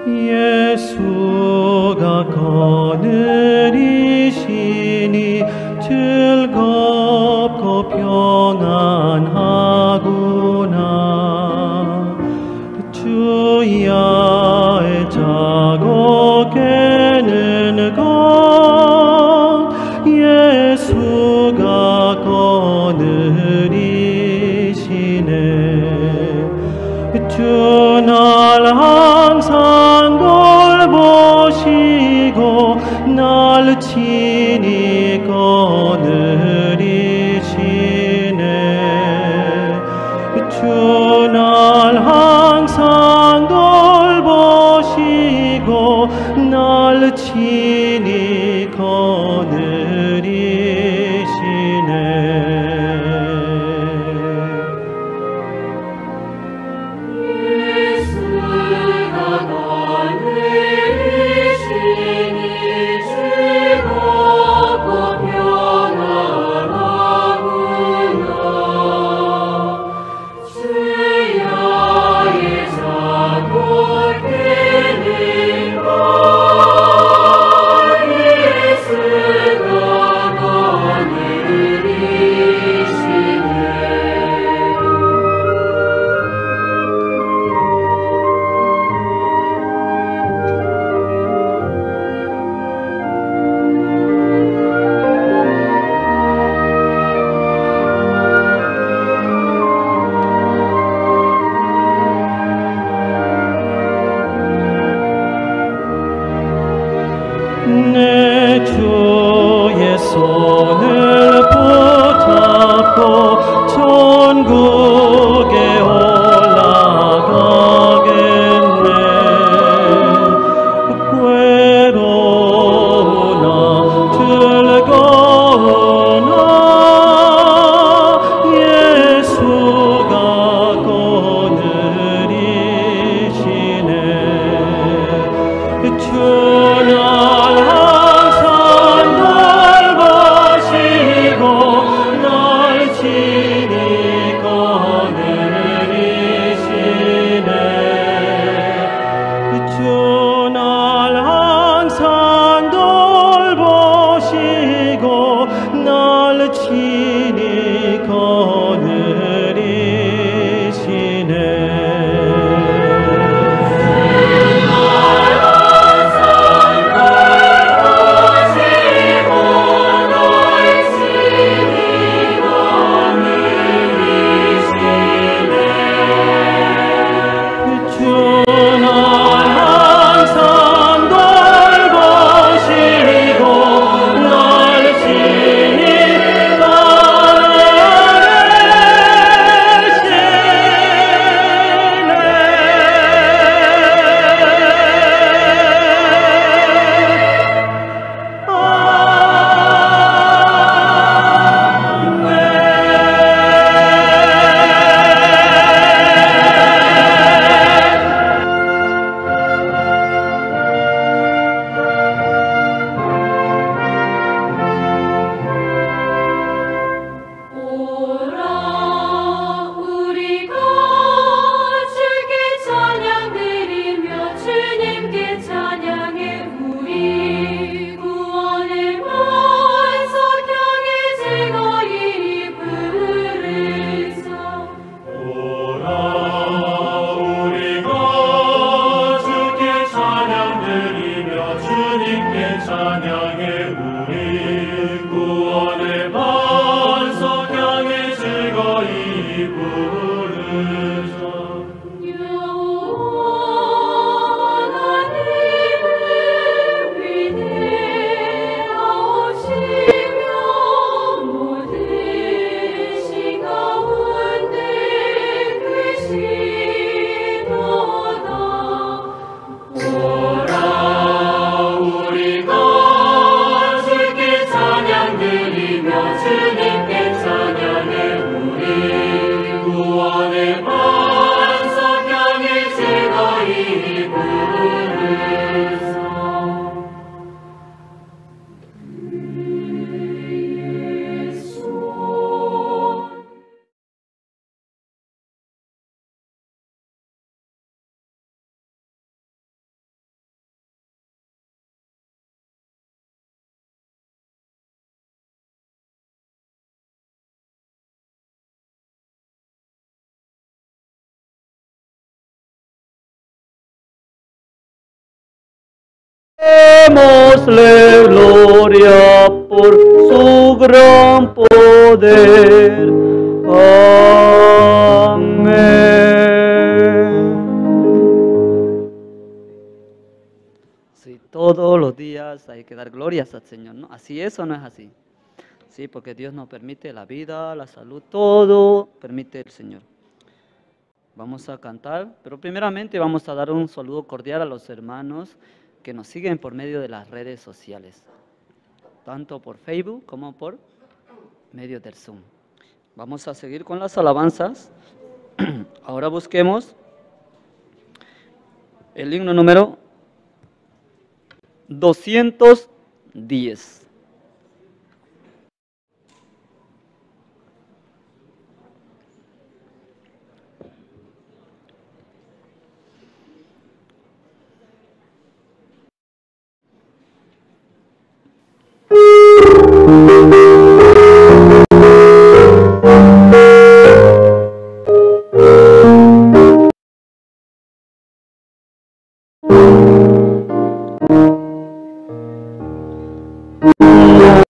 예수가 거느리시니 즐겁고 평안하구나. 주야에 자고 깨는 것 예수가 거느리시네. 주 날 항상 돌보시고 날 친히 거느리시네. 주 날 항상 돌보시고 날 친히 거느리시네. 예수가 거느리시니 즐겁고 평안하구나. 주야에 자고 깨는 것 예수가 거느리시네. 내 주의 손을 붙잡고 천국에 올라가겠네. 괴로우나 즐거우나 예수가 거느리시네. 주 날 항상 돌보시고 날 친히 거느리시네. 주 날 항상 돌보시고 날 친히 거느리시네. 주 날 항상 돌보시고 날 친히 거느리시네. 아멘. Démosle gloria por su gran poder. Amén. Sí, todos los días hay que dar glorias al Señor, ¿no? ¿Así es o no es así? Sí, porque Dios nos permite la vida, la salud, todo permite el Señor. Vamos a cantar, pero primeramente vamos a dar un saludo cordial a los hermanos que nos siguen por medio de las redes sociales, tanto por Facebook como por medio del Zoom. Vamos a seguir con las alabanzas. Ahora busquemos el himno número 210.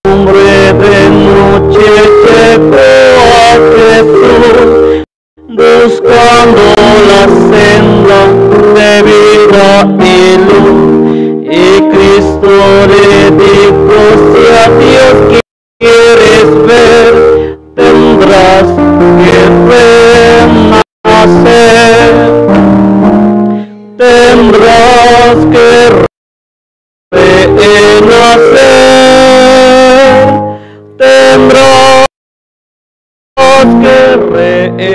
Hombre de noche llegó a Jesús, buscando la senda de vida y luz. Y Cristo le dijo: si a Dios quieres ver, tendrás que renacer. Tendrás que renacer. Tendrás que renacer.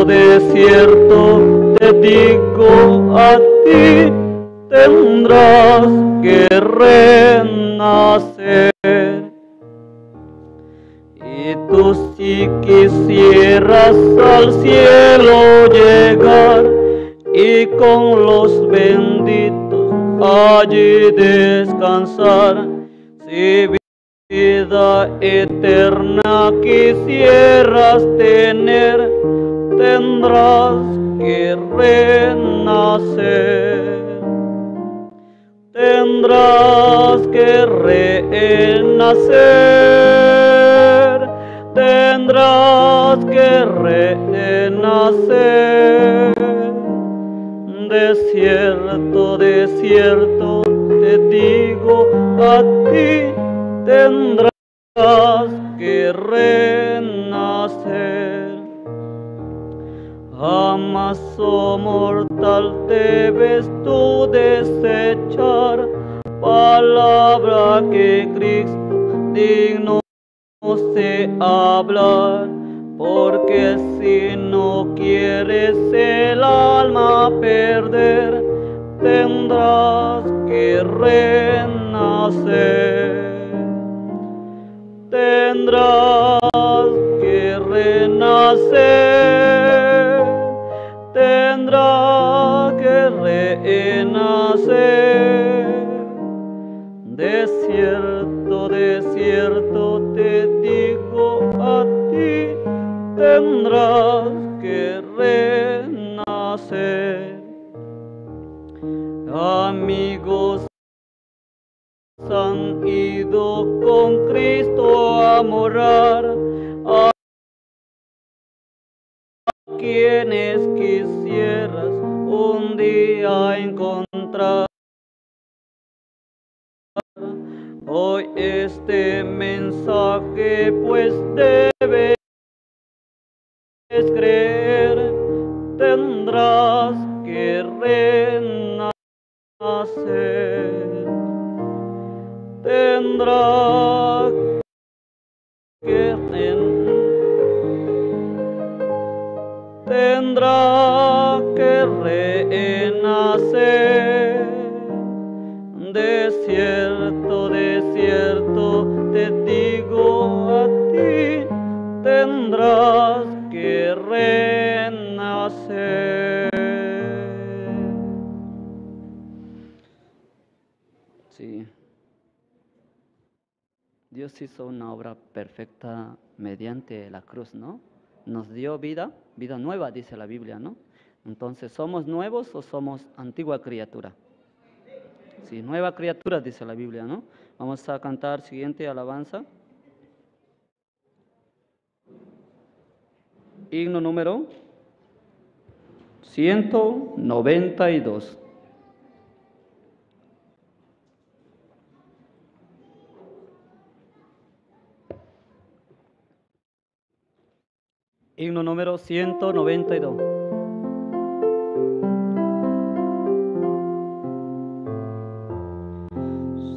De cierto te digo a ti, tendrás que renacer. Y tú, si quisieras al cielo llegar y con los benditos allí descansar, si vida eterna quisieras tener, tendrás que renacer. Tendrás que renacer. Tendrás que renacer. De cierto te digo a ti, tendrás que renacer. Jamás, oh mortal, debes tú desechar palabra que Cristo digno se hablar, porque si no quieres el alma perder, tendrás que renacer. Tendrás que renacer. Tendrás que renacer. De cierto te digo a ti, tendrás que renacer. Amigos han ido con Cristo a morar, a quienes quisieras un día encontrar. Hoy este mensaje pues debes creer, tendrás que renacer. Tendrás que tendrá que renacer. De cierto te digo a ti, tendrás que renacer. Sí. Dios hizo una obra perfecta mediante la cruz, ¿no? Nos dio vida, vida nueva, dice la Biblia, ¿no? Entonces, ¿somos nuevos o somos antigua criatura? Sí, nueva criatura, dice la Biblia, ¿no? Vamos a cantar siguiente alabanza. Himno número 192. Himno número 192.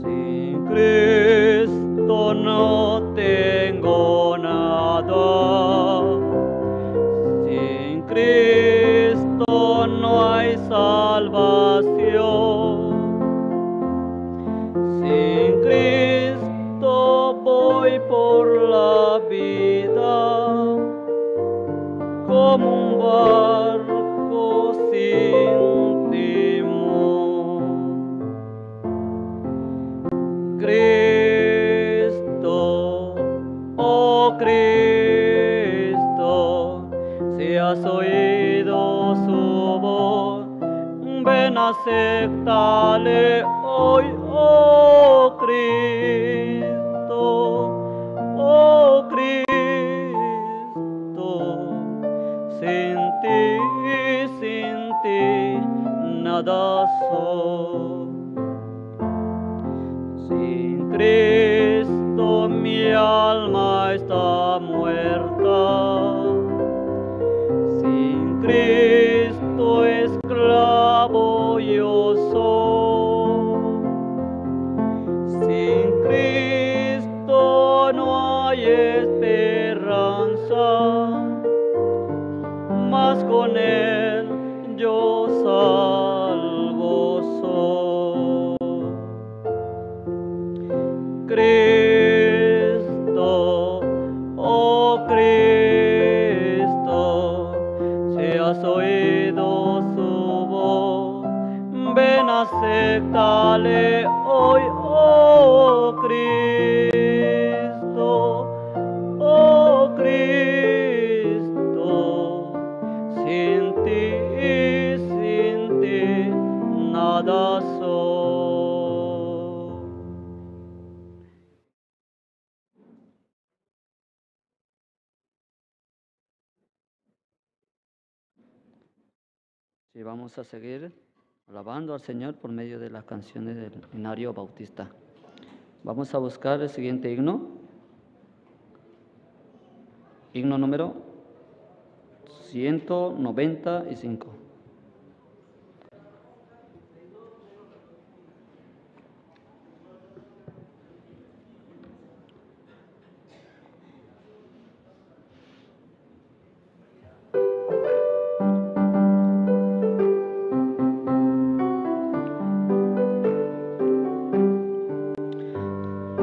Sin Cristo no tengo nada, sin Cristo no hay salvación, sin Cristo voy por la vida como un barco sin timón. Cristo, oh Cristo, si has oído su voz, ven, acéptale hoy, oh Cristo, oh Cristo. Sin ti, nada soy. Sin Cristo mi alma está muerta. Sin Cristo esclavo yo soy. Sin Cristo no hay esperanza, mas con Él yo salvo soy. Cristo, oh Cristo, si has oído su voz, ven, acéptale hoy, oh Cristo, oh Cristo. Sin ti, nada soy. Sí, vamos a seguir alabando al Señor por medio de las canciones del Himnario Bautista. Vamos a buscar el siguiente himno. Himno número 195.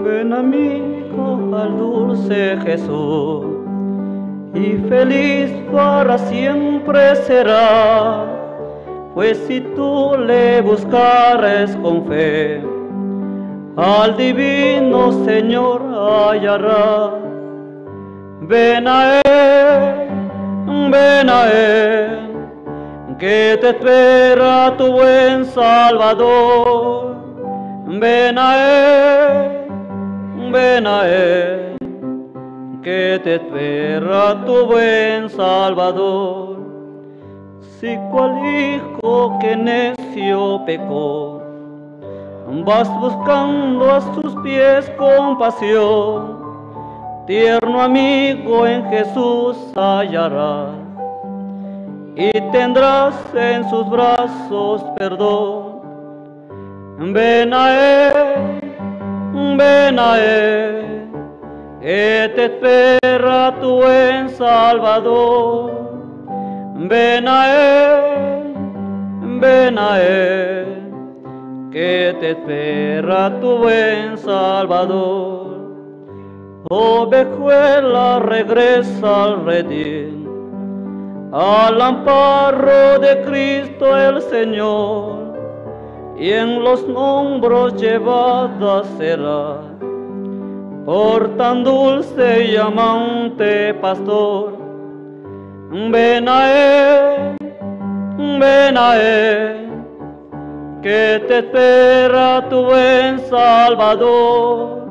Ven, amigo, al dulce Jesús, y feliz para siempre será, pues si tú le buscares con fe, al divino Señor hallará. Ven a él, que te espera tu buen Salvador. Ven a él, que te espera tu buen Salvador. Si cual hijo que necio pecó, vas buscando a sus pies compasión, tierno amigo en Jesús hallarás, y tendrás en sus brazos perdón. Ven a él, que te espera tu buen Salvador. Ven a él, que te espera tu buen Salvador. Ovejuela, regresa al redil, al amparo de Cristo el Señor, y en los hombros llevada será por tan dulce y amante pastor. Ven a Ven a Él, que te espera tu buen Salvador.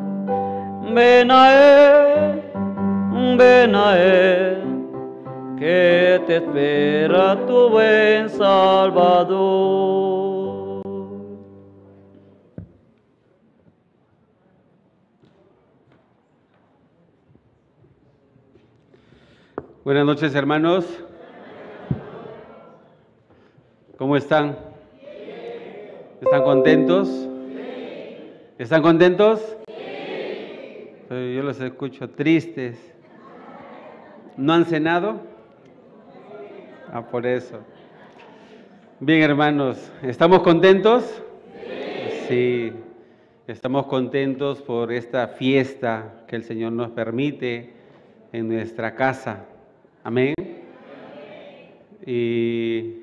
Ven a Él, que te espera tu buen Salvador. Buenas noches, hermanos. ¿Cómo están? ¿Están contentos? ¿Están contentos? Pero yo los escucho tristes. ¿No han cenado? Ah, por eso. Bien, hermanos, ¿estamos contentos? Sí, estamos contentos por esta fiesta que el Señor nos permite en nuestra casa. Amén. Y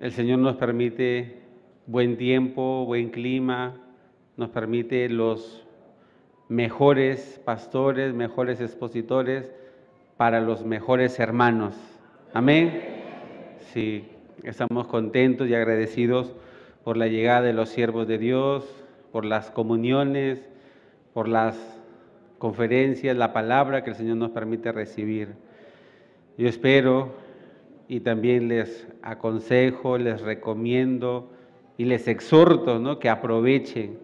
el Señor nos permite buen tiempo, buen clima, nos permite los mejores pastores, mejores expositores para los mejores hermanos. Amén. Sí, estamos contentos y agradecidos por la llegada de los siervos de Dios, por las comuniones, por las conferencias, la palabra que el Señor nos permite recibir. Yo espero y también les aconsejo, les recomiendo y les exhorto, ¿no?, que aprovechen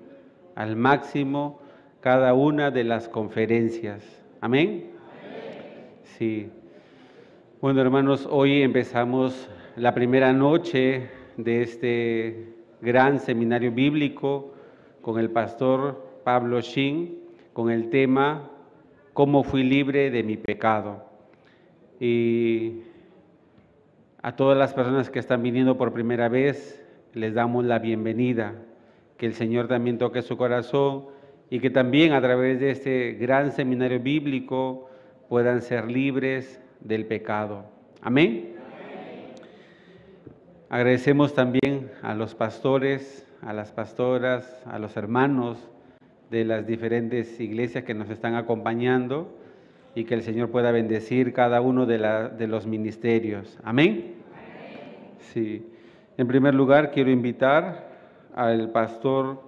al máximo cada una de las conferencias. Amén. Sí. Bueno, hermanos, hoy empezamos la primera noche de este gran seminario bíblico con el pastor Pablo Shin, con el tema ¿Cómo fui libre de mi pecado? Y a todas las personas que están viniendo por primera vez, les damos la bienvenida. Que el Señor también toque su corazón y que también a través de este gran seminario bíblico puedan ser libres del pecado. Amén. Amén. Agradecemos también a los pastores, a las pastoras, a los hermanos de las diferentes iglesias que nos están acompañando y que el Señor pueda bendecir cada uno de los ministerios. Amén. Amén. Sí. En primer lugar, quiero invitar al pastor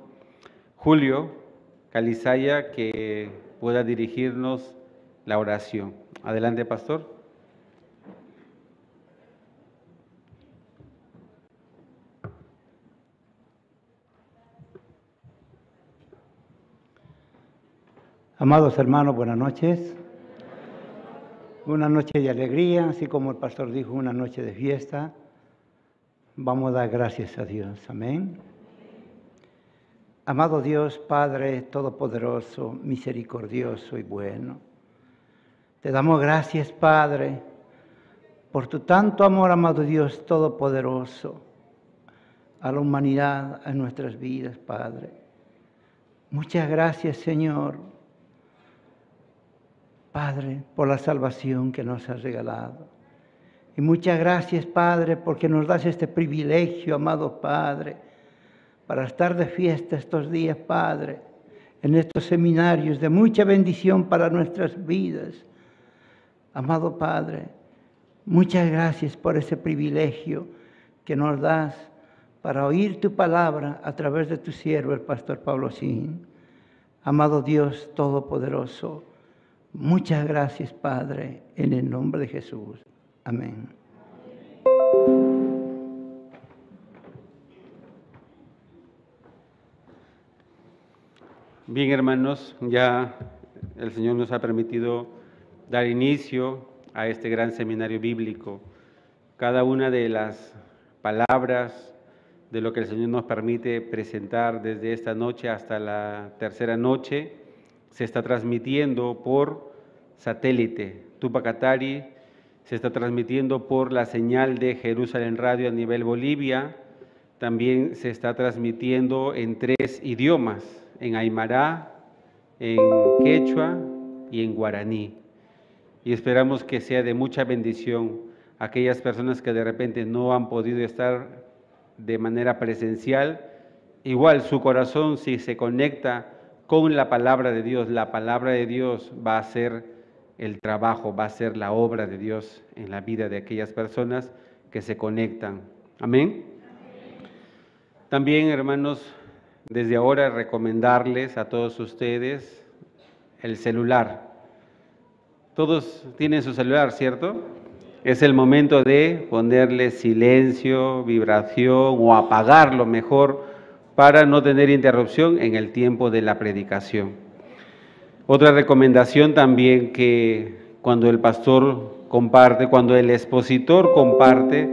Julio Calizaya que pueda dirigirnos la oración. Adelante, pastor. Amados hermanos, buenas noches. Una noche de alegría, así como el pastor dijo, una noche de fiesta. Vamos a dar gracias a Dios. Amén. Amado Dios, Padre Todopoderoso, misericordioso y bueno, te damos gracias, Padre, por tu tanto amor, amado Dios Todopoderoso, a la humanidad, a nuestras vidas, Padre. Muchas gracias, Señor, Padre, por la salvación que nos has regalado. Y muchas gracias, Padre, porque nos das este privilegio, amado Padre, para estar de fiesta estos días, Padre, en estos seminarios de mucha bendición para nuestras vidas. Amado Padre, muchas gracias por ese privilegio que nos das para oír tu palabra a través de tu siervo, el pastor Pablo Shin. Amado Dios Todopoderoso, muchas gracias, Padre, en el nombre de Jesús. Amén. Bien, hermanos, ya el Señor nos ha permitido dar inicio a este gran seminario bíblico. Cada una de las palabras de lo que el Señor nos permite presentar desde esta noche hasta la tercera noche se está transmitiendo por satélite. Tupac Katari se está transmitiendo por la señal de Jerusalén Radio a nivel Bolivia. También se está transmitiendo en 3 idiomas, en aymara, en quechua y en guaraní. Y esperamos que sea de mucha bendición a aquellas personas que de repente no han podido estar de manera presencial. Igual su corazón, si se conecta con la palabra de Dios, la palabra de Dios va a ser el trabajo, va a ser la obra de Dios en la vida de aquellas personas que se conectan. Amén. También, hermanos, desde ahora recomendarles a todos ustedes el celular. Todos tienen su celular, ¿cierto? Es el momento de ponerle silencio, vibración o apagarlo mejor para no tener interrupción en el tiempo de la predicación. Otra recomendación también, que cuando el pastor comparte, cuando el expositor comparte,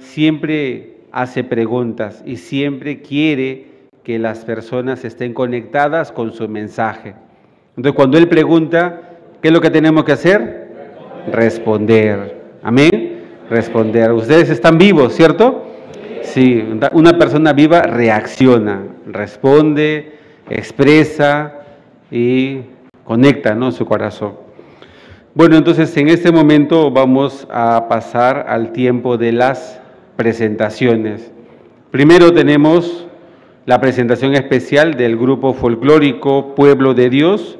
siempre hace preguntas y siempre quiere que las personas estén conectadas con su mensaje. Entonces, cuando él pregunta, ¿qué es lo que tenemos que hacer? Responder. Amén. Responder. Ustedes están vivos, ¿cierto? Sí, una persona viva reacciona, responde, expresa y conecta, ¿no?, su corazón. Bueno, entonces en este momento vamos a pasar al tiempo de las presentaciones. Primero tenemos la presentación especial del grupo folclórico Pueblo de Dios.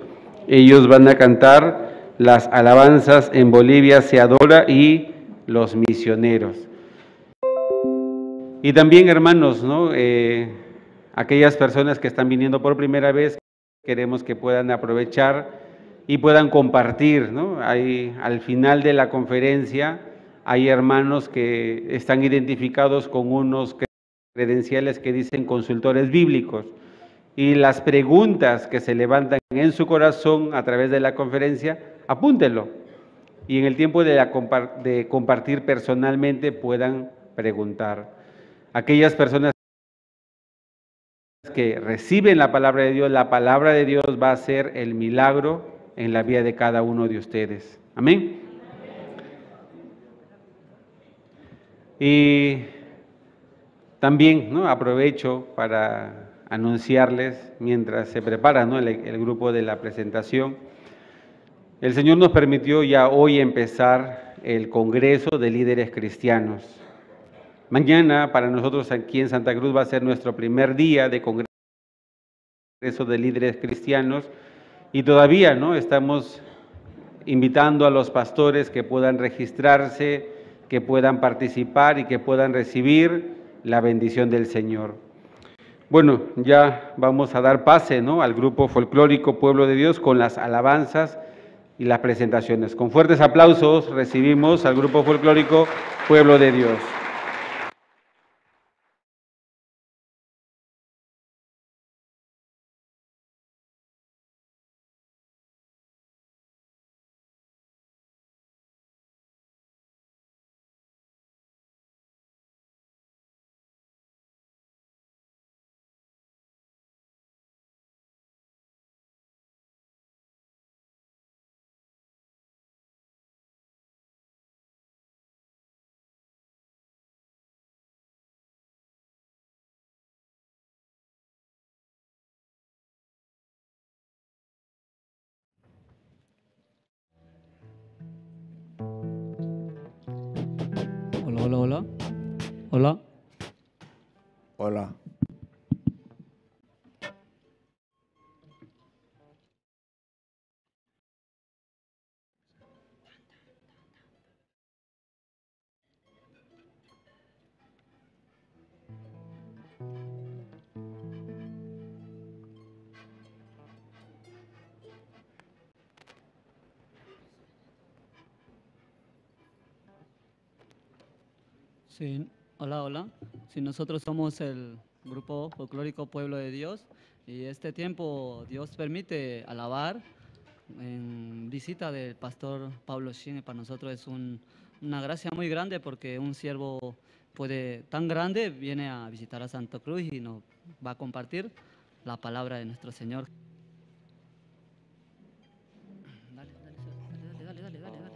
Ellos van a cantar las alabanzas En Bolivia se adora y Los Misioneros. Y también, hermanos, ¿no?, aquellas personas que están viniendo por primera vez, queremos que puedan aprovechar y puedan compartir, ¿no? Hay, al final de la conferencia hay hermanos que están identificados con unos credenciales que dicen consultores bíblicos, y las preguntas que se levantan en su corazón a través de la conferencia, apúntenlo, y en el tiempo de compartir personalmente puedan preguntar. Aquellas personas que reciben la palabra de Dios, la palabra de Dios va a ser el milagro en la vida de cada uno de ustedes. Amén. Y también, ¿no?, aprovecho para anunciarles, mientras se prepara, ¿no?, el grupo de la presentación, el Señor nos permitió ya hoy empezar el Congreso de Líderes Cristianos. Mañana para nosotros aquí en Santa Cruz va a ser nuestro primer día de Congreso de Líderes Cristianos, y todavía, ¿no?, estamos invitando a los pastores que puedan registrarse, que puedan participar y que puedan recibir la bendición del Señor. Bueno, ya vamos a dar pase, ¿no?, al grupo folclórico Pueblo de Dios con las alabanzas y las presentaciones. Con fuertes aplausos recibimos al grupo folclórico Pueblo de Dios. Hola, hola, hola. Hola. Sí, hola, hola. Sí, nosotros somos el grupo folclórico Pueblo de Dios, y este tiempo Dios permite alabar en visita del pastor Pablo Shin. Para nosotros es una gracia muy grande, porque un siervo tan grande viene a visitar a Santa Cruz y nos va a compartir la palabra de nuestro Señor. Dale, dale, dale, dale, dale, dale, dale.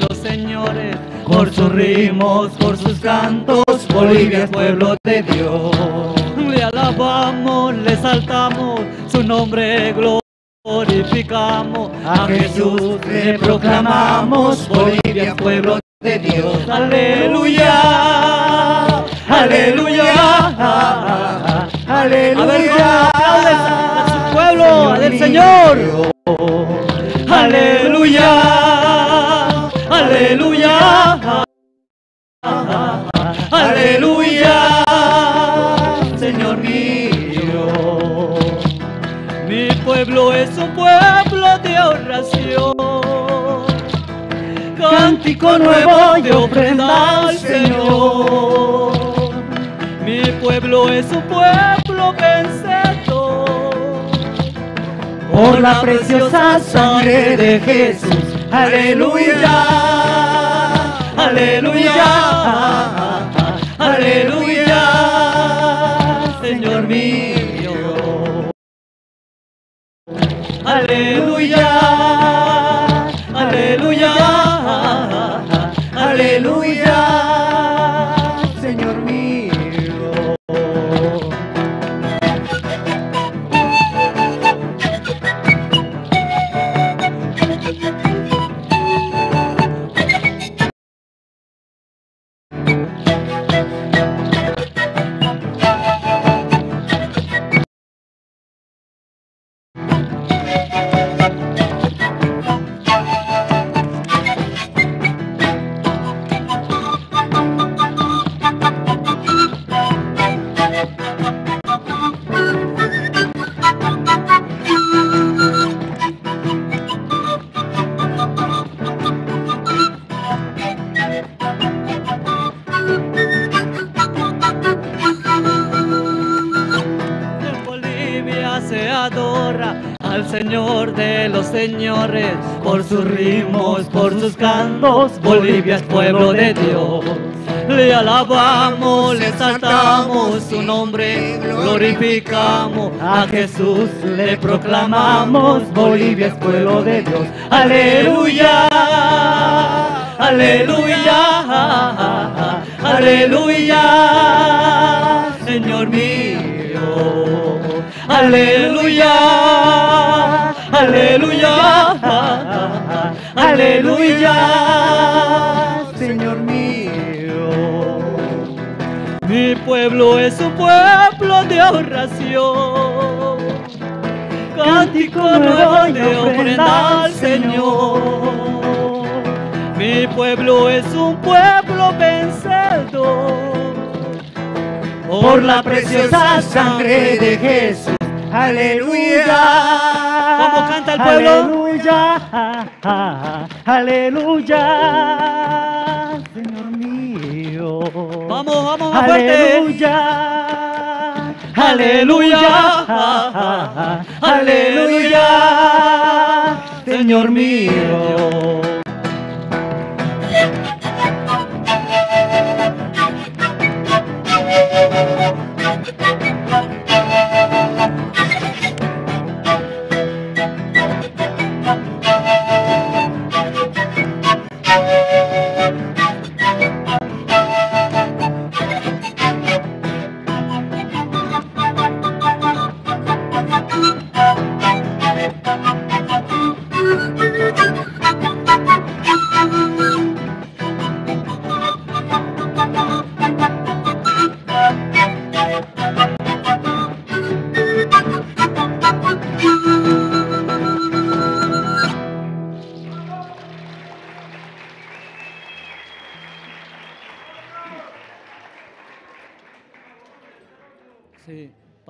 Los señores, por sus ritmos, por sus cantos, Bolivia es pueblo de Dios. Le alabamos, le saltamos, su nombre glorificamos, a Jesús le proclamamos, Bolivia es pueblo de Dios. Aleluya, aleluya, aleluya. A su pueblo, del Señor. Aleluya. Aleluya, aleluya, Señor mío. Mi pueblo es un pueblo de oración, cántico nuevo de ofrenda al Señor. Mi pueblo es un pueblo vencedor por la preciosa sangre de Jesús. Aleluya, aleluya, aleluya, Señor mío. Aleluya, aleluya, aleluya, Señor mío. Al Señor de los señores, por sus ritmos, por sus cantos, Bolivia es pueblo de Dios. Le alabamos, le saltamos, su nombre glorificamos, a Jesús le proclamamos, Bolivia es pueblo de Dios. Aleluya, aleluya, aleluya, Señor mío. Aleluya, aleluya, aleluya, Señor mío. Mi pueblo es un pueblo de oración, cántico nuevo de ofrenda al Señor. Mi pueblo es un pueblo vencedor por la preciosa sangre de Jesús. Aleluya. ¿Cómo canta el pueblo? Aleluya, aleluya, Señor mío. Vamos, vamos, más fuerte. Aleluya, aleluya, aleluya, Señor mío.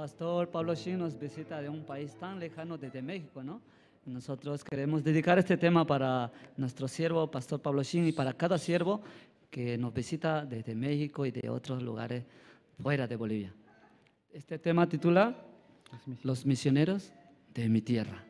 Pastor Pablo Shin nos visita de un país tan lejano desde México, ¿no? Nosotros queremos dedicar este tema para nuestro siervo, Pastor Pablo Shin, y para cada siervo que nos visita desde México y de otros lugares fuera de Bolivia. Este tema titula Los misioneros de mi tierra.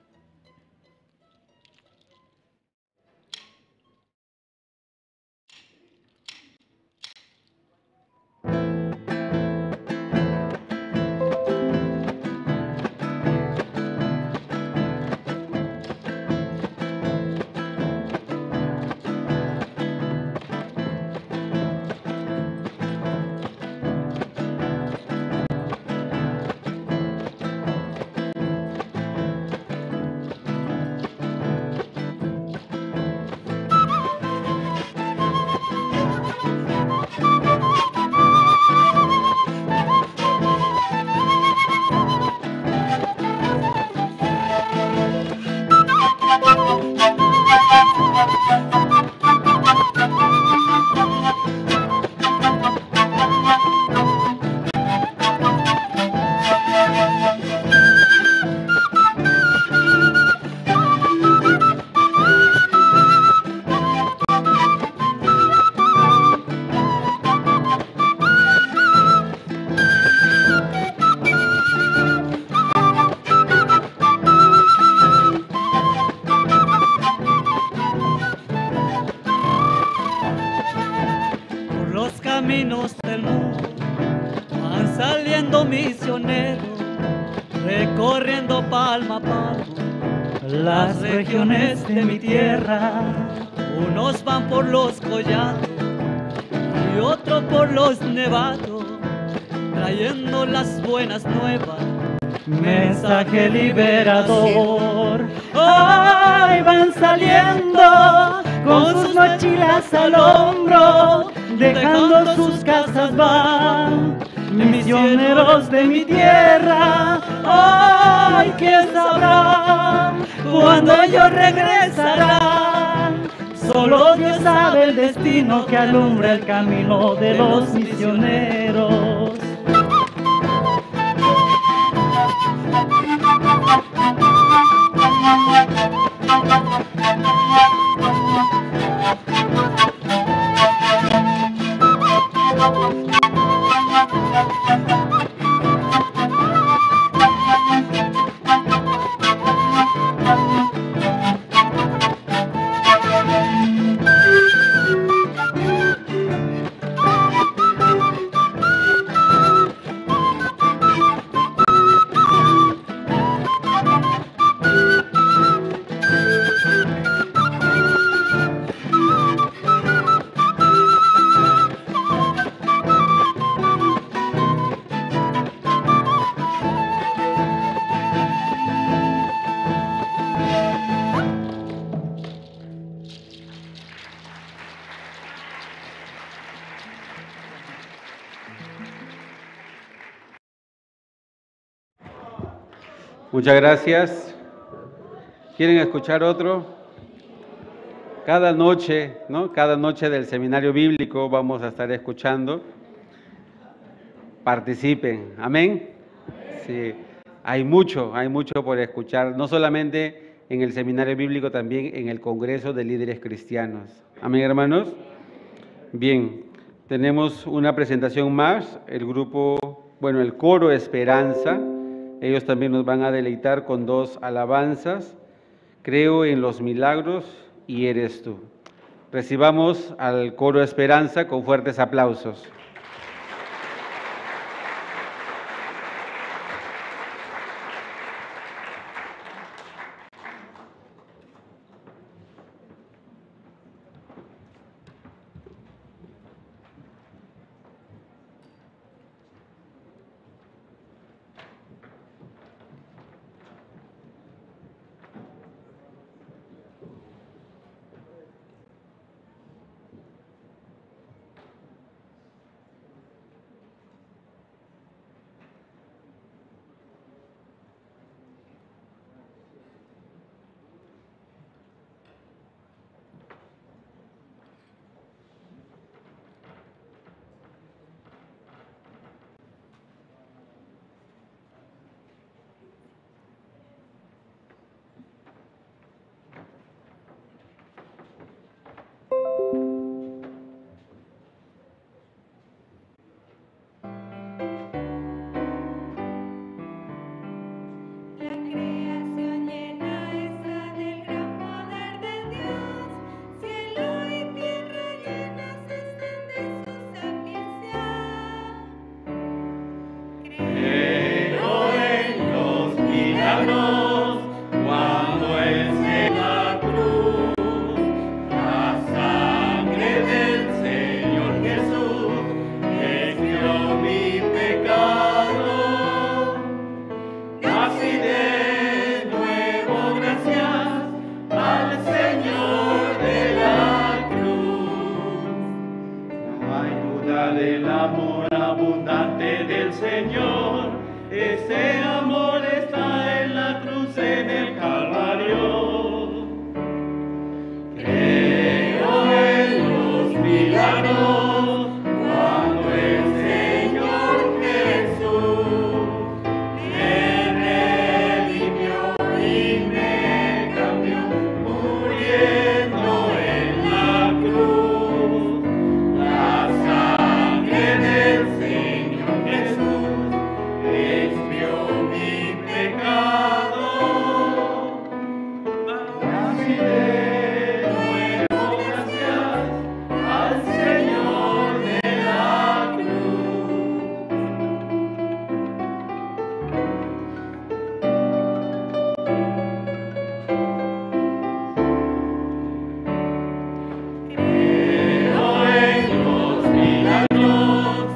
Las regiones de mi tierra, unos van por los collados y otros por los nevados, trayendo las buenas nuevas, mensaje liberador. Ay, van saliendo con sus mochilas al hombro, dejando sus casas van, misioneros de mi tierra. Ay, ¿quién sabrá cuando ellos regresarán? Solo Dios sabe el destino que alumbra el camino de los misioneros. Muchas gracias. ¿Quieren escuchar otro? Cada noche, ¿no? Cada noche del seminario bíblico vamos a estar escuchando. Participen. Amén. Sí, hay mucho por escuchar, no solamente en el seminario bíblico, también en el Congreso de Líderes Cristianos. Amén, hermanos. Bien, tenemos una presentación más, el grupo, bueno, el coro Esperanza. Ellos también nos van a deleitar con dos alabanzas, Creo en los milagros y Eres tú. Recibamos al coro Esperanza con fuertes aplausos. Nací de nuevo gracias al Señor de la cruz. No hay duda del amor abundante del Señor. Ese amor está en la cruz, en el Calvario. Creo en los milagros cuando el Señor Jesús me redimió y me cambió, muriendo en la cruz. La sangre del Señor Jesús expió mi pecado. Nací de nuevo gracias al Señor de la cruz. Creo en los milagros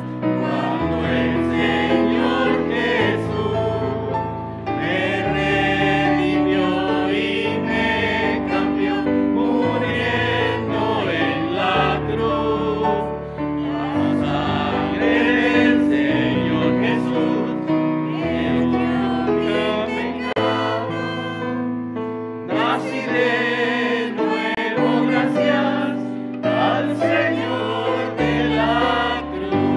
cuando el Señor Jesús me redimió y me cambió, muriendo en la cruz. La sangre del Señor Jesús expió mi pecado. Nací de nuevo gracias al Señor de la cruz.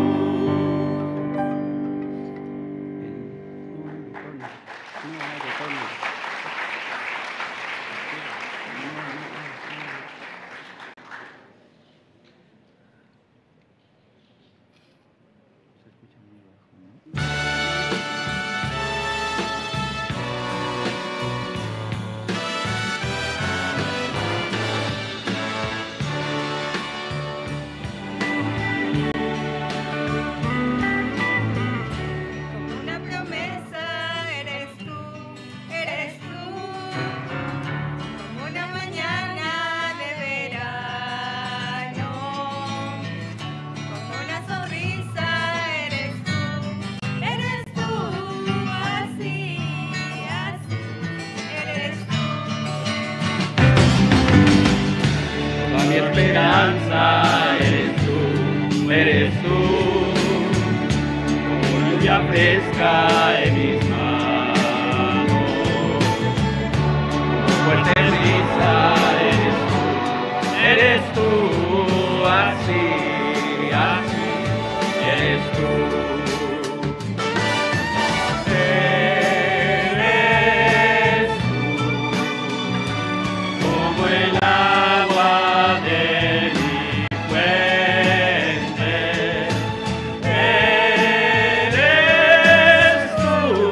Como una promesa eres tú, como una mañana de verano, como una sonrisa eres tú, así, así, eres tú. Toda mi esperanza eres tú, como lluvia fresca en mis manos, como fuerte brisa eres tú, así, así, eres tú. Eres tú, como el agua de mi fuente. Eres tú,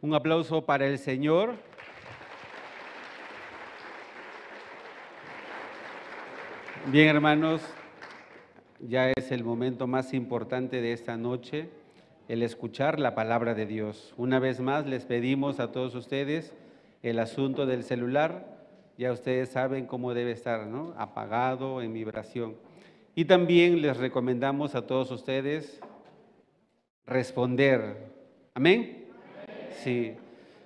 Un aplauso para el Señor. Bien, hermanos, ya es el momento más importante de esta noche, el escuchar la palabra de Dios. Una vez más les pedimos a todos ustedes el asunto del celular. Ya ustedes saben cómo debe estar, ¿no? Apagado, en vibración. Y también les recomendamos a todos ustedes responder. ¿Amén? Sí.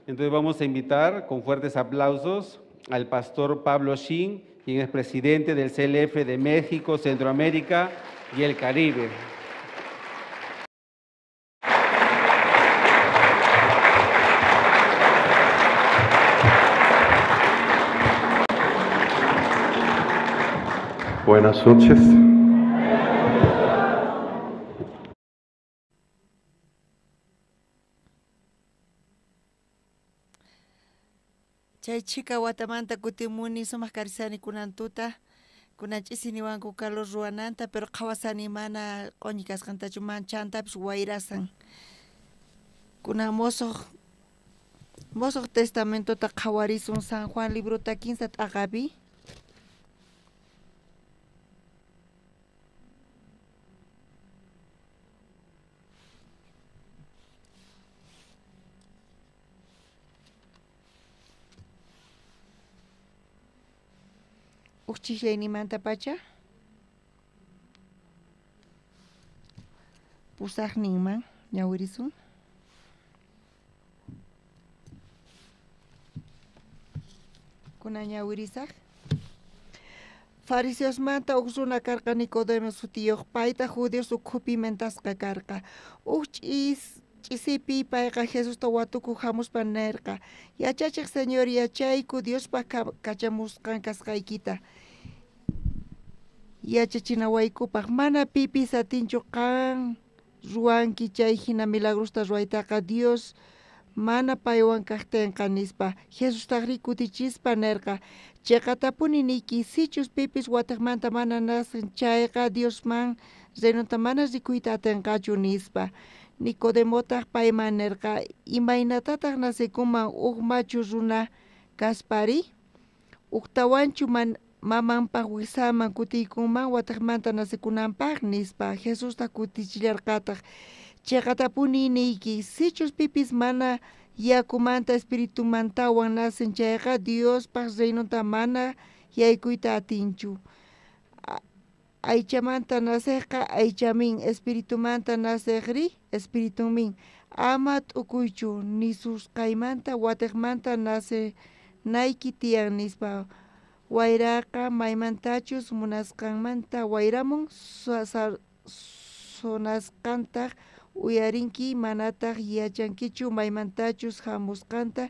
Entonces vamos a invitar con fuertes aplausos al pastor Pablo Shin, quien es presidente del CLF de México, Centroamérica y el Caribe. Buenas noches. Chay chika watamanta kutimuni sumaq karisani kunan tuta, kunan ch'isiniwanku calor ruwananta, pero qhawasani mana q'uñi kasqantachu manchantapis wayrasan. Kunan mosoq testamentota qhawarisun San Juan librota 15 t'aqapi. Uqchillaynimanta pacha pusaqninman ñawirisun. Kunan ñawirisaq. Fariseosmanta uj runa karqa Nicodemo sutiyuq, payta judíos ukhupi mentasqa karqa. Uj ch'isipi payqa Jesusta watukuq hamuspa nerqa: Yachachiq Señor, yachayku Diospaq kachamusqan kasqaykita yachachinawaykupaq, mana pipis atinchu qan ruwanki chay hina milagrosta ruwaytaqa Dios mana paywan kaqtinqa, nispa. Jesustajri kutichispa nerqa: Chiqatapuni niyki, sichus pipis watiqmanta mana nacen chayqa Diosman reinonta mana rikuyta atinqachu, nispa. Nicodemotaq payman nerqa: Imaynatataq nacekunman uj machu runa kaspari? Ujtawanchu mamanpaq wisaman kutiykunman watiqmanta nacekunanpaq, nispa. Jesusta kutichillarqataq: Chiqatapuni niyki, sichus pipis mana yakumanta espiritumantawan nacen chayqa Diospaq reinonta mana yaykuyta atinchu. Aychamanta naceqqa aychamin, espiritumanta naceqri espiritumin. Ama t'ukuychu nisusqaymanta watiqmanta nacenayki tiyan, nispa. Wayraqa maymantachus munasqanmanta wayramun, sonasqantaq uyarinki, manataq yachankichu maymantachus hamusqanta,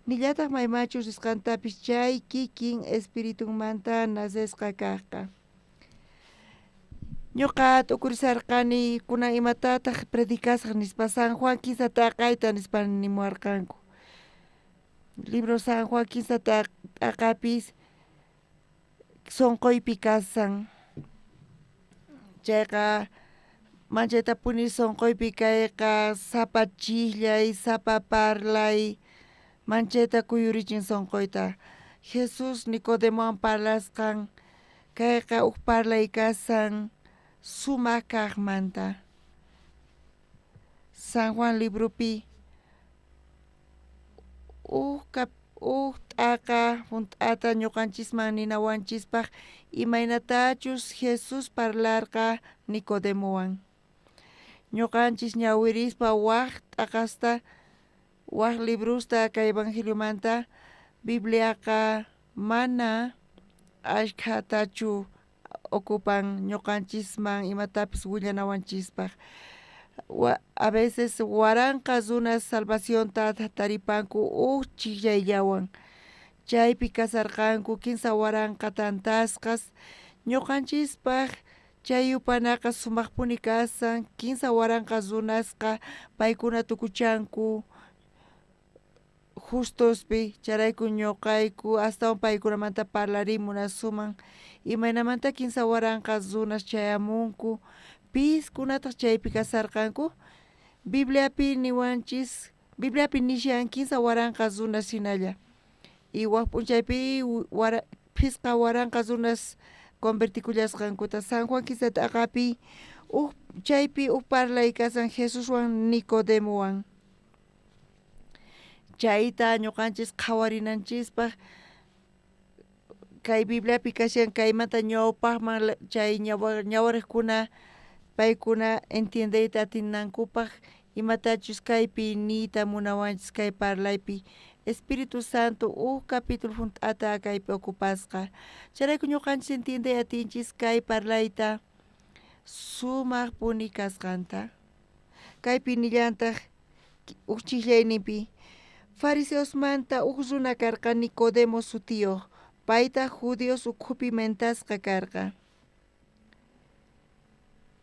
nillataq maymachus risqantapis, chay kikin espiritunmanta nacesqa kaqqa. Ñuqa t'ukurisarqani kunan imatataq predicasaq nispa, San Juan 15 t'aqayta nispa nimuwarqanku. Libro San Juan 15 t'aqapis sonqoypi kasan. Chayqa manchaytapuni sonqoypi kayqa, sapa chijllay, sapa parlay, manchayta kuyurichin sonqoyta. Jesús Nicodemowan parlasqan kayqa uj parlay kasan sumaq kaqmanta. San Juan libropi uj t'aqa junt'ata ñuqanchisman ninawanchispaq imaynatachus Jesús parlarqa Nicodemowan. Ñuqanchis ñawirispa waj t'aqasta, waj librosta kay evangeliomanta, Bibliaqa mana ashkhatachu ocupan ñuqanchisman imatapis willanawanchispaq. A veces waranqa runas salvacionta taripanku uj chijllayllawan. Chaypi kasarqanku 15 waranqa tantasqas. Ñuqanchispaq chay yupanaqa sumaqpuni kasan, 15 waranqa runasqa paykuna tukuchanku Justospi chayrayku ñuqayku astawan paykunamanta parlarimunasuman imaynamanta 3000 runas chayamunku piskunataq chaypi kasarqanku Bibliapi niwanchis Bibliapi nishan 3000 runas hinalla y wak p'unchaypi 5000 runas convertikullasqankuta San Juan 15 t'aqapi uj chaypi uj parlay kasan Jesuswan Nicodemowan chayta ñuqanchis qhawarinanchispaq kay Bibliapi kashan kaymanta ñawpaqman chay ñawariqkuna paykuna entiendeyta atinankupaq imatachus kaypi niyta munawanchis kay parlaypi Espíritu Santo uj capítulo junt'ata kaypi ocupasqa chayrayku ñuqanchis entiendey atinchis kay parlayta sumaqpuni kasqanta kaypi nillantaq uj chijllayninpi fariseosmanta uj runa karqa Nicodemo sutiyuq paytaq judíos ukhupi mentasqa karqa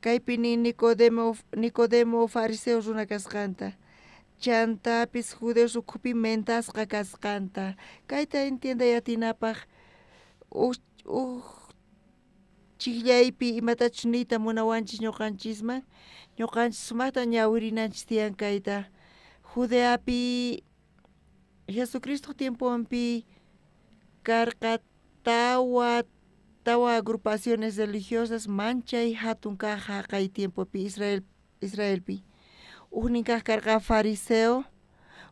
kaypi nin Nicodemo fariseo runa kasqanta chantapis judíos ukhupi mentasqa kasqanta kayta entienday atinapaq uj chijllaypi imatachus niyta munawanchis ñuqanchisman ñuqanchis sumaqta ñawirinanchis tiyan kayta Judeapi Jesucristo tiemponpi karqa tawa agrupaciones religiosas manchay hatun kaq jaqay tiempopi Israelpi ujnin kaq karqa fariseo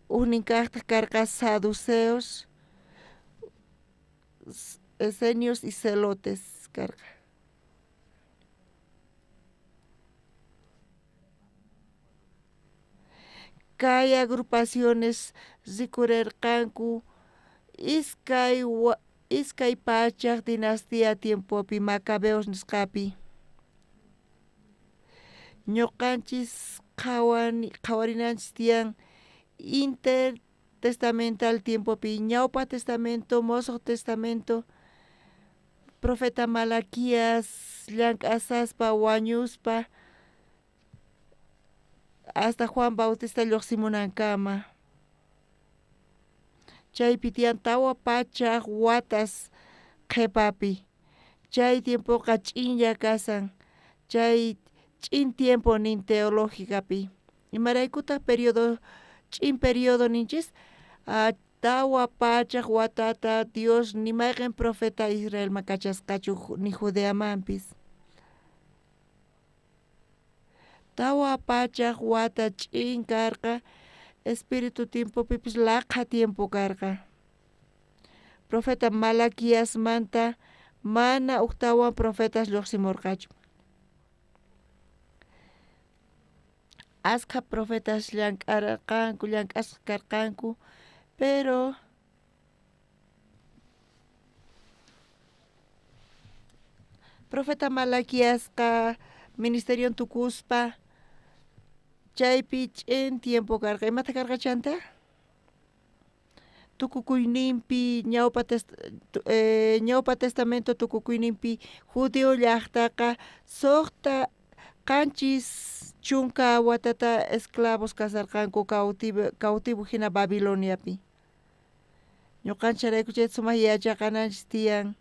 ujnin kaqtaq karqa saduceos esenios y celotes karqa kay agrupaciones rikurerqanku 200 dinastía tiempopi Macabeos nisqapi ñuqanchis qhawarinanchis tiyan intertestamental tiempopi ñawpa testamento mosoq testamento profeta Malaquías llank'asaspa wañuspa hasta Juan Bautista lluqsimunankama chaypi tiyan 400 watas qhipapi chay tiempoqa ch'inlla kasan chay ch'in tiempo nin teológicapi imaraykutaq periodo ch'in periodo ninchis 400 watata Dios ni mayqin profeta Israelman kachasqachu ni Judeamanpis 400 wata ch'in karqa Espíritu tiempopipis laqha tiempo karqa profeta Malaquiasmanta mana ujtawan profetas lluqsimurqachu askha profetas llank'arqanku llank'asqa karqanku pero profeta Malaquiasqa ministerion tukuspa chaypi ch'in tiempo karqa imata karqa chanta tukukuyninpi ñawpa testamento tukukuyninpi judío llaqtaqa 70 watata esclavos kasarqanku cautivo hina Babiloniapi ñuqanchik chayta sumaq yachaqananchis tiyan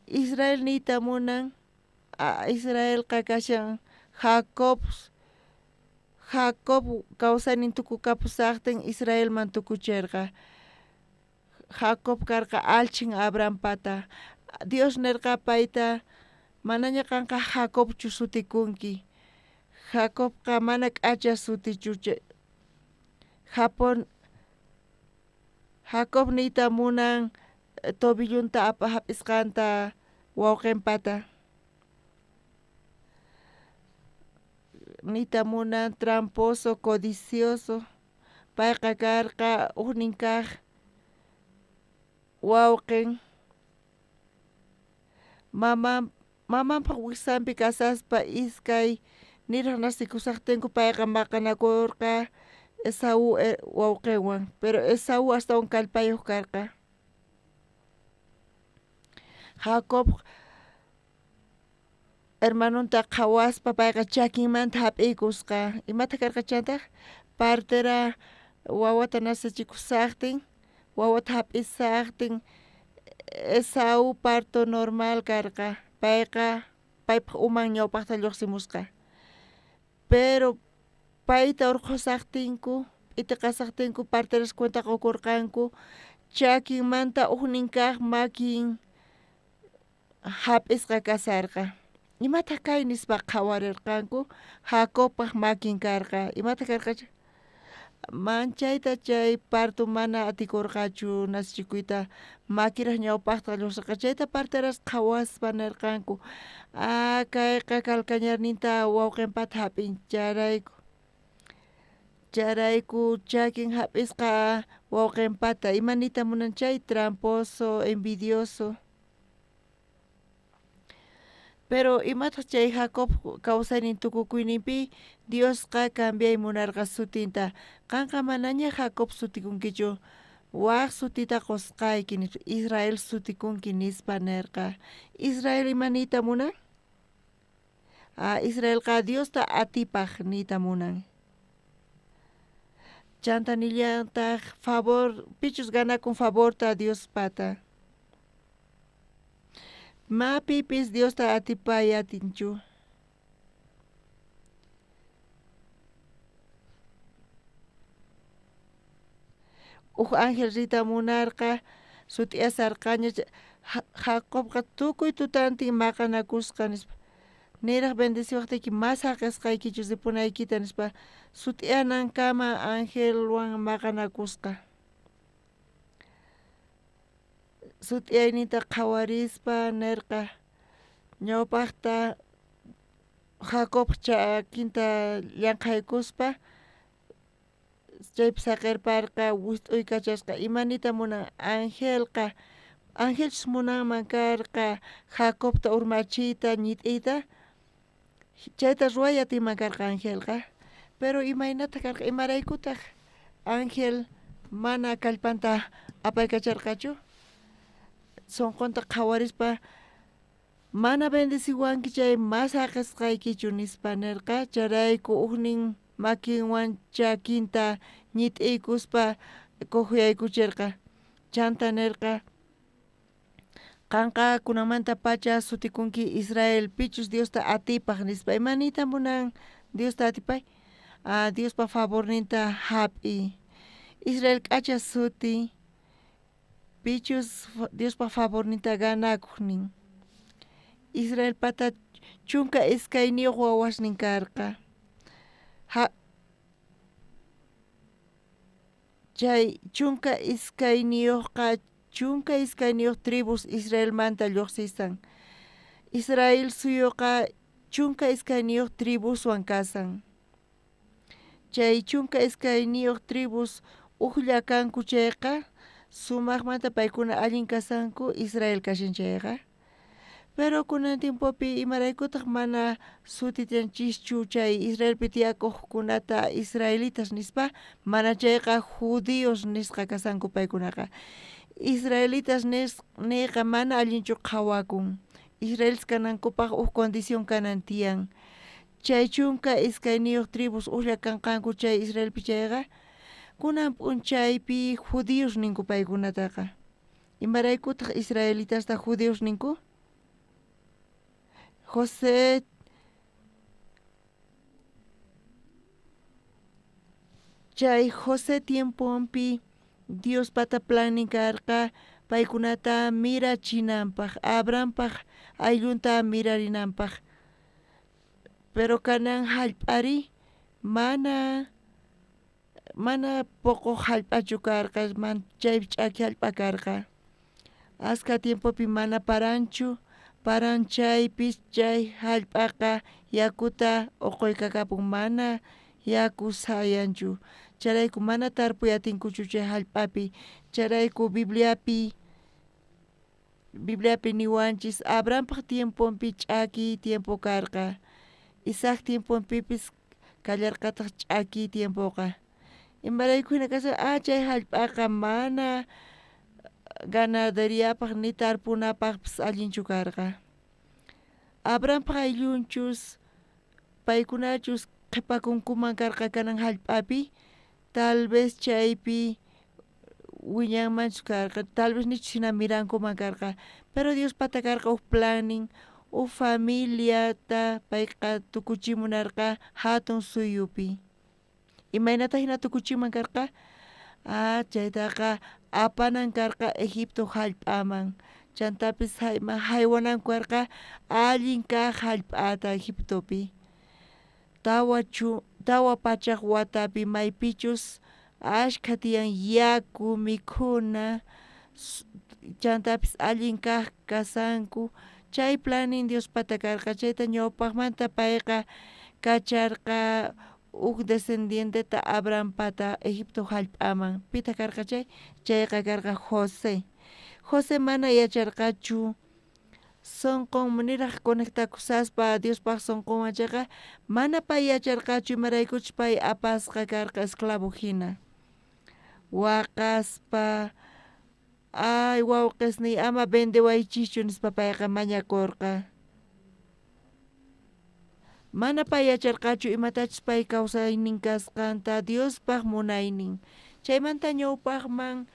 Israel niyta munan Israelqa kashan Jacob kawsaynin tukukapusaqtin Israelman tukucherqa Jacob karqa allchhin Abrahampata Dios nerqa payta manaña qanqa Jacobchu sutikunki Jacobqa mana k'acha sutichu Jacob niyta munan tobillunta hap'isqanta wawqinpata niyta munan tramposo codicioso payqa karqa ujnin kaq wawqin mamanpaq wijsanpi kasaspa iskay niraq nasikusaqtinku payqa maqanakurqa Esaú wawqinwan pero Esaú astawan kallpayuq karqa Jacob Hermanonta qhawaspa payqa chakinmanta hap'iykusqa. Imataq karqa chantaq? Partera wawata nacechikusaqtin, wawata hap'isaqtin, Esaú parto normal karqa. Payqa paypaq uman ñawpaqta lluqsimusqa. Pero payta urqhusaqtinku, p'itiqasaqtinku parteras cuenta qukurqanku chakinmanta ujnin kaq makin hap'isqa kasarqa. Imataq kay nispa qhawarirqanku Jacobpaq makin karqa. Imataq karqa? Manchayta chay parto mana atikurqachu nacichikuyta makiraq ñawpaqta lluqsirqa chayta parteras qhawaspa nirqanku ah kayqa kalkañarninta wawqinpata hap'in chayrayku chayrayku chakin hap'isqa wawqinpata. Ima niyta munan chay? Tramposo, envidioso. Pero imataq chay Jacob kawsaynin tukukuyninpi Diosqa cambiay munarqa sutinta. Qanqa manaña Jacob sutikunkichu, waq sutita qusqayki nispa, Israel sutikunki nispa nirqa. Israel ima niyta munan? Ah, Israelqa Diosta atipaq niyta munan. Chanta nillantaq favor, pichus ganakun favorta Diospata. Ma pipis Diosta atipay atinchu. Uj ángel riyta munarqa sut'iyasarqaña Jacobqa tukuy tutantin maqanakusqa nispa. Niraq bendeciwaqtiyki mas saqisqaykichu ripunaykita nispa sut'iyanankama angelwan maqanakusqa. Sut'iyayninta qhawarispa nirqa ñawpaqta Jacob chakinta llanqhaykuspa chaypi saqirparqa wist'uykachasqa. Ima niyta munan angelqa? Angelchus munanman karqa Jacobta urmachiyta ñit'iyta, chayta ruway atinman karqa angelqa. Pero imaynataq karqa? Imaraykutaq ángel mana kallpanta apaykacharqachu? Sunqunta qhawarispa mana bendeciwanki chay mas saqisqaykichu nispa nirqa. Chayrayku ujnin makinwan chakinta ñit'iykuspa cojuyaykuchirqa. Chanta nirqa qanqa kunanmanta pacha sutikunki Israel pichus Diosta atipaq nispa. Ima niyta munan Diosta atipay? Ah, Diospa favorninta hap'iy. Israel k'acha suti pichus Diospa favorninta ganakuq nin. Israelpata 12 wawasnin karqa. Chay 12qa 12 tribus Israelmanta lluqsisan. Israel suyuqa 12 tribuswan kasan. Chay 12 tribus ujlla kanku chayqa sumaqmanta paykuna allin kasanku Israel kashan chayqa. Pero kunan tiempopi imaraykutaq mana sutichanchischu chay Israelpi tiyakuqkunata israelitas nispa, mana chayqa judíos nisqa kasanku paykunaqa. Israelitas niyqa mana allinchu qhawakun. Israelitas kanankupaq uj condición kanan tiyan. Chay 12 tribus ujlla kanqanku chay Israelpi chayqa, kunan p'unchaypi judíos ninku paykunataqa. Imaraykutaq israelitasta judíos ninku? José chay José tiemponpi Diospata plannin karqa paykunata mirachinanpaq, Abrahampaq ayllunta mirarinanpaq. Pero kanan hallp'ari mana poqoq hallp'achu karqa, chay ch'aki hallp'a karqa. Aska tiempopi mana paranchu, paran chaypis chay hallp'aqa yakuta uquykakapun, mana yaku sayanchu. Chayrayku mana tarpuy atinkuchu chay hallp'api. Chayrayku Bibliapi niwanchis Abrahampaq tiemponpi ch'aki tiempo karqa. Isaac tiemponpipis kallarqataq ch'aki tiempoqa. Imarayku hina kashan? Ah, chay hallp'aqa mana ganaderiapaq ni tarpunapaqpis allinchu karqa. Abrahampaj ayllunchus paykunachus qhipakunkuman karqa kanan jallp'api, tal vez chaypi wiñanmanchu karqa, tal vez nichu hina mirankuman karqa, pero Diospata karqa huk plannin, huk familiata payqa tukuchimunarqa hatun suyupi. Imaynata hina tukuchiman karqa? Ah, chaytaqa apanan karqa Egipto jallp'aman, chantapis haywananku karqa allin kaq jallp'ata Egiptopi. 400 watapi maypichus ashkha tiyan yaku, mikhuna, chantapis allin kaq kasanku, chay plannin Diospata karqa, chayta ñawpaqmanta payqa kacharqa huk descendienteta Abrahampata Egipto jallp'aman. Pitaq karqa chay? Chayqa karqa José. José mana yacharqachu sonqon niraj conectakusaspa Diospaq sonqonwan chayqa mana pay yacharqachu imaraykuchus pay apasqa karqa esclavo hina. Waqaspa, ay wawqisniy ama vendewaychischu nispa payqa mañakurqa. Mana pay yacharqachu imatachus pay kawsaynin kasqanta Diospaq munaynin. Chaymanta ñawpaqman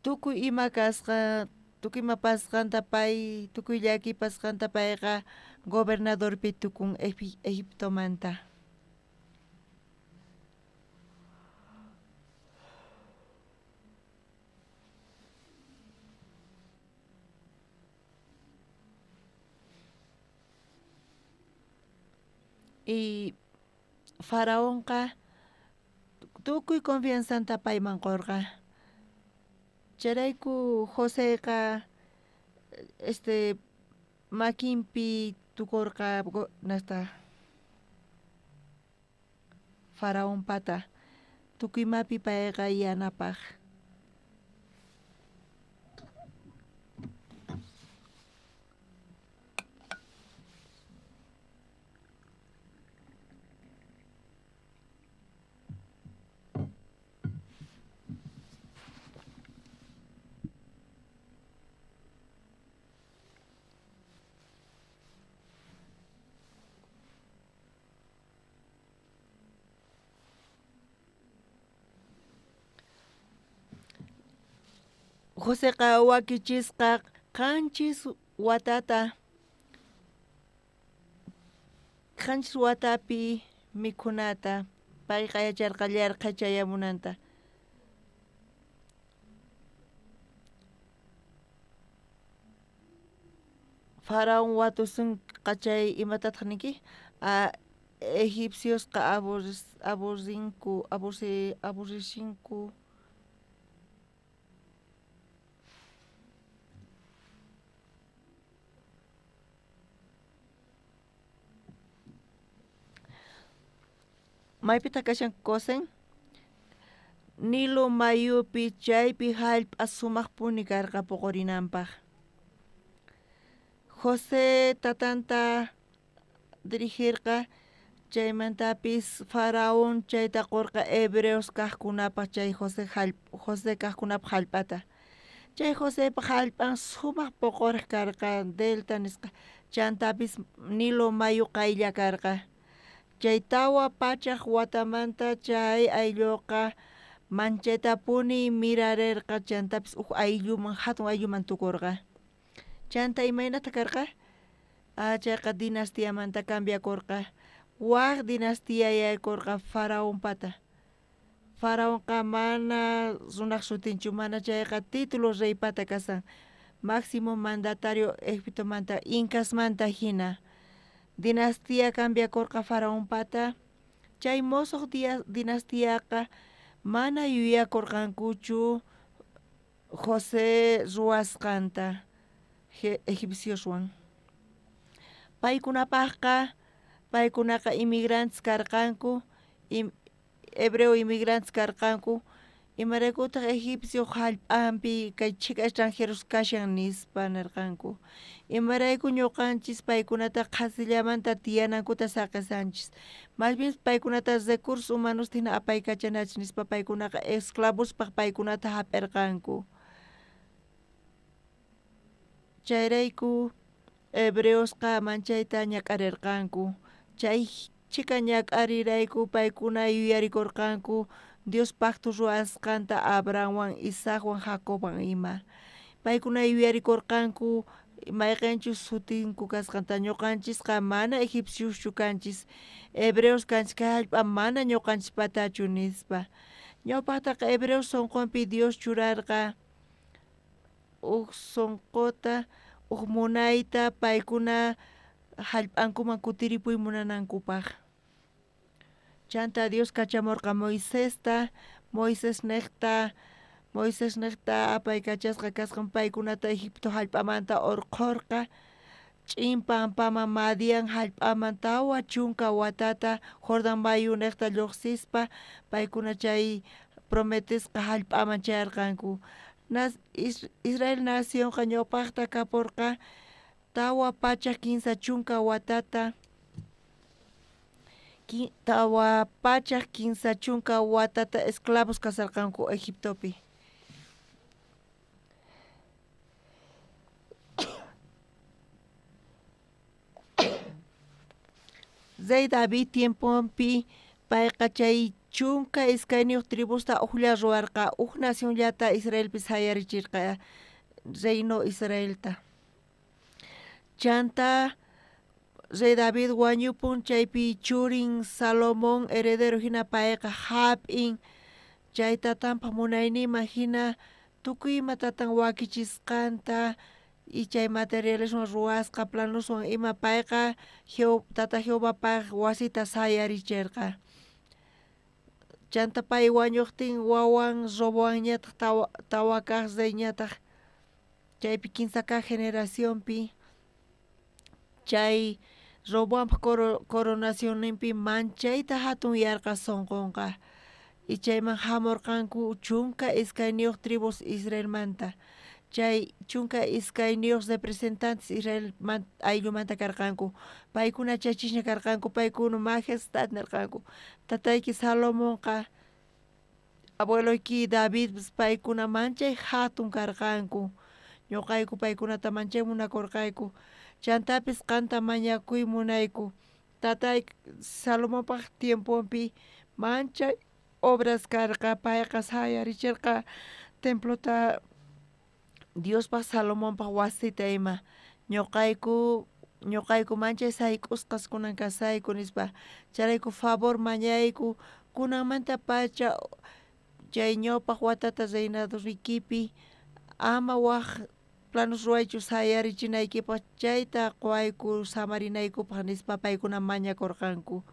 tukuy ima kasqa, tukuy ima pasqanta pay, tukuy llaki pasqanta payqa gobernadorpi tukun Egiptomanta. Y Faraonqa tukuy confianzanta payman qorqa. Chayrayku Joseqa makinpi tukurqa nasta Faraonpata, tukuy imapi payqa yanapaq. Joseqa wakichisqa 7 watata, 7 watapi mikhunata, payqa yacharqa yarqhay chayamunanta. Faraón watusunqa chay imatataq ninki? Egipciosqa aburrishinku. Maypitaq kashan Gosen? Nilo mayupi chaypi jallp'a sumaqpuni karqa puqurinanpaq. José tatanta dirigirqa, chaymantapis Faraón chayta qurqa hebreos kaqkunapaq chay José kaqkunapaq jallp'ata. Chay Josepaq jallp'an sumaq puquriq karqa delta nisqa, chantapis Nilo mayu qaylla karqa. Chay 400 watamanta chay aylluqa manchaytapuni mirarirqa, chantapis huk aylluman, hatun aylluman tukurqa. Chanta imaynata karqa? Chayqa dinastiamanta cambiakurqa. Wak dinastía yaykurqa Faraonpata. Faraonqa mana runaq sutinchu, mana chayqa título reypata kasan, máximo mandatario Egiptomanta, Incasmanta hina. Dinastía cambiakurqa Faraonpata. Chay mosoq dinastiaqa mana yuyakurqankuchu José ruwasqanta egipcioswan. Paykunapaqqa, paykunaqa inmigrantes karqanku, hebreo inmigrantes karqanku, imaraykutaq egipcio jallp'anpi kay chhika extranjeros kashan nispa nirqanku. Imarayku ñuqanchis paykunata qhasillamanta tiyanankuta saqesanchis, más bien paykunata recursos humanos hina apaykachanachis nispa paykunaqa esclavospaq paykunata hap'irqanku. Chayrayku Hebreosqa manchayta ñak'arirqanku. Chay chhika ñak'arirayku paykuna yuyarikurqanku Dios pacto ruwasqanta Abrahamwan, Isaacwan, Jacobwan ima. Paykuna yuyarikurqanku mayqinchus sutinku kasqanta ñuqanchisqa mana egipcioschu kanchis, hebreos kanchis, kay hallp'a mana ñuqanchispatachu nispa. Ñawpaqtaqa hebreos sunqunpi Dios churarqa uj sunquta, uj munayta paykuna hallp'ankuman kutiripuy munanankupaq. Chanta Dios kachamurqa Moisesta, Moisesniqta apaykachasqa kasqan paykunata Egipto hallp'amanta urqhurqa, ch'in pampaman Madian hallp'aman 40 watata Jordán mayuniqta lluqsispa paykuna chay prometisqa hallp'aman chayarqanku. Israel nacionqa ñawpaqta kapurqa 430 watata, 430 watata esclavos kasarqanku Egiptopi. Rey David tiemponpi payqa chay 12 tribusta ujlla ruwarqa, uj nacionllata Israelpi sayarichirqa, reino Israelta. Chanta Rey David wañupun, chaypi churin Salomón heredero hina payqa hap'in, chay tatanpaq munayninman hina tukuy ima tatan wakichisqanta y chay materialeswan ruwasqa planoswan ima payqa tata Jehovapaq wasita sayarichirqa. Chanta pay wañuqtin wawan Roboamñataq tawa kaq reyñataq chaypi 3 kaq generacionpi chay Roboampaq coronacionninpi manchayta hatun yarqa sunqunqa. Y chayman hamurqanku 12 tribus Israelmanta. Chay 12 representantes Israel ayllumanta karqanku. Paykuna chachisña karqanku, paykuna majestad nirqanku. Tatayki Salomonqa, abueloyki David paykuna manchay hatun karqanku. Ñuqayku paykunata manchay munakurqayku. Chantapis qanta mañakuy munayku. Tatay Salomonpaq tiemponpi manchay obras karqa, payqa sayarichirqa templota Diospaq Salomonpaq wasita ima. Ñuqayku manchay sayk'usqas kunan kasayku nispa. Chayrayku favor mañayku kunanmanta pacha chay ñawpaq watata reinadorniykipi ama waj planos ruwaychu sayarichinaykipaq, chayta quwayku samarinaykupaq nispa paykuna mañakurqanku.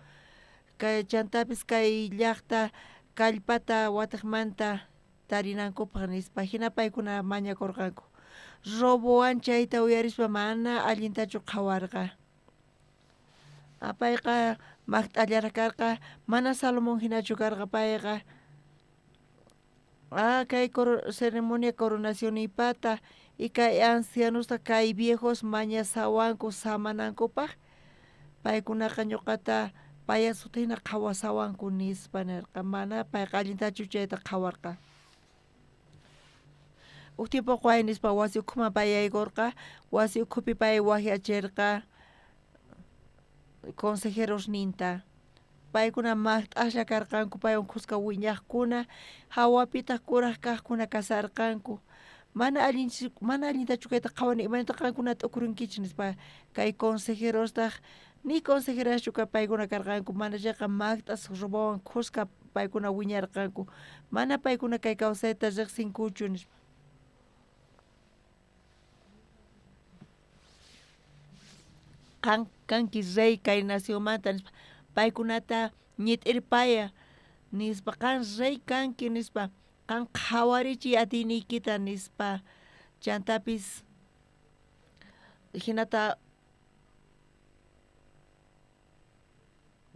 Chantapis kay llaqta kallpata watiqmanta tarinankupaq nispa hina paykuna mañakurqanku. Roboam chayta uyarispa mana allintachu qhawarqa. Payqa maqt'allaraq karqa, mana Salomón hinachu karqa payqa. Kay ceremonia coronacionipata y kay ancianosta kay viejos mañasawanku samanankupaq paykunaqa ñuqata payasuta hina qhawasawanku nispa nirqa. Mana payqa allintachu chayta qhawarqa. Uj tiempo quway nispa wasi ukhuman pay yaykurqa, wasi ukhupi pay waqyachirqa consejerosninta. Paykuna maqt'aslla karqanku, paywan khuska wiñaqkuna, hawapitaq kuraq kaqkuna kasarqanku. Mana allintachu kayta qhawani, imaynata qankuna t'ukurunkichik nispa. Kay consejerostaq ni consejeraschu paykuna karqanku, mana chayqa maqt'as Roboamwan khuska paykuna wiñarqanku. Mana paykuna kay kawsayta riqsinkuchu nispa. Qan kanki rey kay nacionmanta nispa. Paykunata ñit'irpaya nispa, qan rey kanki nispa, qan qhawarichiy atiyniykita nispa. Chantapis hinata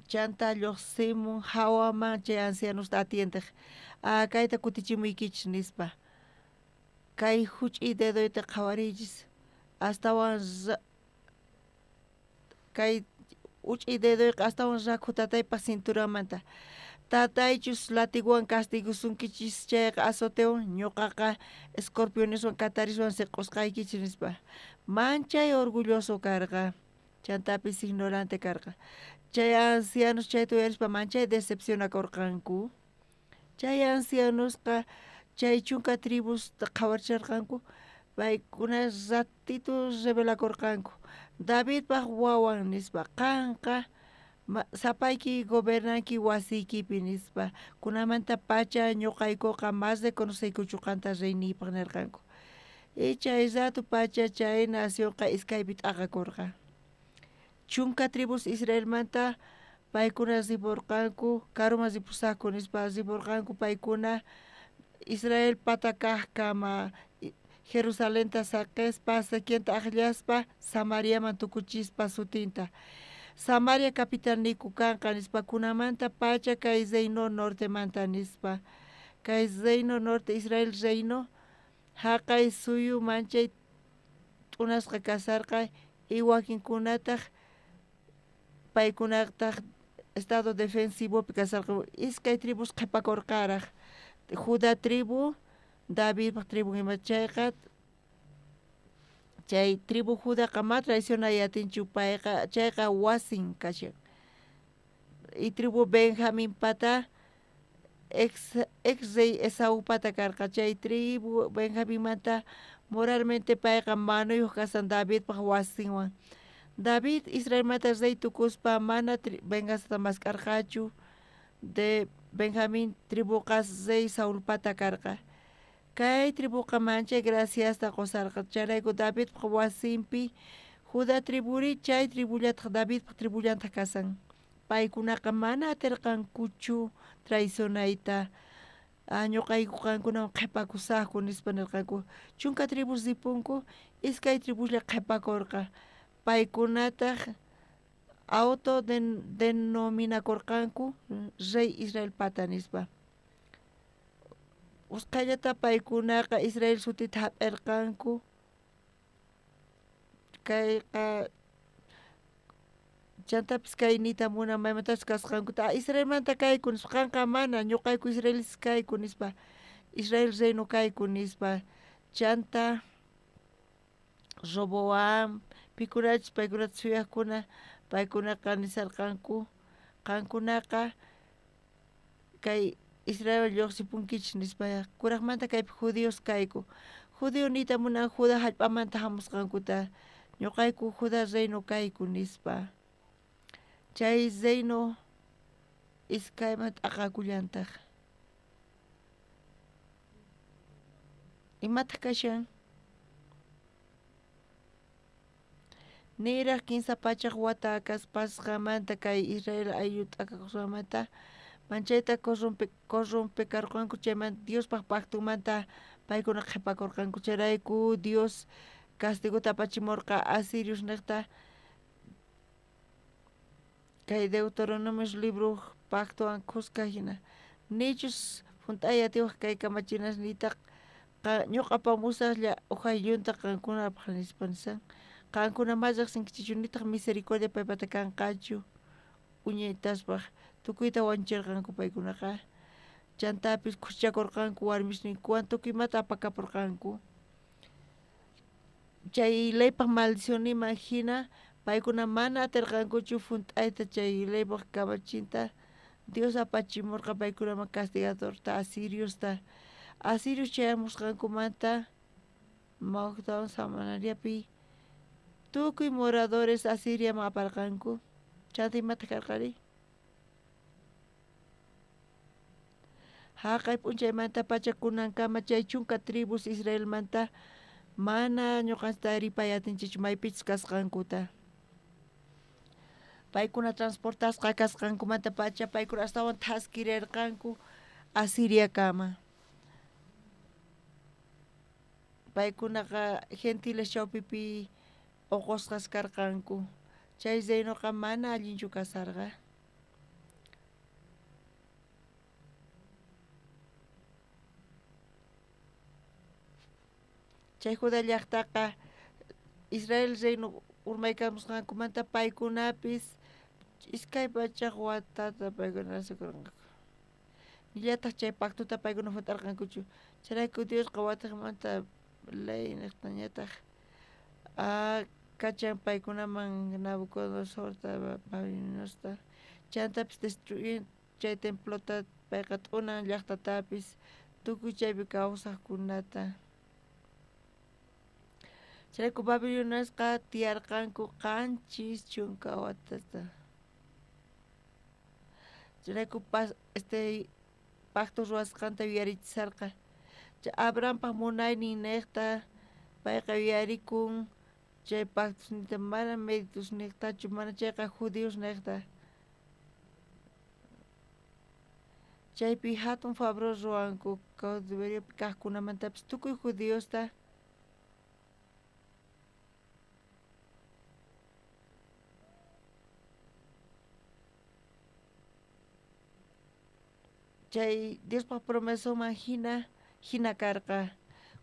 chanta lluqsimun hawaman chay ancianosta atiendeq. Kayta kutichimuykichis nispa. Kay huch'uy dedoyta qhawariychis astawan kay uch'uy dedoyqa astawan rakhu tataypaq cinturamanta. Tataychus latiguwan castigusunkichis chayqa azotewan, ñuqaqa escorpioneswan katariswan siq'usqaykichis nispa. Manchay orgulloso karqa, chantapis ignorante karqa. Chay ancianos chayta uyarispa manchay decepcionakurqanku. Chay ancianosqa chay chunka tribusta qhawaricharqanku, paykuna ratito rebelakurqanku. Davidpaj wawan nispa, qanqa sapayki gobernanki wasiykipi nispa, kunamanta pacha ñuqaykuqa mas reconoceykuchu qanta reyniypaq nirqanku. Y chay rato pacha chay nacionqa iskaypi t'aqakurqa. Chunka tribus Israelmanta paykuna ripurqanku, karuman ripusaqku nispa ripurqanku paykuna Israel pata kaqkama Jerusalenta saqispa, Sequenta aqllaspa, Samariaman tukuchispa sutinta. Samaria capitalniku kanqa nispa, kunamanta pacha kay reino nortemanta nispa. Kay reino norte Israel reino haqay suyu manchay t'unasqa kasarqa y wakinkunataq paykunataq estado defensivopi kasarqa. Iskay tribus qhipakurqaraq, Judá tribu, Davidpaq tribu ima chayqa chay tribu Judaqa ma traicionay atinchu payqa chayqa wasin kashan. Y tribu Benjamín pata ex rey Esaú pata karqa, chay tribu Benjaminmanta moralmente payqa manuyuq kasan Davidpaq wasinwan. David Israelmanta rey tukuspa mana venganzata mask'arqachu, de Benjamín tribuqa rey Saulpata karqa. Kay tribuqa manchay graciasta qusarqa, chayrayku Davidpaq wasinpi Judá triburi chay tribullataq Davidpaq tribullantaq kasan. Paykunaqa mana atirqankuchu traicionayta. Ñuqayku qankunawan qhipakusaqku nispa nirqanku. Chunka tribus ripunku, iskay tribuslla qhipakurqa. Paykunataq auto denominakurqanku rey Israel pata nispa. Usqhayllata paykunaqa Israel sutita hap'irqanku. Kayqa chantapis kay niyta munan maymantachus kasqankuta, Israelmanta kayku nispa, qanqa mana, ñuqayku israelistas kayku nispa, Israel reino kayku nispa. Chanta Roboam, pikunachus paykunata suyaqkuna, paykunaqa nisarqanku, qankunaqa kay Israel lluqsipunkichis nispa, kuraqmanta kaypi judíos kayku. Judío niyta munan Judá hallp'amanta hamusqankuta, ñuqayku Judá reino kayku nispa. Chay reino iskayman t'aqakullantaq. Imataq kashan? Niraq 300 wata kaspasqamanta kay Israel ayllu t'aqakusqanmanta manchayta corrompekarqanku, chaymanta Diospaq pactomanta paykuna qhipakurqanku. Chayrayku Dios castigota apachimurqa asirios niqta. Kay Deuteronomios libro pactowan khuska hina. Nichus junt'ay atiwaq kay kamachinasniytaqa ñuqa apamusaqlla uj ayllunta qankunapaq nispa nisan. Qankuna ma riqsinkichikchu nitaq misericordia paypata kanqachu uñaytaspaq tukuyta wañuchirqanku paykunaqa. Chantapis khuchichakurqanku warmisninkuwan tukuy imata apakapurqanku. Chay leypaq maldicionniman hina paykuna mana atirqankuchu junt'ayta chay leypaq kamachinta. Dios apachimurqa paykunaman castigadorta asiriosta. Asirios chayamusqankumanta Mawktawan Samariapi tukuy moradores Asiriaman aparqanku. Chanta imataq karqari? Haqay p'unchaymanta pacha kunankama chay chunka tribus Israelmanta mana ñuqanchikta ripay atinchikchu maypichus kasqankuta. Paykuna transportasqa kasqankumanta pacha paykuna astawan thaskirirqanku Asiriakama. Paykunaqa gentiles chawpipi uqusqas karqanku. Chay reinoqa mana allinchu kasarqa. Chay Judá llaqtaqa Israel reino urmaykamusqankumanta paykunapis 200 watata paykuna rasukurqanku. Nillataj chay pactota paykuna junt'arqankuchu. Chayrayku Diosqa watejmanta ley niqtañataq kachan paykunaman Nabucodonosorta, Babiloniosta, chantapis destruyin chay templota, payqa t'unan llaqtatapis, tukuy chaypi kawsaqkunata. Chayrayku Babiloniasqa tiyarqanku 70 watasta. Chayrayku pacto ruwasqanta yuyarichisarqa. Chay Abrahampaj munaynin niqta payqa yuyarikun chay pactosninta mana méritos niqtachu, mana chayqa judíos niqta. Chaypi hatun favor ruwanku cautiveriopi kaqkunamantapis tukuy judiosta. Chay Diospaj promesoman hina karqa.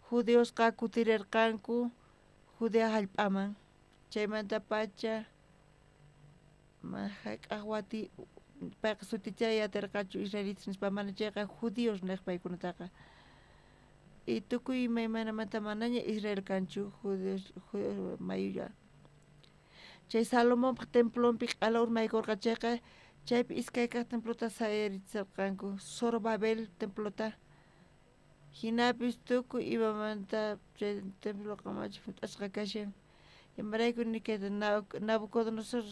Judiosqa kutirirqanku Judea hallp'aman. Chaymantapacha hayk'aq wati payqa sutichay atirqachu israelitas nispa, mana chayqa judíos niq paykunataqa. Y tukuy imaymanamanta manaña Israel kanchu, judíos mayulla. Chay Salomonpaj templonpi q'ala urmaykurqa chayqa, chaypi iskay kaq templota sayarichisarqanku, Zorobabel templota. Hinapis tukuy imamanta chay temploqa machi junt'asqa kashan. Imarayku nikayta Nabucodonosor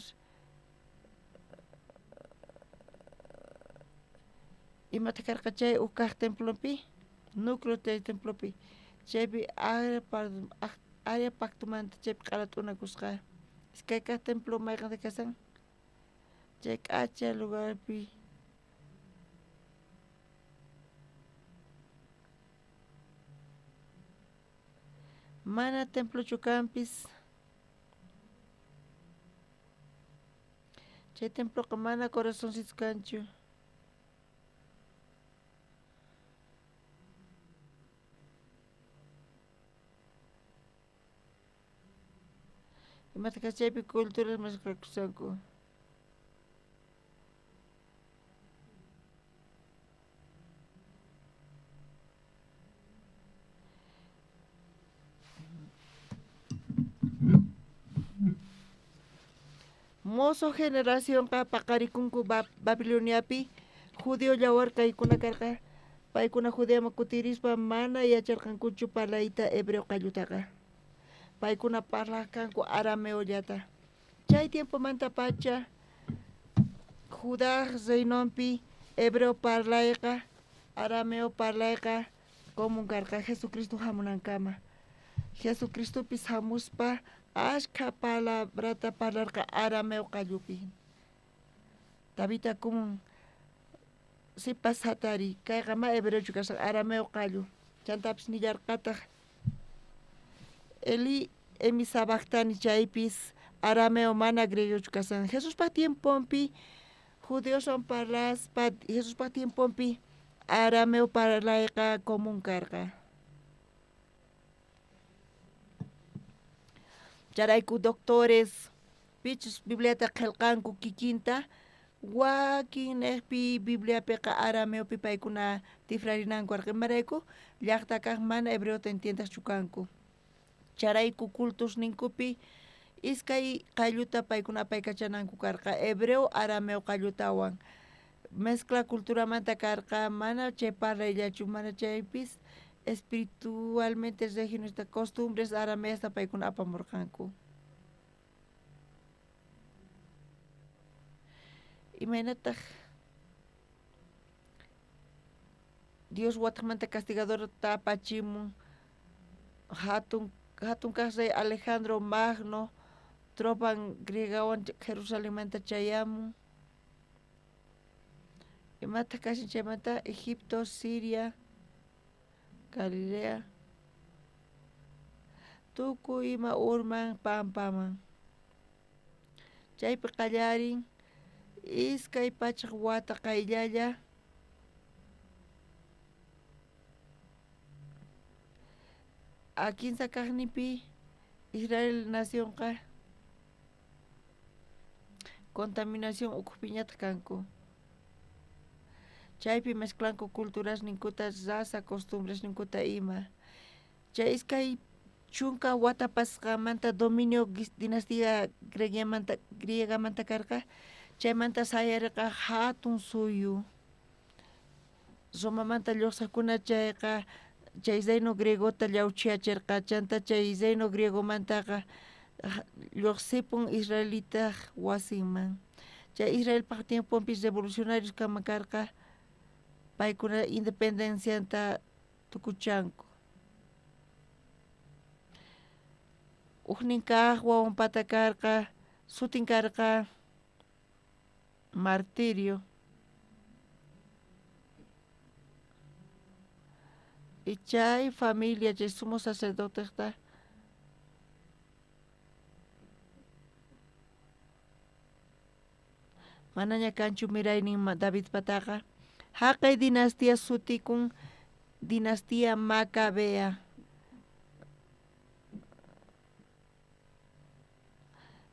imata karqa chay uj kaq templonpi, núcleo chay templopi, chaypi área pactomanta chaypi q'ala t'unakusqa. Iskay kaq templo mayqanta kasan chay k'acha lugarpi. Mana templochu kanpis. Chay temploqa mana corazoncito kanchu. Imata kas chaypi culturas mezclakushanku. Mozo generacionqa paqarikunku Babiloniapi, judío yawar kaykuna karqa, paykuna Judeaman kutirispa mana yacharqankuchu parlayta hebreo qallutaqa. Paykuna parlaq kanku arameollata. Chay tiempomantapacha Judá reinonpi hebreo parlayqa, arameo parlayqa común karqa Jesucristo hamunankama. Jesucristopis hamuspa ashkha palabrata parlarqa arameo qallupi. Tabita común sipas hatari, kayqa ma hebreochu kasqa arameo qallu. Chantapis nillarqataq Eli emi sabactani chaypis arameo mana griegochu kasan. Jesuspaj tiemponpi judioswan parlaspa, Jesuspaj tiemponpi arameo parlayqa común karqa. Chayrayku doctores pichus Bibliata qillqanku kikinta, wakin niqpi Bibliapiqa arameopi paykuna tifrarinanku karqa. Imarayku llaqta kaq mana hebreota entiendaqchu kanku. Chayrayku cultusninkupi iskay qalluta paykuna apaykachananku karqa, hebreo arameo qallutawan. Mezcla culturamanta karqa, mana chay parlayllachu, mana chaypis espiritualmente regionesta costumbres arameasta paykuna apamurqanku. Imaynataq Dios watejmanta castigadorta apachimun hatun kaq rey Alejandro Magno tropan griegawan Jerusalenmanta chayamun. Imataq kashan chaymanta Egipto, Siria, Galilea, tukuy ima urman pampaman. Chaypi qallarin 200 wata qayllalla a 15 kaqninpi Israel nacionqa contaminación ukhupiñataq kanku. Chaypi mezclanku culturasninkuta, raza, costumbresninkuta ima. Chay 20 wata pasqanmanta dominio dinastía griegamanta karqa, chaymanta sayarqa hatun suyu. Romamanta lluqsiqkuna chayqa chay reino griegota llawchiyachirqa, chanta chay reino griegomantaqa lluqsipun israelitaq wasinman. Chay Israelpaq tiemponpi revolucionarios kama karqa, paykuna independencianta tukuchanku. Ujnin kaq wawanpata karqa, sutin karqa martirio. Y chay familia, chay sumo sacerdotejta manaña kanchu miraynin Davidpataqa. Haqay dinastía sutikun dinastía Macabea.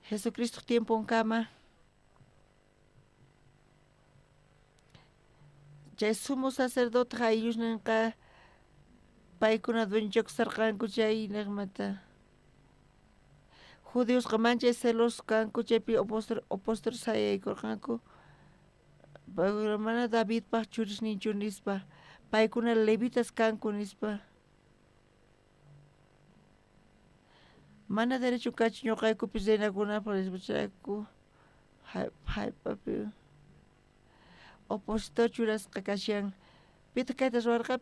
Jesucristo tiemponkama chay sumo sacerdote ayllusninqa paykuna dueñochakusarqanku chay niqmanta. Judiosqa manchay celosos kanku chaypi opositor sayaykurqanku. Paykuna mana Davidpaq churisninchu nispa, paykuna levitas kanku nispa. Mana derecho kachu ñuqaykupis reinakunapaq nispa chayrayku hallp'api opositor churasqa kashan. Pitaq kayta ruwarqa?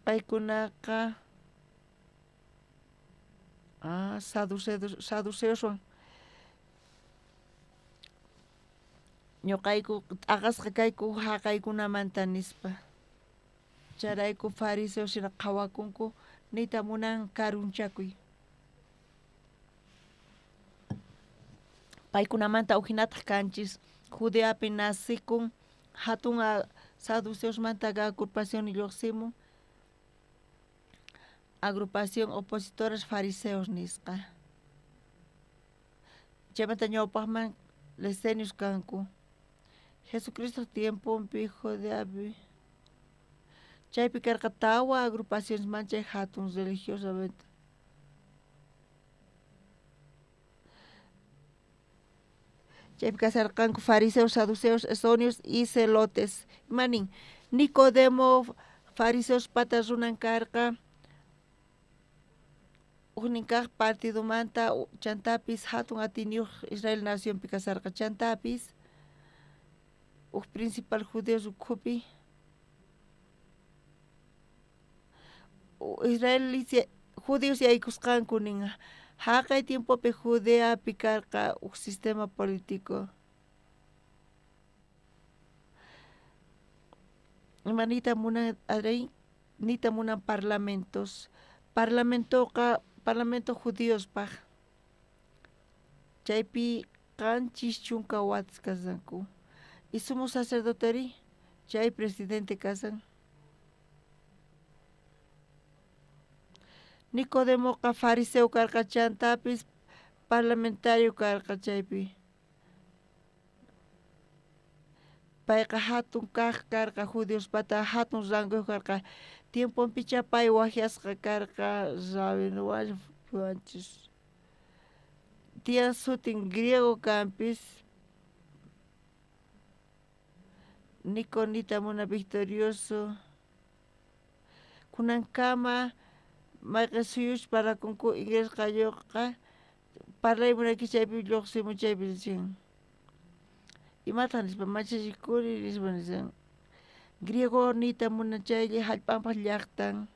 Paykunaqa saduceoswan ñuqayku t'aqasqa kayku haqaykunamanta nispa. Chayrayku fariseos hina qhawakunku niyta munan karunchakuy. Paykunamanta ujinataq kanchis. Judeapi nacikun hatun saduceosmanta agrupación lluqsimun agrupación opositores fariseos nisqa. Chaymanta ñawpaqman esenios kanku. Jesucristo tiemponpi Judeapi chaypi karqa tawa agrupaciones manchay hatun religiosamente. Chaypi kasarqanku fariseos, saduceos, esenios y celotes. Imanin Nicodemo fariseos pata runan karqa ujnin kaq partidomanta chantapis hatun atiyniyuq Israel nacionpi kasarqa, chantapis uj principal judeos ukhupi Israel judíos yaykusqanku nin haqay tiempopi Judeapi karqa uj sistema político. Ima niyta munan Adrián? Niyta munan parlamentos. Parlamentoqa parlamento judiospaq. Chaypi 70 watas kasanku. Y sumo sacerdoteri chay presidente kasan. Nicodemoqa fariseo karqa chantapis parlamentario karqa chaypi. Payqa hatun kaq karqa judiospata hatun rangoyuq karqa. Tiemponpicha pay waqyasqa karqa rabino wanchis. Tiyan sutin griego kanpis. Nico niyta muna victorioso. Kunankama mayqin suyus parlakunku inglés qalluqa parlay munayki chaypi lluqsimun chaypi nichin. Imataq nispa machachikuni nispa nichin. Griego niyta munan chaylla hallp'anpaq llaqtan.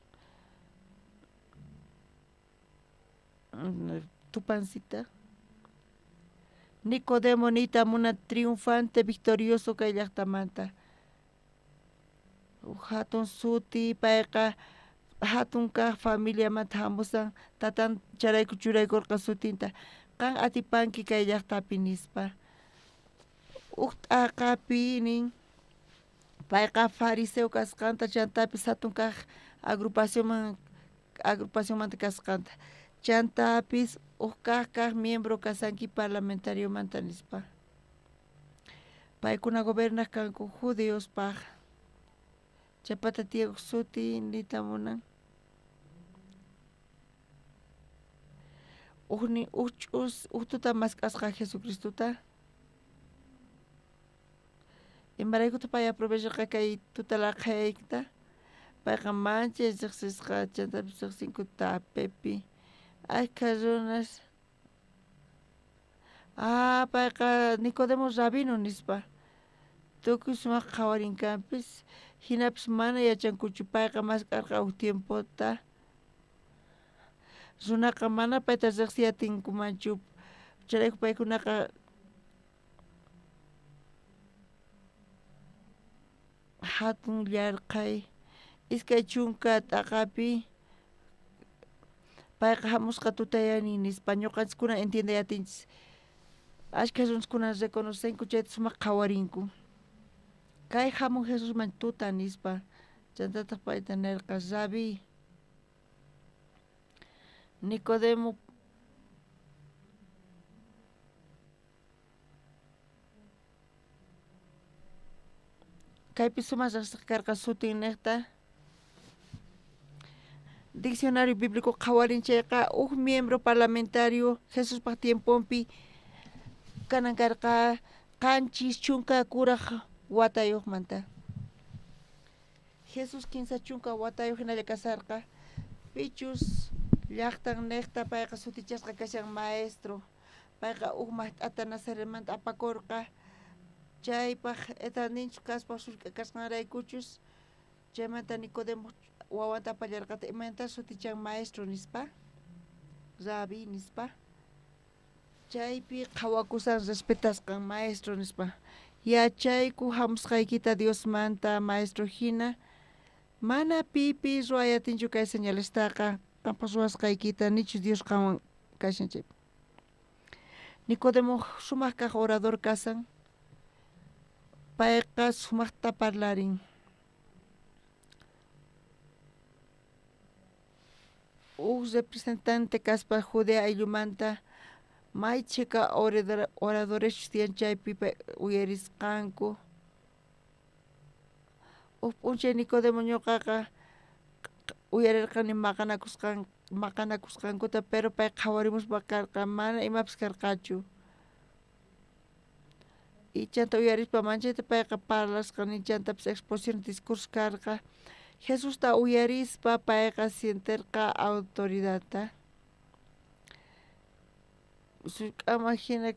Tupancita. Nicodemo niyta munan triunfante victorioso kay llaqtamanta. Hatun suti payqa hatun kaq familiamanta hamusan tatan chayrayku churaykurqa sutinta. Qan atipanki kay llaqtapi nispa. Uj t'aqapi nin payqa fariseo kasqanta chantapis hatun kaq agrupacionmanta kasqanta. Chantapis uj kaj miembro kasanki parlamentariomanta nispa. Paykuna gobernaj kanku judiospaj. Chaypata tiyakoj suti niyta munan. Ujnin uj ch'us uj tuta mask'asqa Jesucristota. Imaraykutaj pay aprovecharqa kay tuta laqhayayta. Payqa manchay riqsisqa chantapis riqsinku tapepi. Ashkha runas. Ah, payqa Nicodemo rabino nispa. Tukuy sumaq qhawarinkanpis jinapis mana yachankuchu payqa mask'arqa uj tiempota. Runaqa mana payta riqsiy atinkumanchu chayrayku paykunaqa jatun llarqhay 20 t'aqapi payqa jamusqa tutayani nispa ñuqanchiskuna entiendey atinchis. Ashkha runaskuna reconocenku chayta sumaq qhawarinku. Kay jamun Jesusman tuta nispa chantataq payta nerqa Rabí. Nicodemo kaypi sumaq riqsisqa karqa sutin niqta. Diccionario bíblico qhawarin chayqa uj miembro parlamentario Jesuspaj tiemponpi kanan karqa 70 kuraj watayuqmanta. Jesús 30 watayuq hinalla kasarqa. Pichus llaqtan niqta payqa sutichasqa kashan maestro. Payqa uj maqt'ata Nazaretmanta apakurqa. Chaypaj edadninchus kaspa sullk'a kasqanraykuchus chaymanta Nicodemo wawanta apallarqataq imaynata sutichan maestro nispa, Rabí nispa. Chaypi qhawakusan respetasqan maestro nispa. Yachayku hamusqaykita Diosmanta maestro hina mana pipis ruway atinchu kay señalestaqa qanpaq ruwasqaykita nichu Dios qanwan kashan chaypi. Nicodemo sumaq kaq orador kasan. Payqa sumaqta parlarin. Uj representante kaspa Judea ayllumanta may chhika oradorechus tiyan chaypi uyarisqanku. Uj p'unchay Nicodemo ñuqaqa uyarirqani maqanakusqankuta pero pay qhawarimuspa karqa mana imapis karqachu. Y chanta uyarispa manchayta payqa parlasqa chantapis exposición discurso karqa. Jesusta uyarispa payqa sienterqa autoridadta. Sullk'ama hina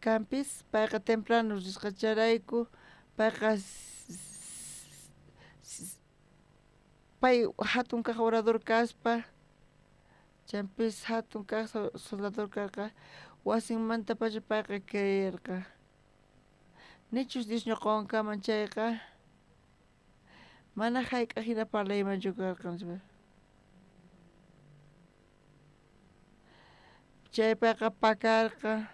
kanpis payqa temprano risqa chayrayku payqa pay hatun kaq orador kaspa chaypis hatun kaq soldador karqa wasinmantapacha payqa creerqa. Nichus Dios ñuqawan kaman chayqa mana hayk'aq hina parlaymanchu karqa nispa. Chay payqa pakarqa.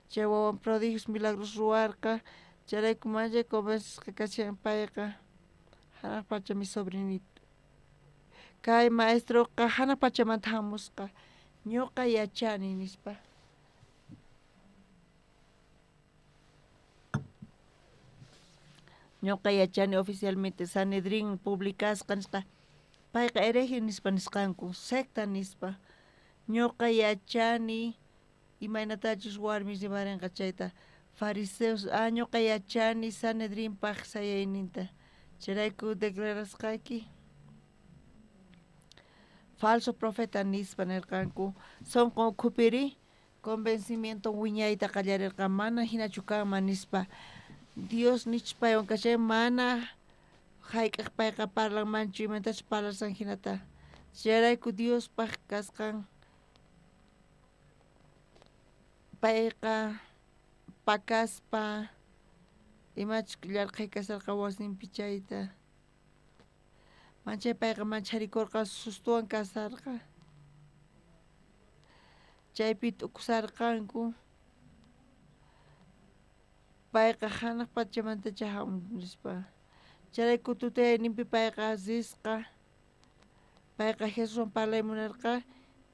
Chay wawan prodigios milagros ruwarqa chayrayku manchay convencisqa kashan payqa hanaq pacha mi sobrinito. Kay maestroqa hanaq pachamanta hamusqa ñuqa yachani nispa. Ñuqa yachani oficialmente Sanedrín publicasqa nisqa payqa hereje nispa nisqanku secta nispa. Ñuqa yachani imaynatachus warmi rimarinqa chayta fariseos ñuqa yachani Sanedrinpaj sayayninta chayrayku declarasqayki falso profeta nispa nirqanku sunqun ukhupiri convencimiento wiñayta qallarirqa mana hinachu kanman nispa. Dios nichus paywan kashan mana hayk'aq payqa parlanmanchu imatachus parlasqan hinata. Chayrayku Diospaj kasqan payqa pakaspa imachus llarqhay kasharqa wasinpi chayta. Manchay payqa mancharikurqa sustuwan kasarqa. Chaypi t'ukusarqanku. Payqa hanaq pachamantacha hamun nispa. Chayrayku tutayayninpi payqa risqa. Payqa Jesuswan parlay munarqa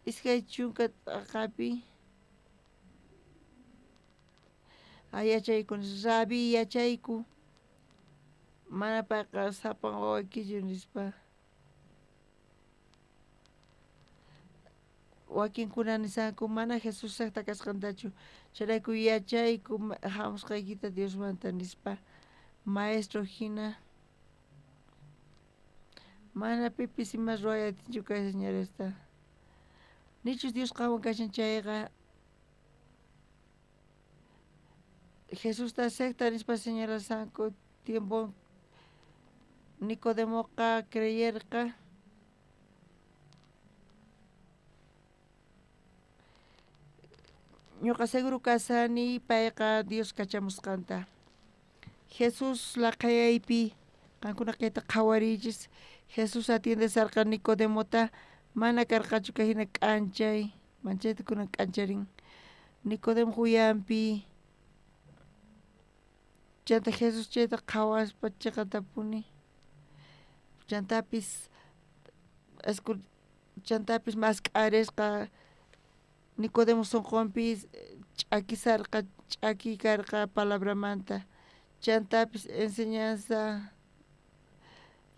20 t'aqapi. Yachayku Rabí yachayku mana payqa sapan wawaykichu nispa. Wakinkuna nisanku mana Jesús secta kasqantachu, chayrayku yachayku hamusqaykita Diosmanta nispa. Maestro hina mana pipis ima ruway atinchu kay señoresta. Nichus Dios qanwan kashan chayqa Jesusta secta nispa señalasanku tiempo Nicodemoqa creyerqa. Ñuqa seguro kasani payqa Dios kachamusqanta. Jesús laqhayaypi qankuna kayta qhawariychis. Jesús atiendesarqa Nicodemota mana karqachu kay hina k'anchay, manchayta kunan k'ancharin. Nicodemo uyanpi chanta Jesús chayta qhawaspa chiqatapuni. Chantapis mask'arisqa Nicodemo sunqunpi ch'akisarqa, ch'akiy karqa palabramanta. Chantapis enseñanza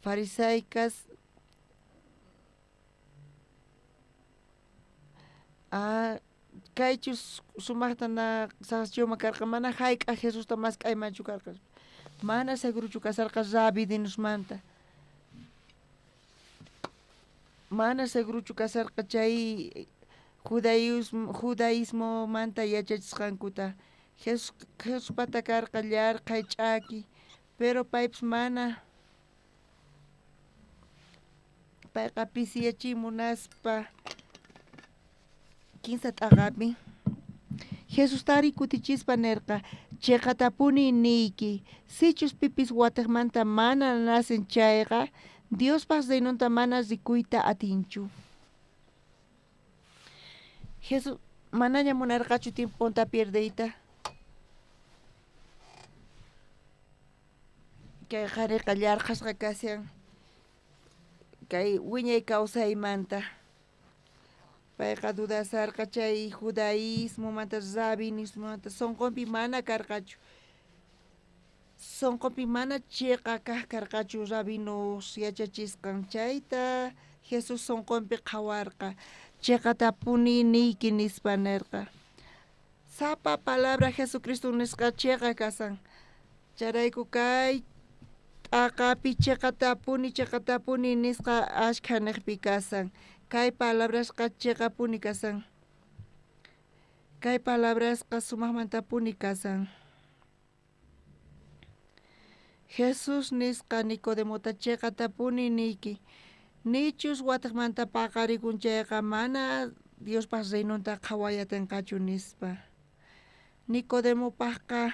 farisaicas kaychus sumaqta na saqsachiyman karqa mana hayk'aq Jesusta mask'aymanchu karqa. Mana seguruchu kasarqa rabidinusmanta. Mana seguruchu kasarqa chay judaísmomanta yachachisqankuta. Jesuspata karqa llarqhay ch'aki, pero paypis mana payqa pisiyachiy munaspa 15 t'aqapi. Jesustari kutichispa nerqa, chiqatapuni niyki, sichus pipis watiqmanta mana nacen chayqa, Diospaq reinonta mana rikuyta atinchu. Jesús manaña munarqachu tiemponta pierdeyta. Kay qhariqa llarqhasqa kashan kay wiñay kawsaymanta. Payqa dudasarqa chay judaísmomanta, rabinismomanta, sunqunpi mana karqachu. Sunqunpi mana chiqa kaq karqachu rabinos yachachisqan chayta Jesús sunqunpi qhawarqa. Chiqatapuni niyki nispa nerqa. Sapa palabra Jesucristo nisqa chiqa kasan. Chayrayku kay t'aqapi chiqatapuni chiqatapuni nisqa ashkha niqpi kasan. Kay palabrasqa chiqapuni kasan. Kay palabrasqa sumaqmantapuni kasan. Jesús nisqa Nicodemota chiqatapuni niyki. Nichus watiqmanta paqarikun chayqa mana Diospaq reinonta qhaway atinqachu nispa. Nicodemopaqqa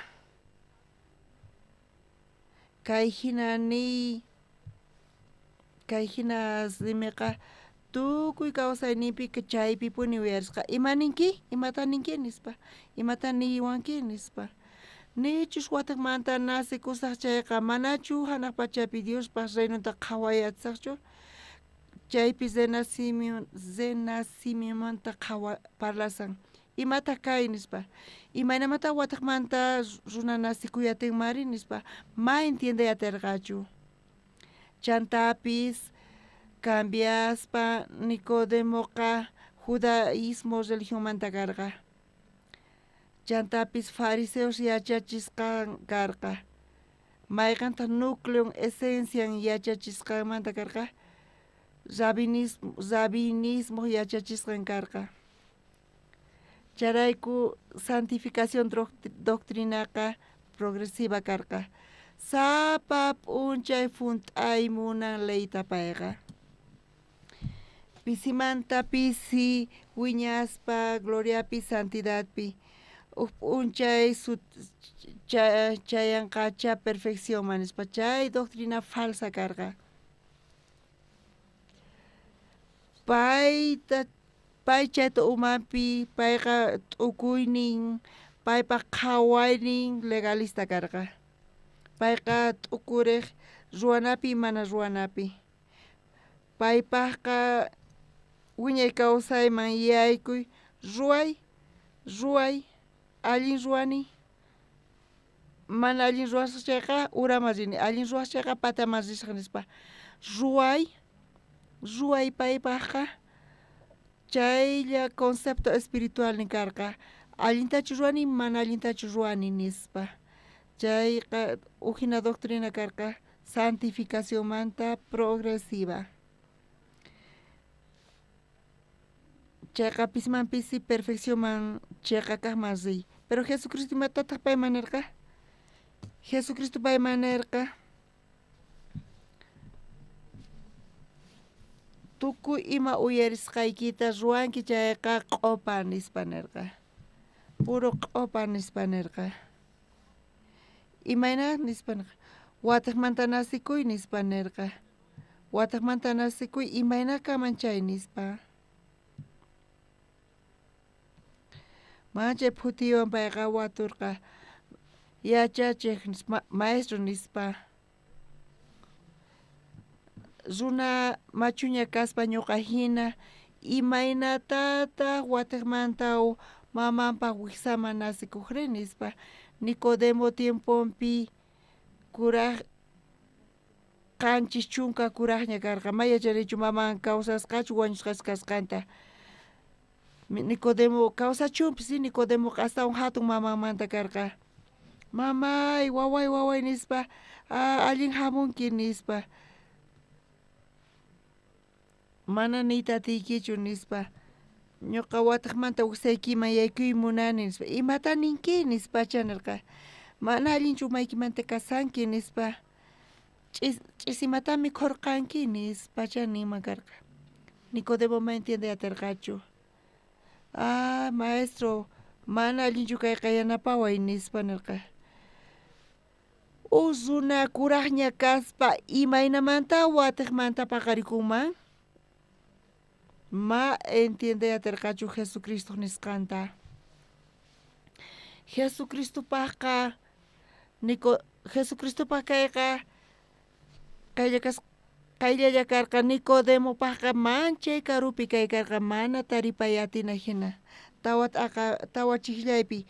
kay hina niy, kay hina simiqa tukuy kawsayninpi chaypipuni uyarisqa. Ima ninki? Imata ninki nispa. Imata niywanki nispa. Nichus watiqmanta nacekusaq chayqa manachu hanaq pachapi Diospaq reinonta qhaway atisaqchu? Chaypi renacimientomanta parlasan. Imataq kay nispa. Imaynamanta watiqmanta runa nacikuy atinmari nispa. Ma entiende atirqachu. Chantapis cambiaspa Nicodemoqa judaísmo religionmanta karqa. Chantapis fariseos yachachisqan karqa. Mayqantaq núcleo esencian yachachisqanmanta karqa. Rabinismo yachachisqan karqa. Chayrayku santificación doctrinaqa progresiva karqa. Sapa p'unchay junt'ay munan leyta payqa. Pisimanta pisi wiñaspa gloriapi santidadpi. Uj p'unchay chayanqacha perfeccionman nispa. Chay doctrina falsa karqa. Pay chayta umanpi payqa t'ukuynin, paypaq qhawaynin legalista karqa. Payqa t'ukuriq Ruwanapi mana ruwanapi. Paypajqa wiñay kawsayman yaykuy ruway, ruway, allin ruwani, mana allin ruwasaj chayqa uraman rini, allin ruwasaj chayqa pataman risaj nispa. Ruway, ruway paypajqa chaylla concepto espiritualnin karqa, allintachu ruwani mana allintachu ruwani nispa. Chayqa uj jina doctrina karqa santificacionmanta progresiva. Chayqa pisiman pisi perfeccionman cheqa kajman riy. Pero Jesucristo imatataj payman nerqa? Jesucristo payman nerqa tukuy ima uyarisqaykita ruwanki chayqa q'opa nispa nerqa. Puro q'opa nispa nerqa. Imayna nispa nerqa? Watejmanta nacikuy nispa nerqa. Watejmanta nacikuy imayna kaman chay nispa. Manchay phutiywan payqa waturqa yachachej maestro nispa. Runa machuña kaspa ñuqa hina imaynatataq watejmanta mamanpaj wijsaman nacikujri nispa. Nicodemo tiemponpi kuraj 70 kurajña karqa, may yacharichu maman kawsasqachu wañusqachu kasqanta. Nicodemo kawsachunpis, Nicodemoqa astawan hatun mamanmanta karqa. Mamay, waway, waway nispa, allin hamunki nispa. Mana niyta atiykichu nispa. Ñuqa watejmanta wijsaykiman yaykuy munani nispa. Imata ninki nispacha nerqa. Mana allinchu umaykimanta kasanki nispa. Ch'isimata mikhurqanki nispacha ninman karqa. Nicodemo ma entiende aterqachu. Ah, maestro, mana allinchu kayqa yanapaway nispa nerqa. Uj runa kurajña kaspa imaynamanta watejmanta paqarikunman? Ma entiende aterqachu Jesucristo nisqanta. Jesucristopajqa Jesucristopaj kayqa qayllalla karqa. Nicodemopajqa manchay karupi kay karqa, mana taripay atina hina tawa chijllaypi.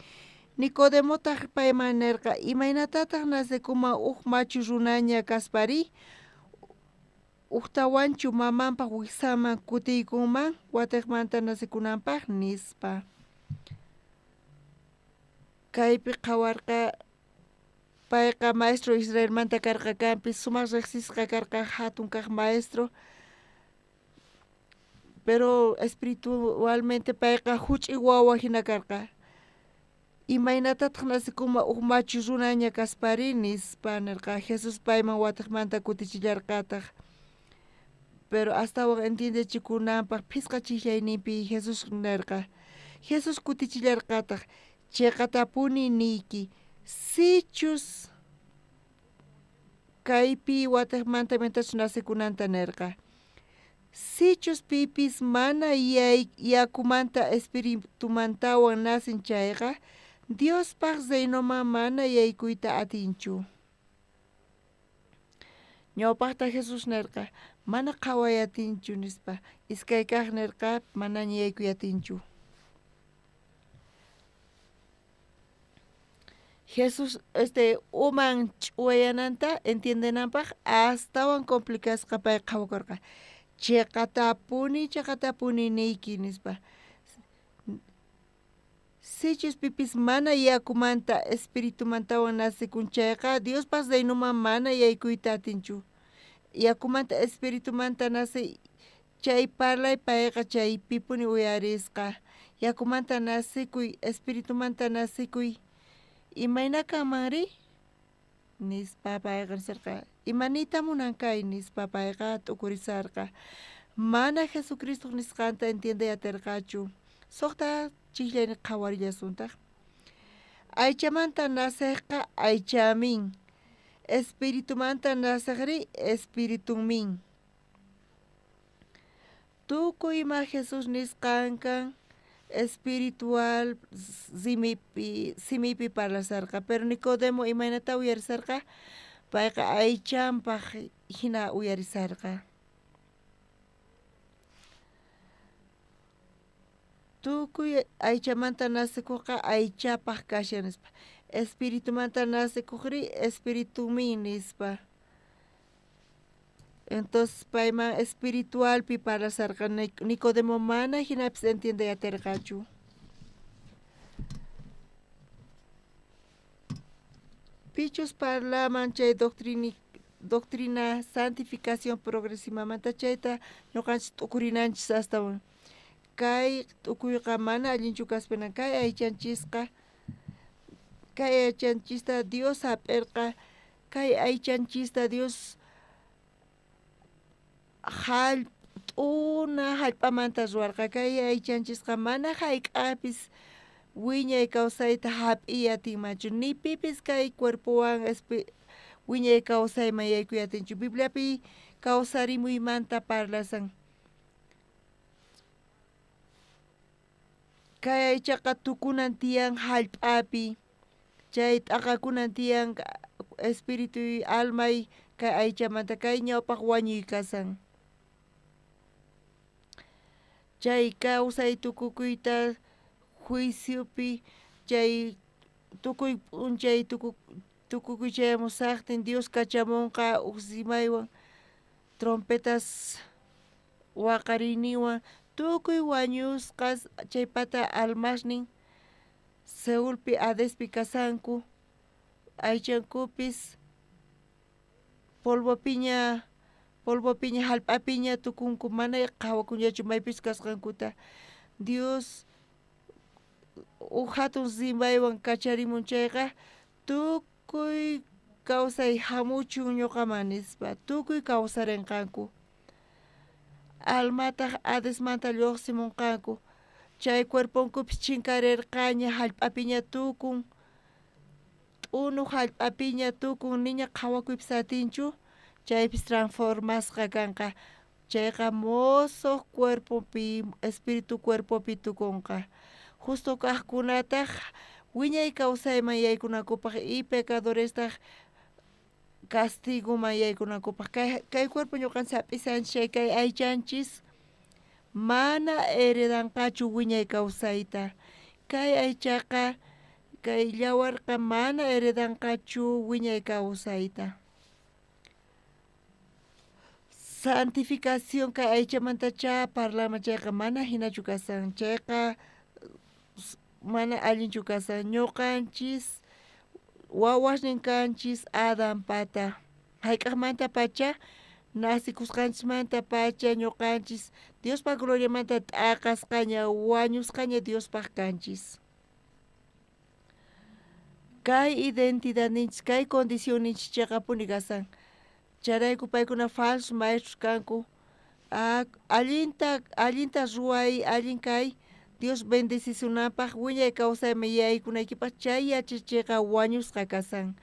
Nicodemotaj payman nerqa, imaynatataq nacekunman uj machu runaña kaspari? Ujtawanchu mamanpaj wijsaman kutiykunman watejmanta nacekunanpaj nispa. Kaypi qhawarqa payqa maestro Israelmanta karqa kanpis, sumaq riqsisqa karqa hatun kaq maestro. Pero espiritualmente payqa huch'i wawa hina karqa. Imaynatataq nacekunman uj machu runaña kaspari nispa nerqa. Jesús payman watejmanta kutichillarqataq. Pero astawan entiendechikunanpaj phisqa chijllayninpi Jesús nerqa. Jesús kutichillarqataq, cheqatapuni niyki, sichus kaypi watejmanta imatachus nacekunanta nerqa. Sichus pipis mana yakumanta espiritumantawan nacen chayqa, Diospaj reinoman mana yaykuyta atinchu. Ñawpajta Jesús nerqa, mana qhaway atinchu nispa. Iskay kaj nerqa, manaña yaykuy atinchu. Jesús uman ch'uwayananta entiendenanpaj astawan complicasqa pay qhawakurqa. Cheqatapuni, cheqatapuni niyki nispa. Sichus pipis mana yakumanta espiritumantawan nacekun chayqa, Diospaj reinoman mana yaykuyta atinchu. Yakumanta espiritumanta nace chay parlay payqa chaypipuni uyarisqa. Yakumanta nacekuy, espiritumanta nacekuy, imayna kanmanri? Nispa payqa nisarqa. Imaniyta munan kay nispa payqa t'ukurisarqa. Mana Jesucristo nisqanta entiende aterqachu. Suqta chijllayni qhawarillasuntaq. Aychamanta nacejqa aychamin, espiritumanta nacejri espiritunmin. Tukuy ima Jesús nisqankan espiritual simipi parlasarqa. Pero Nicodemo imaynata uyarisarqa, Payqa aychanpaj jina uyarisarqa. Tukuy aychamanta nacekuqqa aychapaj kashan nispa. Espiritumanta nacekujri espiritumin nispa. Entonces payman espiritualpi parlasarqa. Nicodemo mana jinapis entiendey aterqachu. Pichus parlaman chay doctrina santificación progresivamanta chayta ñuqanchis t'ukurinanchis astawan. Kay t'ukuyqa mana allinchu kaspina kay aychanchisqa, kay aychanchista Dios hap'irqa, kay aychanchista Dios t'una hallp'amanta ruwarqa, kay aychanchisqa mana hayk'apis wiñay kawsayta hap'iy atinmanchu, ni pipis kay cuerpowan wiñay kawsayman yaykuy atinchu. Bibliapi kawsarimuymanta parlasan. Kay aychaqa tukunan tiyan hallp'api, chay t'aqakunan tiyan espíritu almay kay aychamanta, kay ñawpaq wañuy kasan. Chay kawsay tukukuyta juiciopi chay tukuy p'unchay tukukuy chayamusaqtin Dios kachamunqa uj rimaywan trompetas waqariyninwan tukuy wañusqas chaypata almasnin Seulpi Hadespi kasanku, aychankupis polvopiña hallp'apiña tukunku, mana qhawakunñachu maypis kasqankuta. Dios uj hatun rimaywan kacharimun chayqa tukuy kawsay hamuchun ñuqaman nispa, tukuy kawsarinqanku. Almataq Hadesmanta lluqsimunqanku, chay cuerponkupis chinkarirqaña hallp'apiña tukun, t'unu hallp'apiña tukun, niña qhawakuypis atinchu, chaypis transformasqa kanqa. Chayqa mosoq cuerpopi, espíritu cuerpopi tukunqa. Justo kaqkunataq wiñay kawsayman yaykunankupaq y pecadorestaq castigoman yaykunankupaq. Kay cuerpo ñuqanchis hap'isanchis chay kay aychanchis mana heredanqachu wiñay kawsayta. Kay aychaqa, kay llawarqa mana heredanqachu wiñay kawsayta. Santificación kay aychamantacha parlaman chayqa mana hinachu kasan, chayqa mana allinchu kasan. Ñuqanchis wawasnin kanchis Adanpata. Hayk'aqmanta pacha nacikusqanchismanta pacha ñuqanchis Diospa gloriamanta t'aqasqaña wañusqaña Diospaq kanchis. Kay identidadninchis, kay condicionninchis chayqapuni kasan. Chayrayku paykuna falso maestros kanku. Allinta ruway, allin kay Dios bendecisunanpaq wiñay kawsayman yaykunaykipaq chay yachachiqa wañusqa kasan.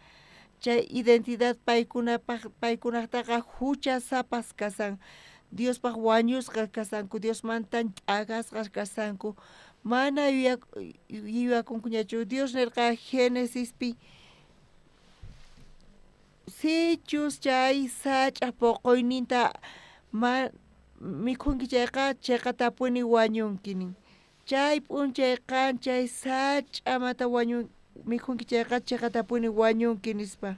Chay identidad paykunapaq paykunaqtaqa huchasapas kasan. Diospaq wañusqa kasanku, Diosmantan t'aqasqas kasanku. Mana yuyakunkuñachu. Dios nirqa Génesispi sichus chay sach'aq poqoyninta mikhunki chayqa chayqatapuni wañunki nin. Chay p'unchay qan chay sach'amanta mikhunki chayqa chayqatapuni wañunki nispa.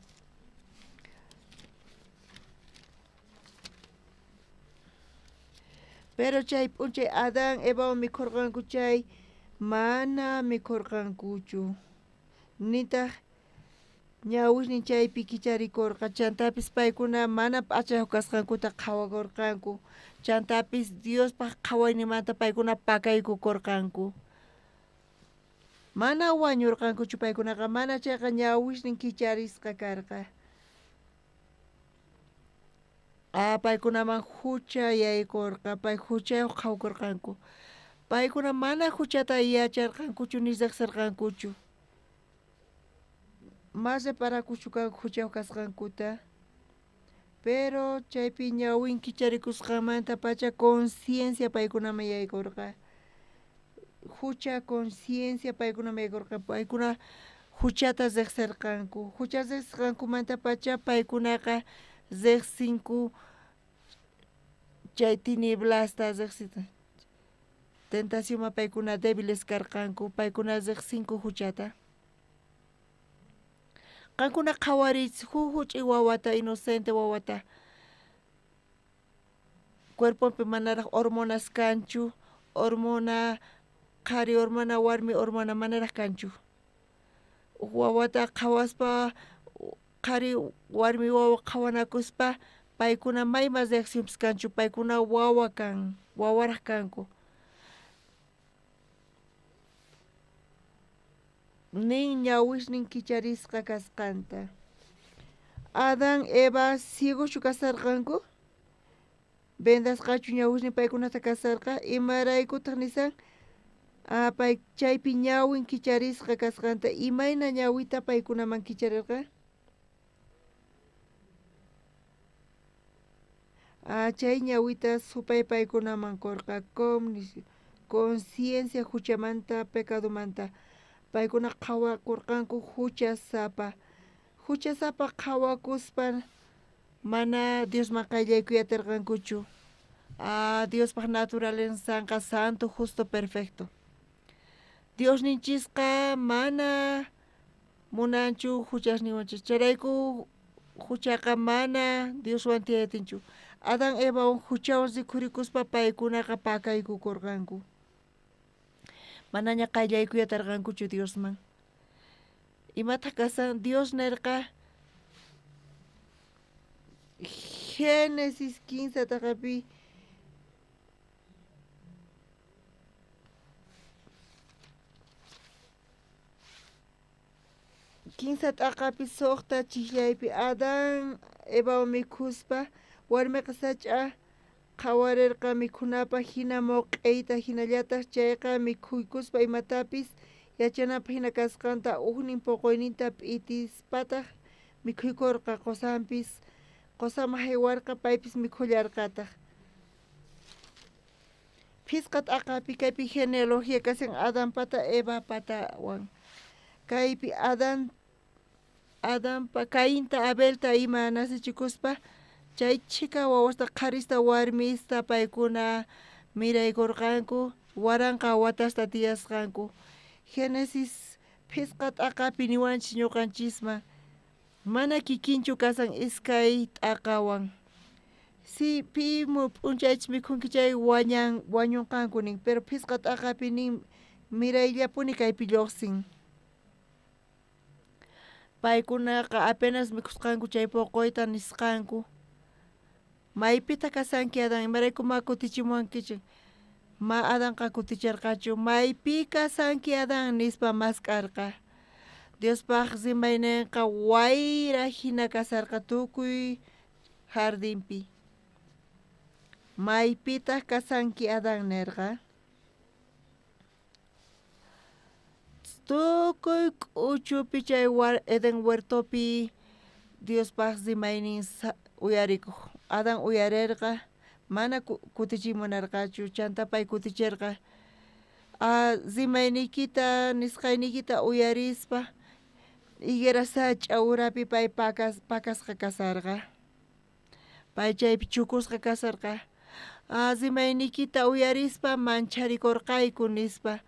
Pero chay p'unchay Adán Evawan mikhurqanku chay mana mikhurqankuchu. Nitaq ñawisnin chaypi kicharikurqa, chantapis paykuna mana p'achayuq kasqankuta qhawakurqanku, chantapis Diospaq qhawayninmanta paykuna pakaykukurqanku. Mana wañurqankuchu paykunaqa, mana chayqa ñawisnin kicharisqa karqa. Paykunaman hucha yaykurqa, pay huchayuq qhawakurqanku. Paykuna mana huchata yacharqankuchu ni riqsirqankuchu. Mas reparakuchu kanku huchayuq kasqankuta. Pero chaypi ñawin kicharikusqanmanta pacha conciencia paykunaman yaykurqa. Hucha conciencia paykunaman yaykurqa. Paykuna Juchata rejserqanku. Jucha rejsisqankumantapacha paykunaqa rejsinku chay tiniblasta rejsita. Tentacionman paykuna débiles karqanku, paykuna rejsinku juchata. Qankuna qhawariychis huk huch'uy wawata, inocente wawata. Cuerponpi manaraj hormonas kanchu, hormona qhari hormona, warmi hormona manaraj kanchu. Uj wawata qhawaspa, qhari warmi wawa qhawanakuspa, paykuna mayma reaccionpis kanchu, paykuna wawa kan, wawaraj kanku. Nin ñawisnin kicharisqa kasqanta. Adán, Eva ciegoschu kasarqanku? Vendasqachu ñawisnin paykunata kasarqa? Imaraykutaq nisan? Pay chaypi ñawin kicharisqa kasqanta. Imayna ñawita paykunaman kicharirqa? Chay ñawita supay paykunaman qorqa conciencia juchamanta, pecadomanta. Paykuna qhawakurqanku juchasapa. Juchasapa qhawakuspa mana Diosman qayllaykuy atirqankuchu. Diospaj naturalezanqa santo, justo, perfecto. Diosninchisqa mana munanchu juchasninwanchis. Chayrayku juchaqa mana Dioswan tiyatinchu. Adán Evawan juchawan rikhurikuspa paykunaqa pakaykukurqanku. Manaña qayllaykuy atirqankuchu Diosman. Imataq kasan? Dios nerqa Génesis 15 taqapi kinsa t'aqapi suqta chijllaypi Adán Evawan mikhuspa warmiqa sach'a qhawarirqa mikhunapaj hina moq'eyta hinallataq chayqa mikhuykuspa imatapis yachanapaj hina kasqanta ujnin poqoyninta p'itispataq mikhuykurqa qosanpis qosanman haywarqa paypis mikhullarqataq. Phisqa t'aqapi kaypi genealogía kashan Adanpata Evapatawan. Kaypi Adanpa Cainta Abelta ima nacichikuspa chay chhika wawasta qharista warmista paykuna miraykurqanku waranqa watasta tiyasqanku. Génesis phisqa t'aqapi niwanchis ñuqanchisman mana kikinchu kasan iskay t'aqawan. Si pimu p'unchaychis mikhunki chay wañunqanku nin, pero phisqa t'aqapi nin mirayllapuni kaypi lluqsin. Paykunaqa apenas mikhusqanku chay poqoyta nisqanku. Maypitaq kasanki Adán? Imarayku ma kutichimuwankichik? Ma Adanqa kuticharqachu. Maypi kasanki Adán nispa mask'arqa. Diospaj rimayninqa wayra hina kasarqa tukuy jardinpi. Maypitaq kasanki Adán nerqa. Tukuy k'uchupi chay Edén huertopi Diospaj rimaynin uyarikuq. Adán uyarerqa, mana kutichimunarqachu, chanta pay kuticherqa. Rimayniykita nisqayniykita uyarispa higuera sach'a urapi pay pakasqa kasarqa. Pay chaypi chukusqa kasarqa. Rimayniykita uyarispa mancharikurqayku nispa.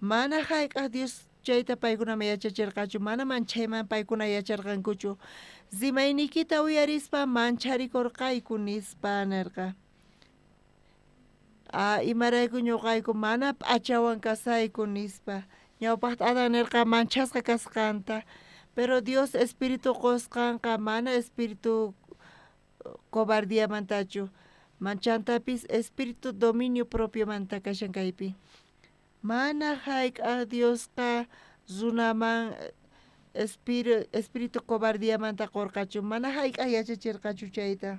Mana hayk'aq Dios chayta paykunaman yachachirqachu, mana manchayman paykuna yacharqankuchu. Rimayniykita uyarispa mancharikurqayku nispa nerqa. Imarayku ñuqayku mana p'achawan kasayku nispa. Ñawpaqta Adán nerqa manchasqa kasqanta, pero Dios espíritu qusqanqa mana espíritu cobardiamantachu, manchantapis espíritu dominio propiomanta kashan kaypi. Mana hayk'aq Diosqa runaman espíritu cobardiamanta qurqachu, mana hayk'aq yachachirqachu chayta.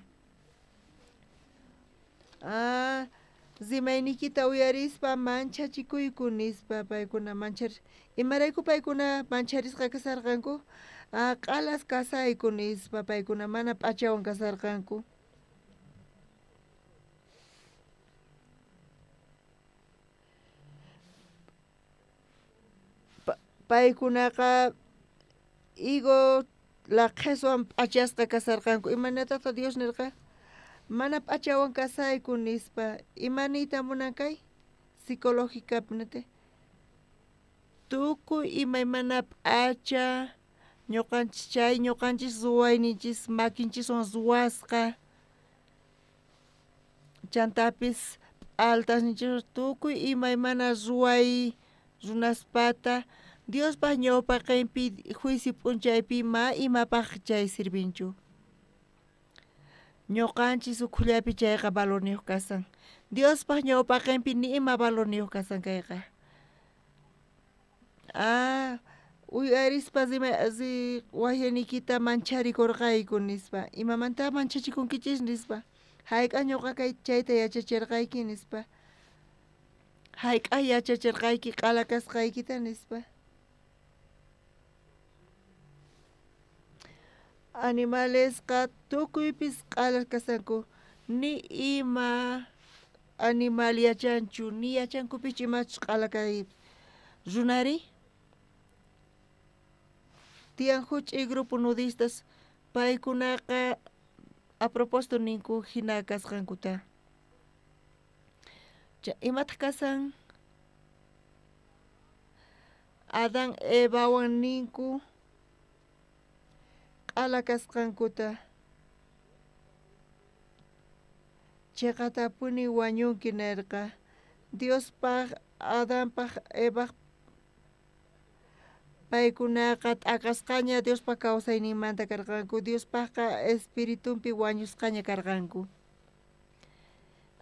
Rimayniykita uyarispa manchachikuyku nispa paykuna imarayku paykuna mancharisqa kasarqanku? Q'alas kasayku nispa paykuna mana p'achawan kasarqanku. Paykunaqa Higo laqheswan p'achasqa kasarqanku. Imaynatataq Dios nirqa? Mana p'achawan kasayku nispa. Ima niyta munan kay? Psicológicamente. Tukuy imaymana p'acha ñuqanchis chay ñuqanchis ruwayninchis makinchiswan ruwasqa chantapis p'altasninchis tukuy imaymana ruway runaspata Diospaq ñawpaqinpi juicio p'unchaypi ma imapaq chay sirvinchu. Ñuqanchis ukhullapi chayqa valorniyuq kasan. Diospaq ñawpaqinpi ni ima valorniyuq kasan kayqa. Ah, uyarispa wayaniykita mancharikurqayku nispa. Imamanta manchachikunkichis nispa. Hayk'aq ñuqa kay chayta yachachirqayki nispa. Hayk'aq yachachirqayki q'ala kasqaykita nispa. Animalesqa tukuypis q'alas kasanku. Ni ima animal yachanchu, ni yachankupichu imachus q'ala kay runari. Tiyan huch'uy grupo nudistas paykunaqa a propósito ninku hina kasqankuta. Imataq kasan? Adán Evawan ninku q'ala kasqankuta. Chiqatapuni wañunki nirqa. Diospaq Adanpaq Evaq paykunaqa t'aqasqaña Diospaq kawsayninmanta karqanku. Diospaqqa espiritunpi wañusqaña karqanku.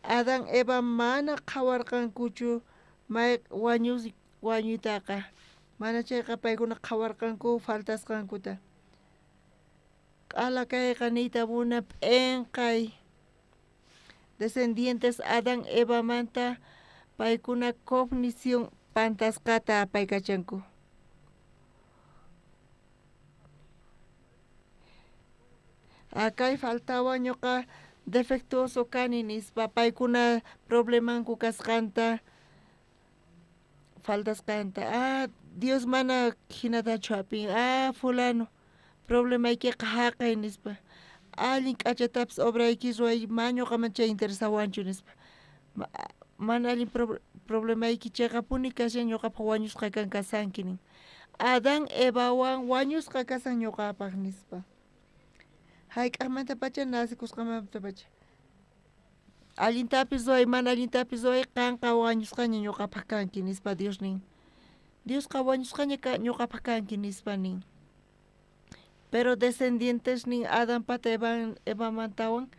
Adán Eva mana qhawarqankuchu may wañuytaqa. Mana chayqa paykuna qhawarqanku faltasqankuta. Q'ala kayqa niyta munan p'inqay. Descendientes Adán Evamanta paykuna cognición pantasqata apaykachanku. Kay faltawan ñuqa defectuoso kani nispa paykuna problemanku kasqanta faltasqanta. Ah, Dios mana hinatachu hap'in. Ah, fulano problemaykiqa haqay nispa. Allin k'achatapis obrayki ruway ma ñuqaman chay interesawanchu nispa. Mana allin problemayki chayqapuni kashan ñuqapaq wañusqa kan kasanki nin. Adán Evawan wañusqa kasan ñuqapaq nispa. Hayk'aqmantapacha nacikusqanmantapacha. Allintapis ruway mana allintapis ruway qanqa wañusqaña ñuqapaq kanki nispa Dios nin. Diosqa wañusqaña ñuqapaq kanki nispa nin. Pero descendientes nin Adanpata Evamantawan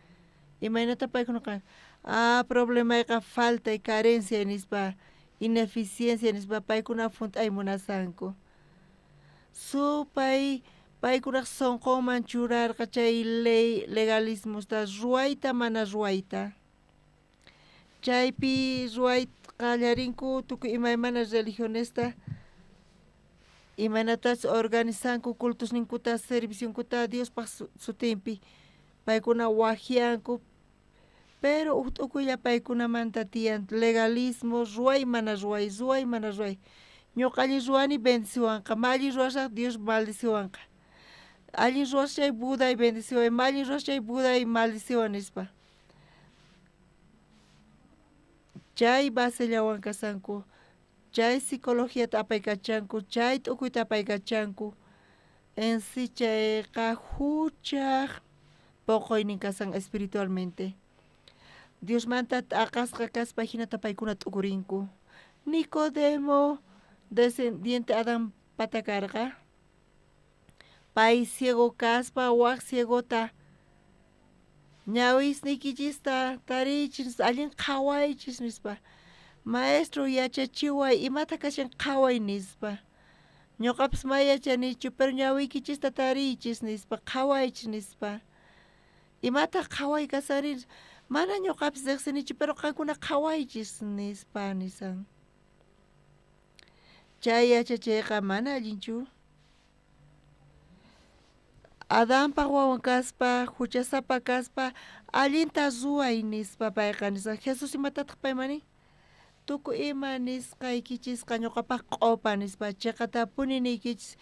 imaynata paykunaqa ah problemayqa falta y carencia nispa ineficiencia nispa paykuna hunt'ay munasanku. Supay paykunaq sunqunman churarqa chay ley legalismosta ruwayta mana ruwayta. Chaypi ruway qallarinku tukuy imaymana religionesta imaynatachus organizanku cultusninkuta servicionkuta Diospaq sutinpi paykuna waqyanku pero huk t'ukuylla paykunamanta tiyan legalismo ruway mana ruway ruway mana ruway. Ñuqa allin ruwani bendiciwanqa ma allin ruwasaq Dios maldiciwanqa. Allin ruwashay Buda bendiciwan ma allin ruwashay Buda maldiciwan nispa. Chay basellawan kasanku. Chay psicologiata apaykachanku, chay t'ukuyta apaykachanku. En sí chayqa huchaq poqoynin kasan espiritualmente. Diosmanta t'aqasqa kaspa hinata paykuna t'ukurinku. Nicodemo descendiente Adán pata karqa. Pay ciego kaspa wak ciegota ñawisniykichista tariychis allin qhawaychis nispa. Maestro yachachiway imata kashan qhaway nispa. Ñuqapis ma yachanichu pero ñawiykichista tariychis nispa qhawaychis nispa. Imata qhaway kasarin mana ñuqapis riqsinichu pero qankuna qhawaychis nispa nisan. Chay yachachiyqa mana allinchu. Adanpaq wawan kaspa huchasapa kaspa allinta ruway nispa payqa nisan. Jesús imatataq payman nin? Tukuy ima nisqaykichisqa ñuqapaq q'upa nispa chiqatapuni niykichis.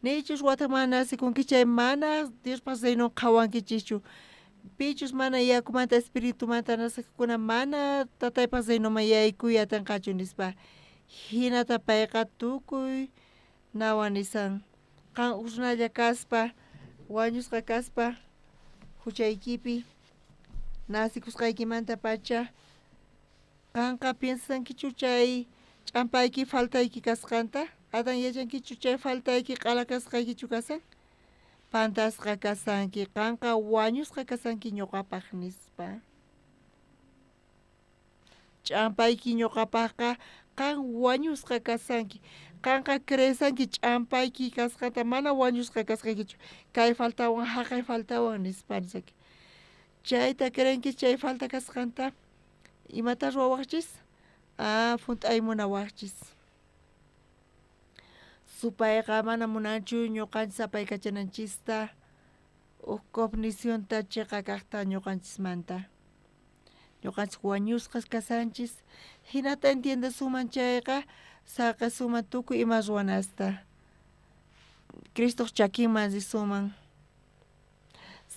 Nichus watejmanta nacekunki chay mana Diospaj reinon qhawankichischu. Pichus mana yakumanta espiritumanta nacejkuna mana tataypaj reinoman yaykuy atenqachu nispa. Jinata payqa tukuy nawan nisan. Qan uj runalla kaspa, wañusqa kaspa, huchaykipi nacikusqaykimantapacha qanqa piensankichu chay ch'ampayki faltayki kasqanta? Adan yachankichu chay faltayki q'ala kasqaykichu kasan? Pantasqa kasanki, qanqa wañusqa kasanki ñuqapaq nispa. Ch'ampayki ñuqapaqqa qan wañusqa kasanki. Qanqa creesanki ch'ampayki kasqanta mana wañusqa kasqaykichu. Kay faltawan haqay faltawan nispa nisaki. Chayta creenki chay falta kasqanta imata ruwawaqchis? Ah, hunt'ay munawaqchis. Supayqa mana munanchu ñuqanchis apaykachananchista uj cognicionta chiqa kaqta ñuqanchismanta. Ñuqanchis wañusqas kasanchis hinata entiendesunman chayqa saqesunman tukuy ima ruwanasta. Cristoq chakinman risunman.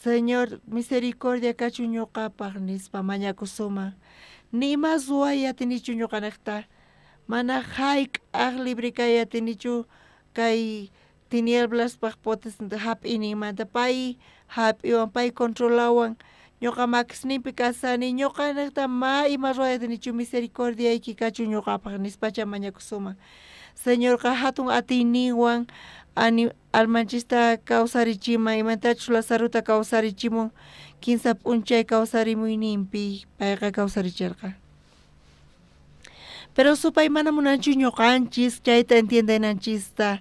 Señor, misericordia kachun ñuqapaq nispa mañakusunman. Ni ima ruway atinichu ñuqanejta. Mana hayk'aq libre kay atinichu kay tinieblaspaj hap'iyninmanta pay hap'iwan pay controlawan ñuqa makisninpi kasani ñuqanejta ma ima ruway atinichu misericordiayki kachun ñuqapaq nispacha mañakusunman. Señorqa hatun atiyninwan almanchista kawsarichiman imantachus Lazarota kawsarichimun kinsa p'unchay kawsarimuyninpi payqa kawsarichirqa. Pero supay mana munanchu ñuqanchis chayta entiendenanchista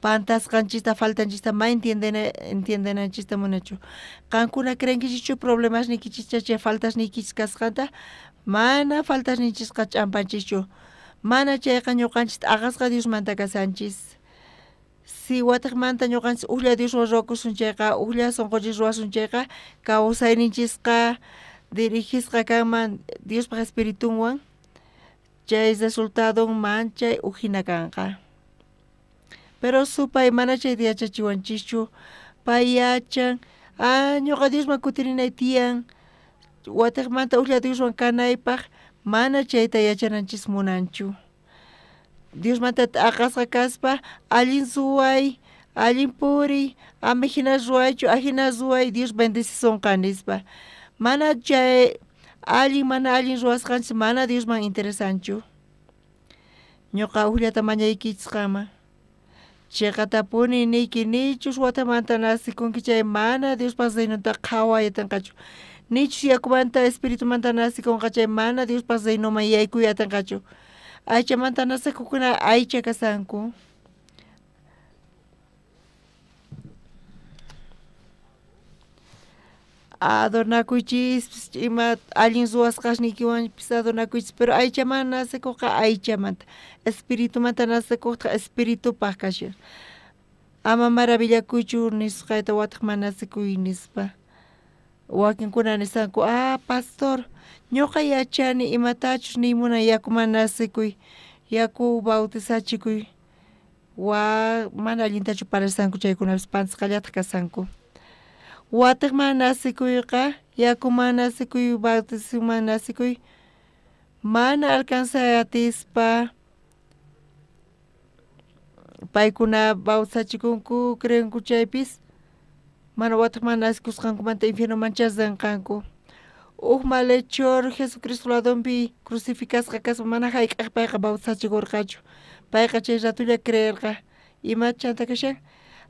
pantasqanchista faltanchista ma entiendenanchista munachu. Qankuna creenkichischu problemasniykichista chay faltasniykichis kasqanta? Mana faltasninchisqa ch'ampanchischu. Mana chayqa ñuqanchis t'aqasqa Diosmanta kasanchis. Si watejmanta ñuqanchis ujlla Dioswan ruwakusun chayqa ujlla sunqunchis ruwasun chayqa kawsayninchisqa dirigisqa kanman Diospaj espiritunwan chay resultadon manchay ujina kanqa. Pero supay mana chayta yachachiwanchischu pay yachan ah ñuqa Diosman kutirinay tiyan watejmanta ujlla Dioswan kanaypaq mana chayta yachananchis munanchu. Diosmanta t'aqasqa kaspa allin ruway, allin puriy, ama hina ruwaychu, ahina ruway Dios bendecisunqa nispa. Mana chay allin mana allin ruwasqanchis mana Diosman interesanchu. Ñuqa ujllata mañaykichis qanman. Chiqatapuni niyki nichus watamanta nacikunki chay mana Diospaj reinonta qhaway atinqachu. Nichus yakumanta espiritumanta nacikunqa chay mana Diospaj reinoman yaykuy atinqachu. Aychamanta nacekukuna aycha kasanku. Adornakuychis ima allin ruwasqasniykiwanpis adornakuychis pero aychamanta nacekuqqa aychamanta espiritumanta nacekuqtaq espiritupaq kashan. Ama maravillakuychu nisqayta watejman nacekuy nispa. Wakinkuna nisanku ah pastor ñuqa yachani imatachus niymunan yakuman nacekuy yaku bautizachikuy wa mana allintachu parlasanku chaykunapis pantasqallataq kasanku. Watejman nacekuyqa yakuman nacekuy bautizoman nacekuy mana alcanzay atispa paykuna bautizachikunku creenku chaypis mana watejman nacikusqankumanta infiernoman rinqanku. Uj malhechor Jesucristo ladonpi crucificasqa kaspa mana hayk'aq payqa bautizachikurqachu. Payqa chay ratulla creerqa ima chanta kashan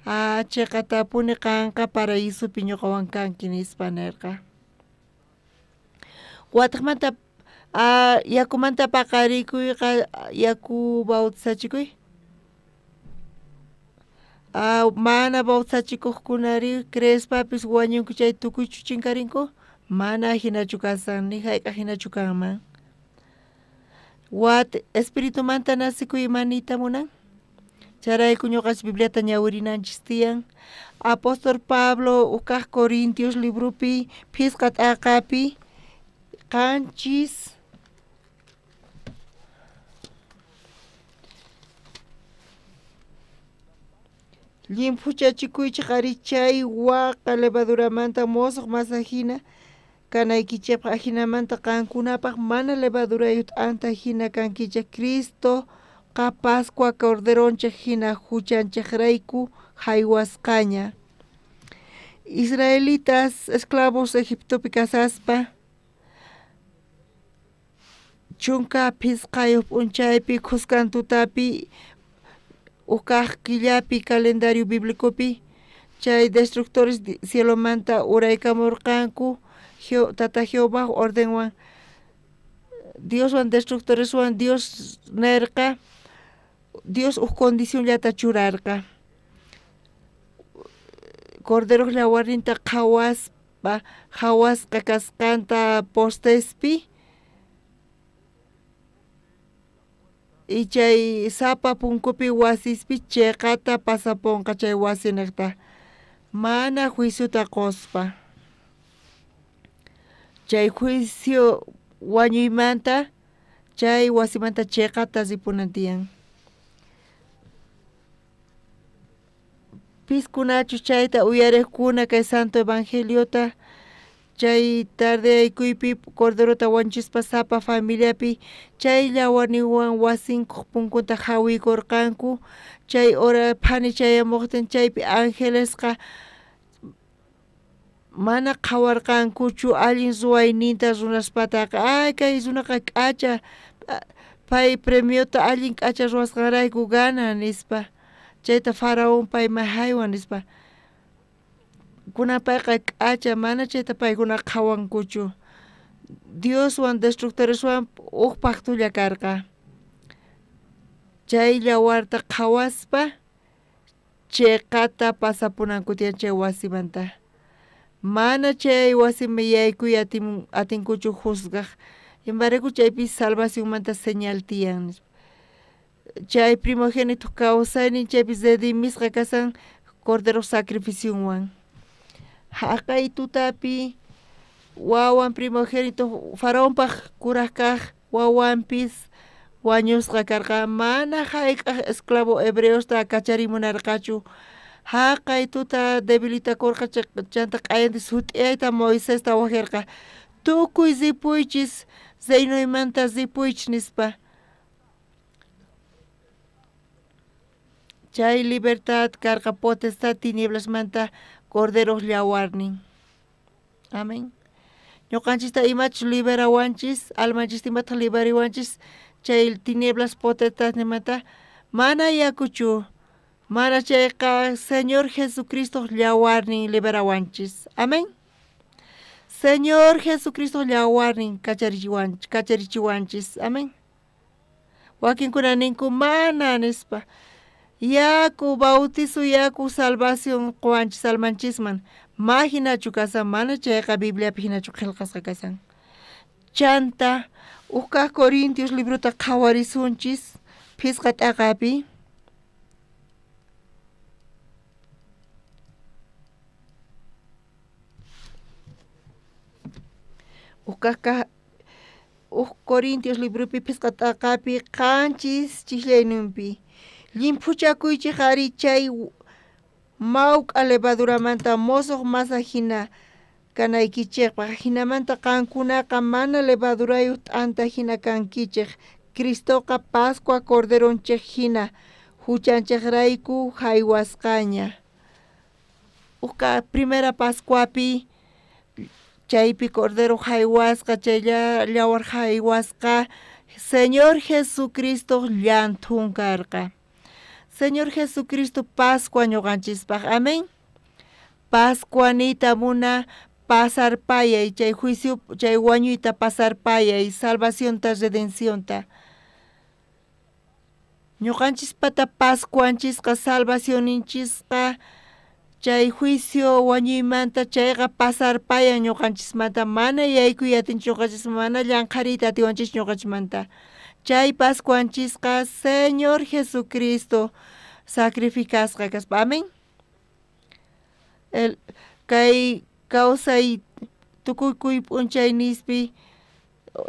ah chiqatapuni qanqa paraísopi ñuqawan kanki nispa nirqa. Watejmanta yakumanta paqarikuyqa yaku bautizachikuy mana bautizachikuqkunari creespapis wañunku chay tukuychu chinkarinku? Mana hinachu kasan ni hayk'aq hinachu kanman. Wat espiritumanta nacikuy ima niyta munan? Chayrayku ñuqanchis Bibliata ñawirinanchis tiyan. Apóstol Pablo uj Corintios libropi phisqa t'aqapi 7 Llimphuchachikuychej ari chay waqa levaduramanta mosoj masa jina kanaykichejpaj, ajinamanta qankunapaj mana levadurayoj t'anta jina kankichej. Cristoqa Pascua corderonchej jina juchanchejrayku jaywasqaña. Israelitas esclavos Egiptopi kasaspa 15 p'unchaypi khuskan tutapi uj kaj killapi calendario bíblicopi chay destructores cielomanta uraykamorqanku Tata Jehová ordenwan Dioswan destructoreswan Dios nerqa, Dios uj condicionllata churarqa. Corderoj llawarninta qhawaspa qhawasqa kasqanta postespi y chay sapa punkupi wasispi cheqata pasaponqa chay wasinejta mana juiciota qospa. Chay juicio wañuymanta chay wasimanta cheqata ripunan tiyan. Piskunachus chayta uyarejkuna kay santo evangeliota chay tardeaykuypi corderota wañuchispa sapa familiapi chay llawarninwan wasinkoj punkunta jawiykorqanku chay hora phani chayamojtin chaypi angelesqa mana qhawarqankuchu allin ruwayninta runaspataqa. Ay, kay runaqa k'acha, pay premiota allin k'acha ruwasqanrayku gana nispa, chayta faraón payman jaywan nispa. Kunan payqa k'acha, mana chayta paykuna qhawankuchu. Dioswan destructoreswan uj pactolla karqa. Chay llawarta qhawaspa cheqata pasapunanku tiyan chay wasimanta. Mana chay wasiman yaykuy atinkuchu juzgaj, imarayku chaypi salvacionmanta señal tiyan. Chay primogénito kawsaynin chaypi redimisqa kasan cordero sacrificionwan. Jaqay tutapi wawan primogénito faraonpaj kuraj kaj wawanpis wañusqa karqa, mana jayk'aj esclavo hebreosta kacharimunarqachu. Jaqay tuta debilitakorqa chanta q'ayanti sut'iyayta Moisesta wajerqa, tukuy ripuychis reinoymanta ripuychis nispa. Chay libertad karqa potestad tinieblasmanta corderoj llawarnin. Amén. Ñuqanchista imachus liberawanchis, almanchista imataq liberiwanchis chay tinieblas potestadninmanta mana yakuchu. Mana chayqa Señor Jesucristo llawarnin liberawanchis. Amén. Señor Jesucristo llawarnin kacharichiwanchis. Amén. Wakinkuna ninku mana nispa. Yaku bautizo yaku salvación qowanchis almanchisman. Ma hinachu kasan, mana chayqa Bibliapi hinachu qhelqasqa kasan. Chanta uj kaj Corintios librota qhawarisunchis phisqa t'aqapi. Uj Corintios libropi phisqa t'aqapi 7 chijllaynunpi. Llimphuchakuychej ari chay mawk'a levaduramanta mosoj masa jina kanaykichejpaj, jinamanta qankunaqa mana levadurayoj t'anta jina kankichej. Cristoqa Pascua corderonchej jina juchanchejrayku jaywasqaña. Ujka primera Pascuapi chaypi cordero jaywasqa, chay llawar jaywasqa Señor Jesucristo llanthun karqa. Señor Jesucristo Pascua ñuqanchispaj. Amén. Pascua niyta muna pasarpayay, chay juicio, chay wañuyta pasarpayay, salvacionta, redencionta. Ñuqanchispata Pascuanchisqa, salvacionninchisqa, chay juicio wañuymanta chayqa pasarpayan ñuqanchismanta, mana yaykuy atinchu ñuqanchismanta, mana llanqhariyta atiwanchis ñuqanchismanta. Chay Pascuanchisqa Señor Jesucristo sacrificasqa kaspa. Amén. Kay kawsay tukukuy p'unchaynispi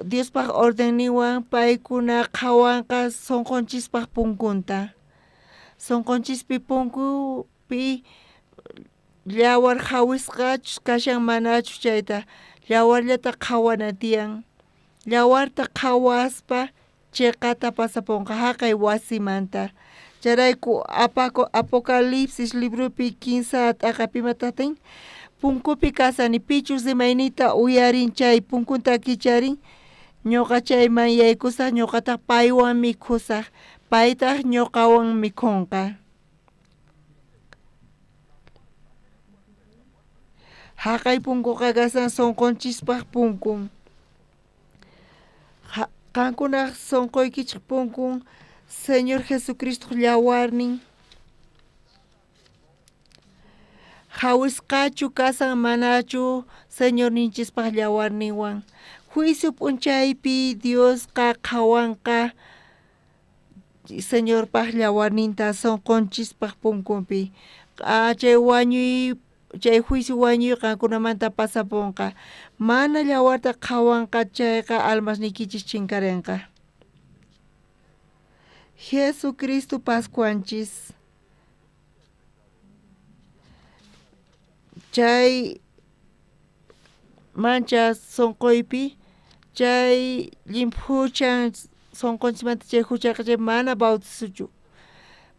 Diospaj ordenniwan paykuna qhawanqa sonqonchispaj punkunta. Sonqonchispi punku Punkupi yawar jawisqachus kashan manachus chayta yawarllata qhawana tiyan. Yawarta qhawaspa cheqata pasaponqa jaqay wasimanta. Chayrayku Apocalipsis libropi 15 t'aqapi imatatin punkupi kasani pichus rimayniyta uyarin chay punkunta kicharin ñuqa chayman yaykusaj ñuqataq paywan mikhusaj paytaq ñuqawan mikhunqa. Jaqay punkuqa kasan sunqunchispaq punkun. Qankunaq sunquykichik punkun Señor Jesucristo yawarnin. Jawisqachu kasan manachu Señorninchispaq yawarninwan. Juicio p'unchaypi Diosqa qhawanqa Señorpaq yawarninta sunqunchispaq punkunpi. Chay wañuy chay juicio wañuy qankunamanta pasapunqa. Mana yawarta qhawanqa chayqa almasniykichis chinkarinqa. Jesucristo Pascuanchis. Chay mancha sunquypi chay llimphuchan sunqunchikmanta chay huchaqa chay mana bautizochu.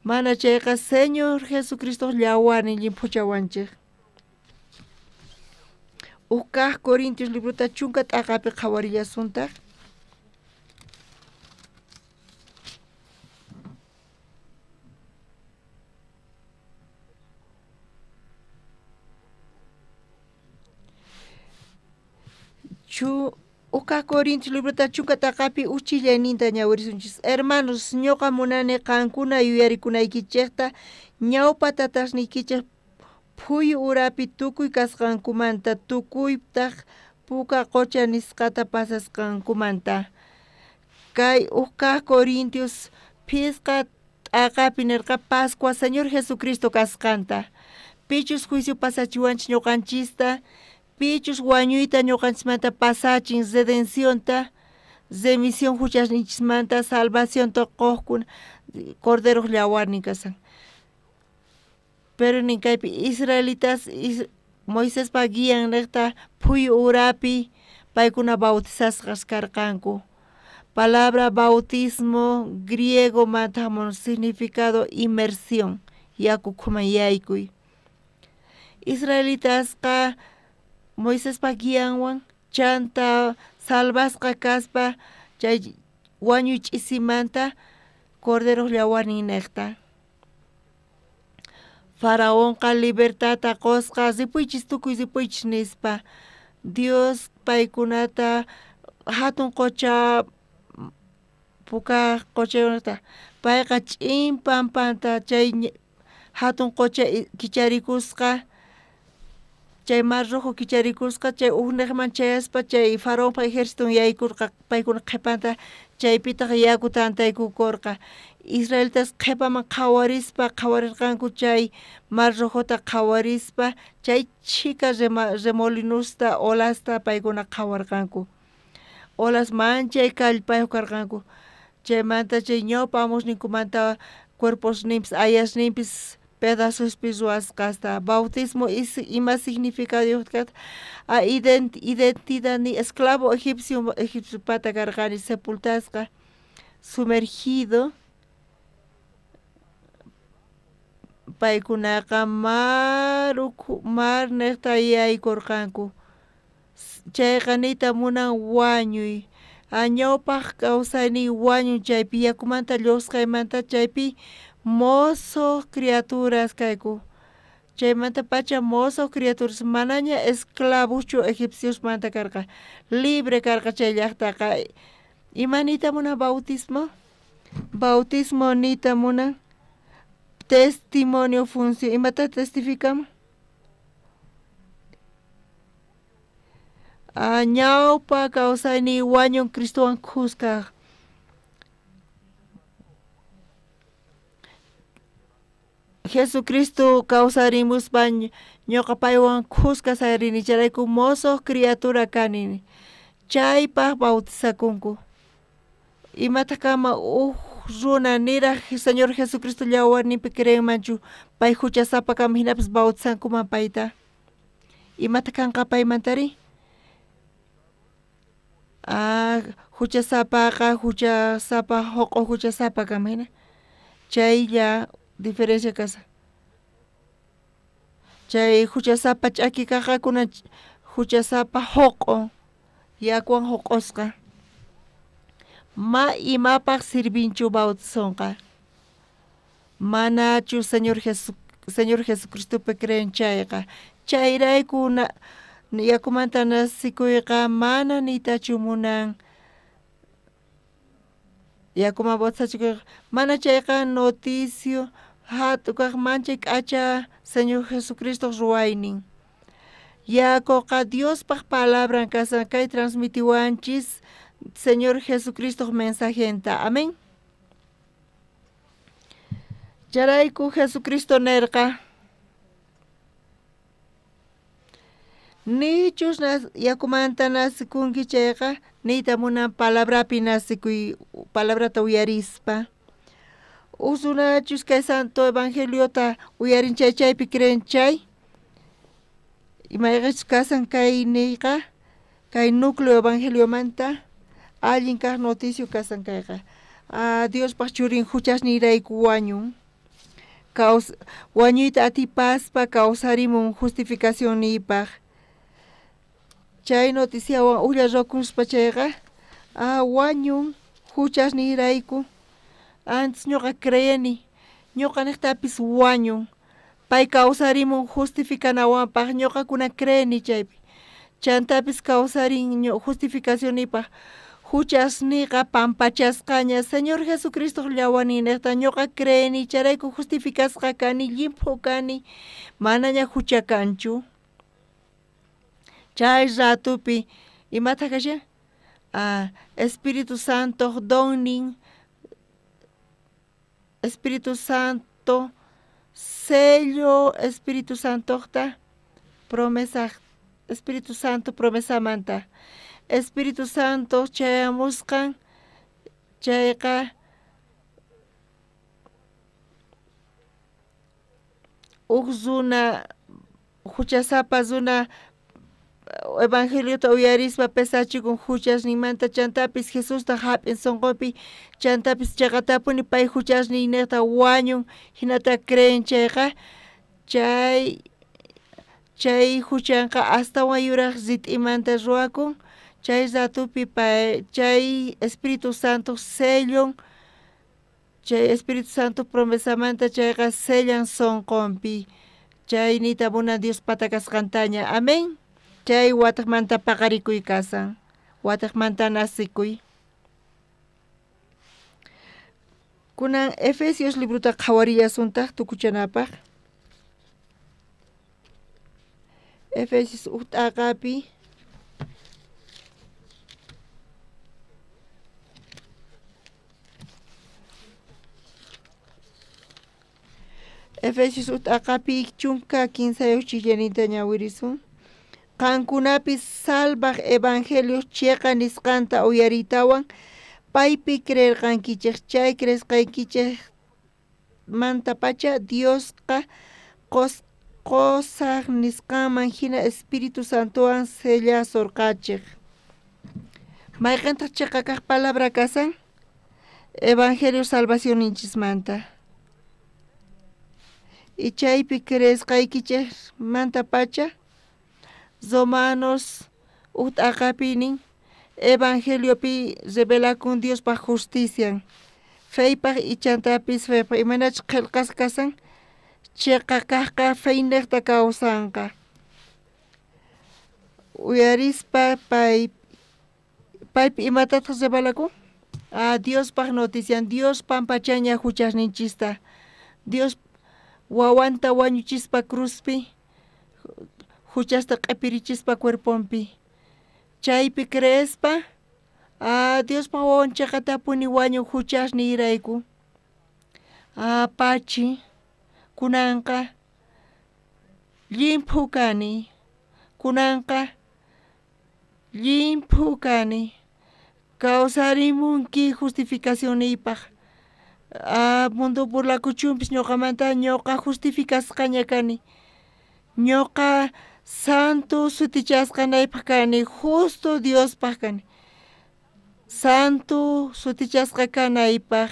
Mana chayqa Señor Jesucristo yawarnin llimphuchawanchik. Uj kaq Corintios librota 10 t'aqapi qhawarillasuntaq. Uj kaq Corintios librota 10 t'aqapi uchillayninta ñawirisunchis. Hermanos, ñuqa munani qankuna yuyarikunaykichikta ñawpa tatasniykichik phuyu urapi tukuy kasqankumanta tukuytaq puka qocha nisqata pasasqankumanta. Kay uj kaq Corintios 5 t'aqapi nirqa Pascua Señor Jesucristo kasqanta. Pichus juicio pasachiwanchik ñuqanchista, pichus wañuyta ñuqanchismanta pasachin redencionta, remisión huchasninchismanta, salvacionta quqkuna Corderoq yawarnin kasan. Pero nin kaypi israelitas Moisespa guian niqta phuyu urapi paykuna bautizasqas karqanku. Palabra bautismo griego manta hamun significado inmersión, yaku ukhuman yaykuy. Israelitasqa Moisespa guianwan chanta salvasqa kaspa chay wañuy ch'isimanta Corderoq yawarnin niqta. Faraonqa libertadta qusqa ripuychis tukuy ripuychis nispa. Dios paykunata hatun qocha puka qochaykunata payqa ch'in pampanta chay hatun qocha kicharikusqa chay mar rojo kicharikusqa chay ujniqman chayaspa chay faraonpa ejérciton yaykurqa paykuna qhipanta chaypitaq yaku tantaykukurqa. Israelitas qhipaman qhawarispa qhawarirqanku chay mar rojota qhawarispa chay chhika remolinusta olasta paykuna qhawarqanku. Olas manchay kallpayuq karqanku. Chaymanta chay ñawpa amusninkumanta cuerposninpis ayasninpis pedazospi ruwasqasta. Bautismo ima significaduyuq kaq a identidad ni esclavo egipcio egipciopata karqani sepultasqa sumergido paykunaqa mar ukhu mar niqta yaykurqanku. Chayqa niyta munan wañuy. Ñawpaq kawsayniy wañuy chaypi yakumanta lluqsqaymanta chaypi mozo criaturas kayku. Chaymanta pacha mozo criaturas manaña esclavoschu egipciosmanta karqa. Libre karqa chay llaqtaqa. Ima niyta munan bautismo? Bautismo niyta munan testimonio función. Imata testificamos? Ñawpa kawsayniy wañun Cristowan khuska. Jesucristo kawsarimuspa ñuqa paywan khuska sayarini chayrayku mozo criatura kani. Chaypaq bautizakunku. Imataq kama uj Uj runa niraj Señor Jesucristo yawarninpi creenmanchu pay huchasapa kanman hinapis bautizankuman payta. Imata kanqa paymantari? Huchasapaqa huchasapa joq'o huchasapa kanman hina. Chaylla diferencia kashan. Chay huchasapa ch'aki kaqqa kunan huchasapa joq'o yakuwan joq'osqa. Ma imapaq sirvinchu bautizonqa. Manachu Señor Jesucristopi creen chayqa. Chayrayku yakumanta nasikuyqa mana niytachu munan yakuman bautizachikuyqa mana chayqa noticio hatukaq manchay k'acha Señor Jesucristoq ruwaynin. Yakuqa Diospaq palabran kashan kay transmitiwanchis Señor Jesucristoq mensajenta. Amén. Chayrayku Jesucristo nerqa nichus yakumanta nasikunki chayqa niyta munan palabrapi nasikuy palabrata uyarispa. Uj runachus kay santo evangeliota uyarin chay chaypi creen chay imayqachus kasan kay niyqa kay núcleo evangeliomanta allin kaq noticio kasan kayqa. Diospaq churin huchasniyrayku wañun. Wañuyta atipaspa kawsarimun justificacionniypaq. Chay noticiawan ujlla rukuspa chayqa wañun huchasniyrayku. Antes ñuqa creeni ñuqa niqtapis wañun. Pay kawsarimun justificanawanpaq ñuqakuna creeni chaypi. Chantapis kawsarin justificacionniypaq huchasniyqa pampachasqaña Señor Jesucristoq llawaninniqta ñuqa creeni chayrayku justificasqa kani llimphu kani manaña hucha kanchu. Chay ratupi imataq kashan? Espíritu Santoq donnin Espíritu Santo sello Espíritu Santoqta promesa Espíritu Santo promesamanta. Espíritu Santo chayamusqan chayqa uj runa huchasapa runa evangeliota uyarispa pesachikun huchasninmanta chantapis Jesusta hap'in sunqunpi chantapis chaqatapuni pay huchasninniqta wañun hinata creen chayqa chay huchanqa astawan yuraq rit'imanta ruwakun chay ratupi pay chay Espíritu Santo sellon chay Espíritu Santo promesamanta chayqa sellan sunqunpi chay niyta munan Dios pata kasqantaña. Amén. Chay wataqmanta paqarikuy kasan wataqmanta nasikuy. Kunan Efesios librota qhawarillasuntaq tukuchanapaq. Efesios uj t'aqapi Efesios uj t'aqapi 13 chillaninta ñawirisun. Qankunapis salvaj evangelio chiqa nisqanta uyariytawan paypi creerqankichej chay creesqaykichejmantapacha Diosqa qosaq nisqanman hina Espíritu Santowan sellasurqachej. Mayqintaq chiqa kaq palabra kasan? Evangelio salvacionninchismanta. Y chaypi creesqaykichejmantapacha Romanos uj t'aqapi nin evangeliopi revelakun Diospaq justician. Feypaq ichantapis feypaq imaynachus qhillqasqa kasan chiqa kaqqa feyniqta kawsanqa. Uyarispa paypi imatataq revelakun? Diospaq notician Dios pampachaña huchasninchista. Dios wawanta wañuchispa cruzpi huchasta q'ipirichispa cuerponpi. Chaypi creespa Diospaq wawan chiqatapuni wañun huchasniyrayku. Pachi kunanqa llimphu kani kunanqa llimphu kani kawsarimunki justificacionniypaq. Mundo burlakuchunpis ñuqamanta ñuqa justificasqaña kani, ñuqa santo sutichasqa naypaj kani, justo Diospaj kani, santo sutichasqa kanaypaj.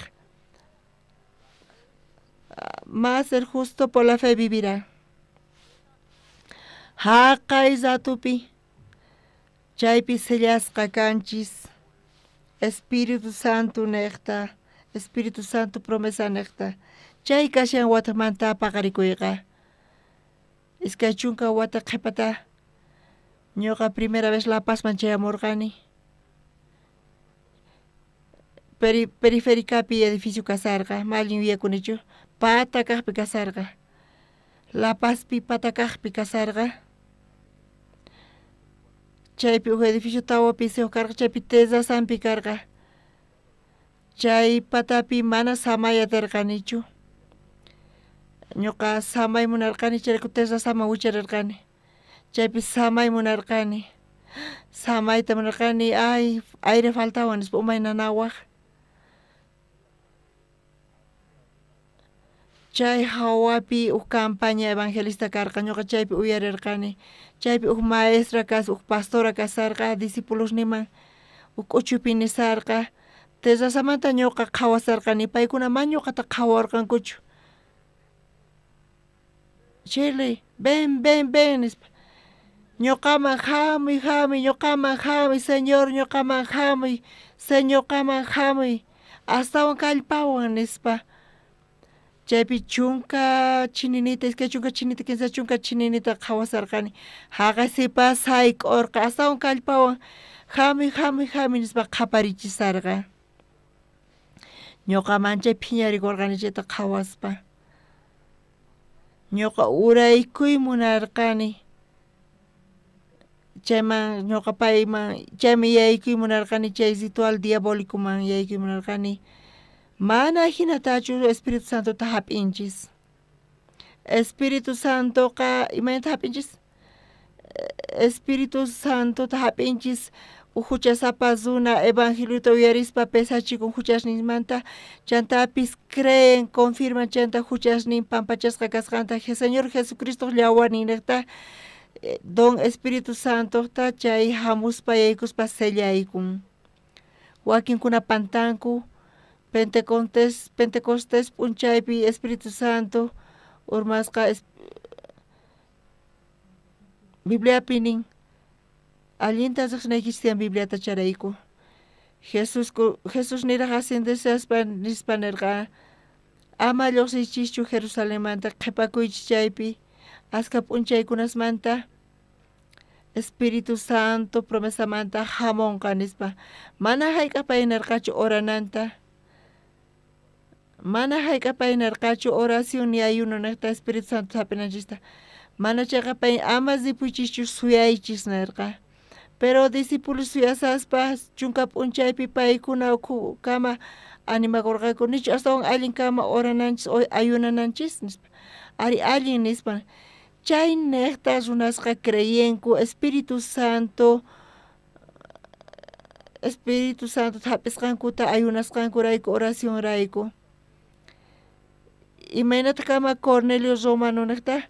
Mas el justo por la fe vivirá. Jaqay ratupi chaypi sellasqa kanchis Espíritu Santo nejta, Espíritu Santo promesa nejta. Chay kashan watamanta paqarikuyqa. 20 wata qhipata ñuqa primera vez La Pazman chayamurqani. Perifericapi edificio kasarqa, ma allin yuyakunichu, pata kaqpi kasarqa. La Pazpi pata kaqpi kasarqa. Chaypi huk edificio tawa pisuyuq karqa, chaypi terrazanpi karqa. Chay patapi mana samay atirqanichu. Ñuqa samay munarqani, chayrayku terrazaman wicharirqani. Chaypi samay munarqani. Samayta munarqani, ay aire faltawan nispa umay nanawaq. Chay hawapi huk campaña evangelista karqa, ñuqa chaypi uyarirqani. Chaypi huk maestra kas, huk pastora kasarqa, discipulosniman huk k'uchupi nisarqa. Terrazamanta ñuqa qhawasarqani, paykuna mana ñuqata qhawarqankuchu. Shirley, ven, ven, ven, nispa. Ñuqaman hamuy, hamuy, ñuqaman hamuy, Señor, ñuqaman hamuy, Señor, ñuqaman hamuy, astawan kallpawan, nispa. Chaypi 10 chininita, 20 chinita, 30 chininita qhawasarqani. Haqay sipas sayk'urqa, astawan kallpawan, hamuy, hamuy, hamuy, nispa qhaparichisarqa. Ñuqa manchay phiñarikurqani chayta qhawaspa. Ñuqa uraykuy munarqani. Chayman ñuqa payman, chayman yaykuy munarqani, chay ritual diabólicoman yaykuy munarqani. Mana hinatachu Espíritu Santota hap'inchis. Espíritu Santoqa imaynata hap'inchis? Espíritu Santota hap'inchis huchasapa runa evangeliota uyarispa pesachikun huchasninmanta, chantapis creen, confirman chanta huchasnin pampachasqa kasqanta Señor Jesucristo llawarninraqta don Espíritu Santota chay hamuspa yaykuspa sellaykun. Wakinkuna pantanku Pentecostés p'unchaypi Espíritu Santo urmasqa Bibliapi nin allinta riqsinaykichis tiyan Bibliata charayku. Jesús niraq ascendeshaspa nispa nirqa ama lluqsiychischu Jerusalenmanta, qhipakuychis chaypi aska p'unchaykunasmanta Espíritu Santo promesamanta hamunqa nispa. Mana hayk'aq pay nirqachu orananta. Mana hayk'aq pay nirqachu oración ni ayuno niqta Espíritu Santo hap'inanchista. Mana chayqa pay ama ripuychischu suyaychis nirqa. Pero discípulos suyasaspa 10 p'unchaypi paykuna ukhukama animakurqaku, nichu astawan allin kama orananchis ayunananchis nispa. Ari allin nispa. Chay niqta runasqa creyenku Espíritu Santo hap'isqankuta ayunasqankurayku oracionrayku. Imaynata kama Cornelio Romano niqta?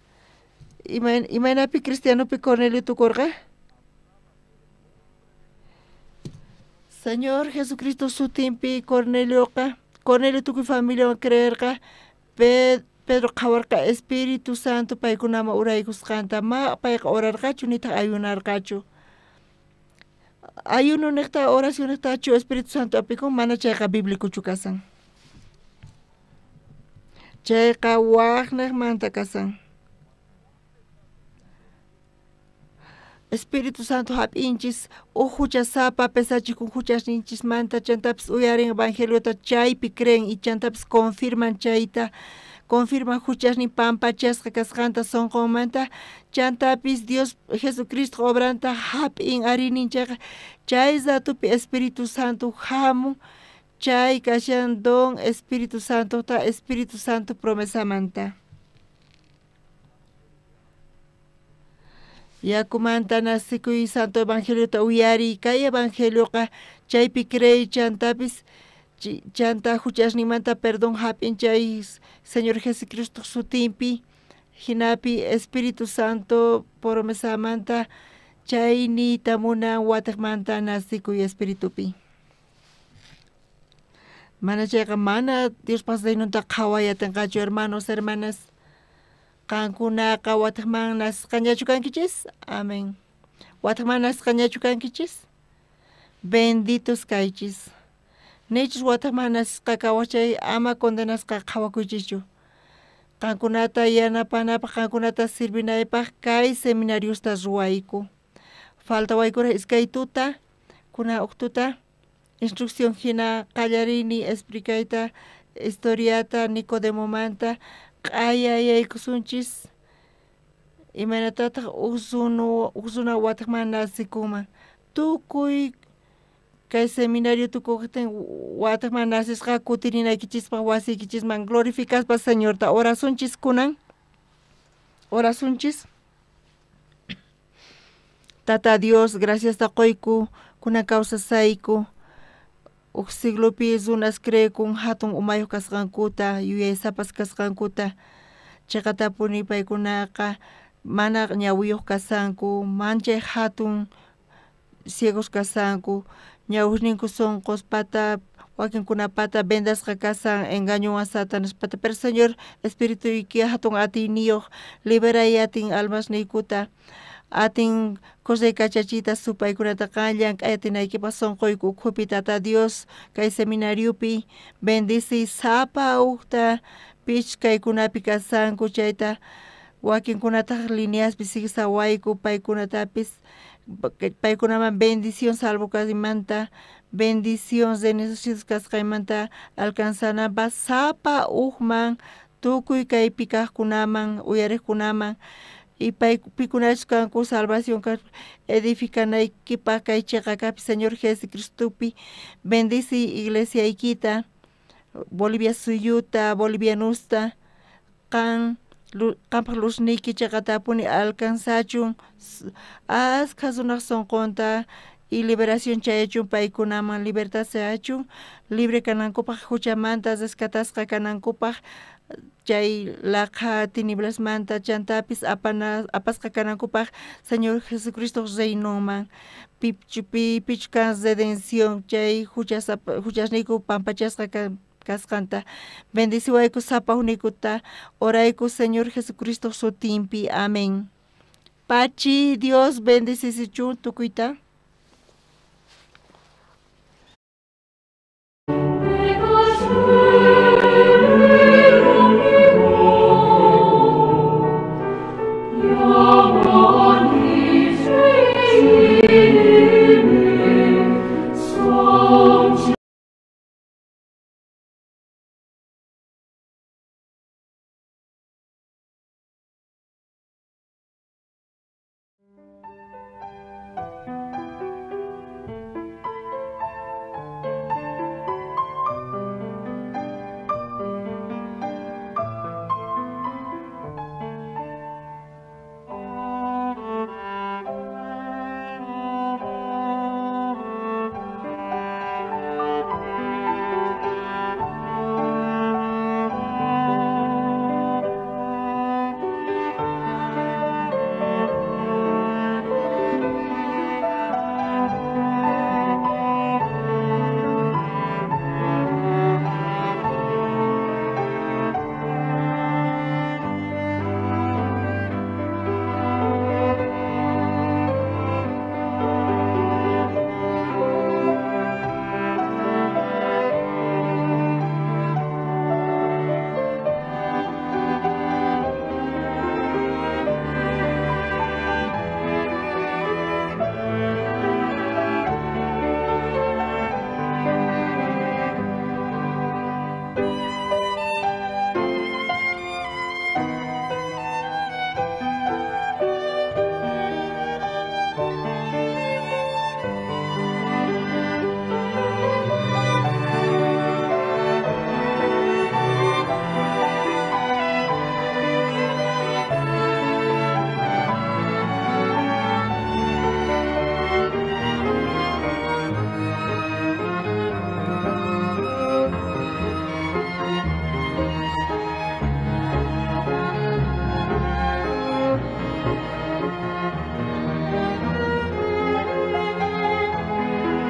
Imaynapi cristianopi Cornelio tukurqa? Señor Jesucristo sutinpi Cornelioqa, Cornelio tukuy familiawan creerqa, Pedro qhawarqa Espíritu Santo paykunaman uraykusqanta, ma payqa orarqachu nitaq ayunarqachu. Ayuno niqta oración niqtachu Espíritu Santo apikun, mana chayqa bíblicochu kasan. Chayqa waqniqmanta kasan. Espíritu Santo hap'inchis huk huchasapa pesachikun huchasninchismanta, chantapis uyarin evangeliota chaypi creen y chantapis confirman chayta, confirman huchasnin pampachasqa kasqanta sunqunmanta, chantapis Dios Jesucristo obranta hap'in arinin chayqa chay ratupi Espíritu Santo hamun, chay kashan don Espíritu Santota, Espíritu Santo promesamanta. Yakumanta nasikuy Santo Evangeliota uyariy, kay evangelioqa chaypi creey chantapis Chanta juchasninmanta perdón jap'in chay Señor Jesucristoj sutinpi, jinapi Espíritu Santo promesamanta chay niyta munan watejmanta nacikuy Espiritupi. Mana chayqa mana Diospaj reinonta qhaway atinqachu, hermanos, hermanas. Qankunaqa watejman nasisqañachu kankichis? Amén. Watejman nasisqañachu kankichis? Benditos kaychis. Nichus watejman nasisqa kawaj chay ama condenasqa qhawakuychischu. Qankunata yanapanapaj, qankunata sirvinaypaj kay seminariosta ruwayku. Faltawaykuraj iskay tuta, kuna uj tuta, instrucción jina qallarini explicayta historiata Nicodemomanta, q'aya yaykusunchis imaynatataq uj runa watejman nacikunman. Tukuy kay seminario tukuqtin watejman nacisqa kutirinaykichispaj wasiykichisman glorificaspa Señorta. Orasunchis kunan, orasunchis. Tata Dios, graciasta qoyku kunan kawsasayku. Uj siglopi runas creekun hatun umayuq kasqankuta, yuyaysapas kasqankuta, chiqatapuni paykunaqa mana ñawiyuq kasanku, manchay hatun ciegos kasanku, ñawisninku sunquspata wakinkunapata vendasqa kasan engañowan Satanaspata, pero Señor Espirituyki hatun atiyniyuq liberay atin almasniykuta, atin correykachachiyta supaykunata qan llank'ay atinaykipaj sunquyku ukhupi. Tata Dios, kay seminariopi bendici sapa ujta pich kaykunapi kasanku chayta, wakinkunataj lineaspi sigisawayku paykunatapis, paykunaman bendición salvo kaymanta, bendición renacidos kasqaymanta alcanzanapaj sapa ujman, tukuy kaypi kajkunaman, uyarejkunaman, y pikunachus kanku salvación edificanaykipaj kay cheqa kajpi Señor Jesucristopi. Bendici iglesiaykita, Bolivia suyuta, bolivianusta, qan qampaj luzniyki cheqatapuni alcanzachun askha runaj sonqonta y liberación chayachun paykunaman, libertad chayachun, libre kanankupaj juchamanta, rescatasqa kanankupaj chay laqha tinieblasmanta, chantapis apasqa kanankupaj Señor Jesucristo reinonman, pichu kan redención chay juchasniyku pampachasqa kasqanta. Bendiciwayku sapa ujniykuta, orayku Señor Jesucristo sutinpi. Amén. Pachi, Dios bendicisichun tukuyta.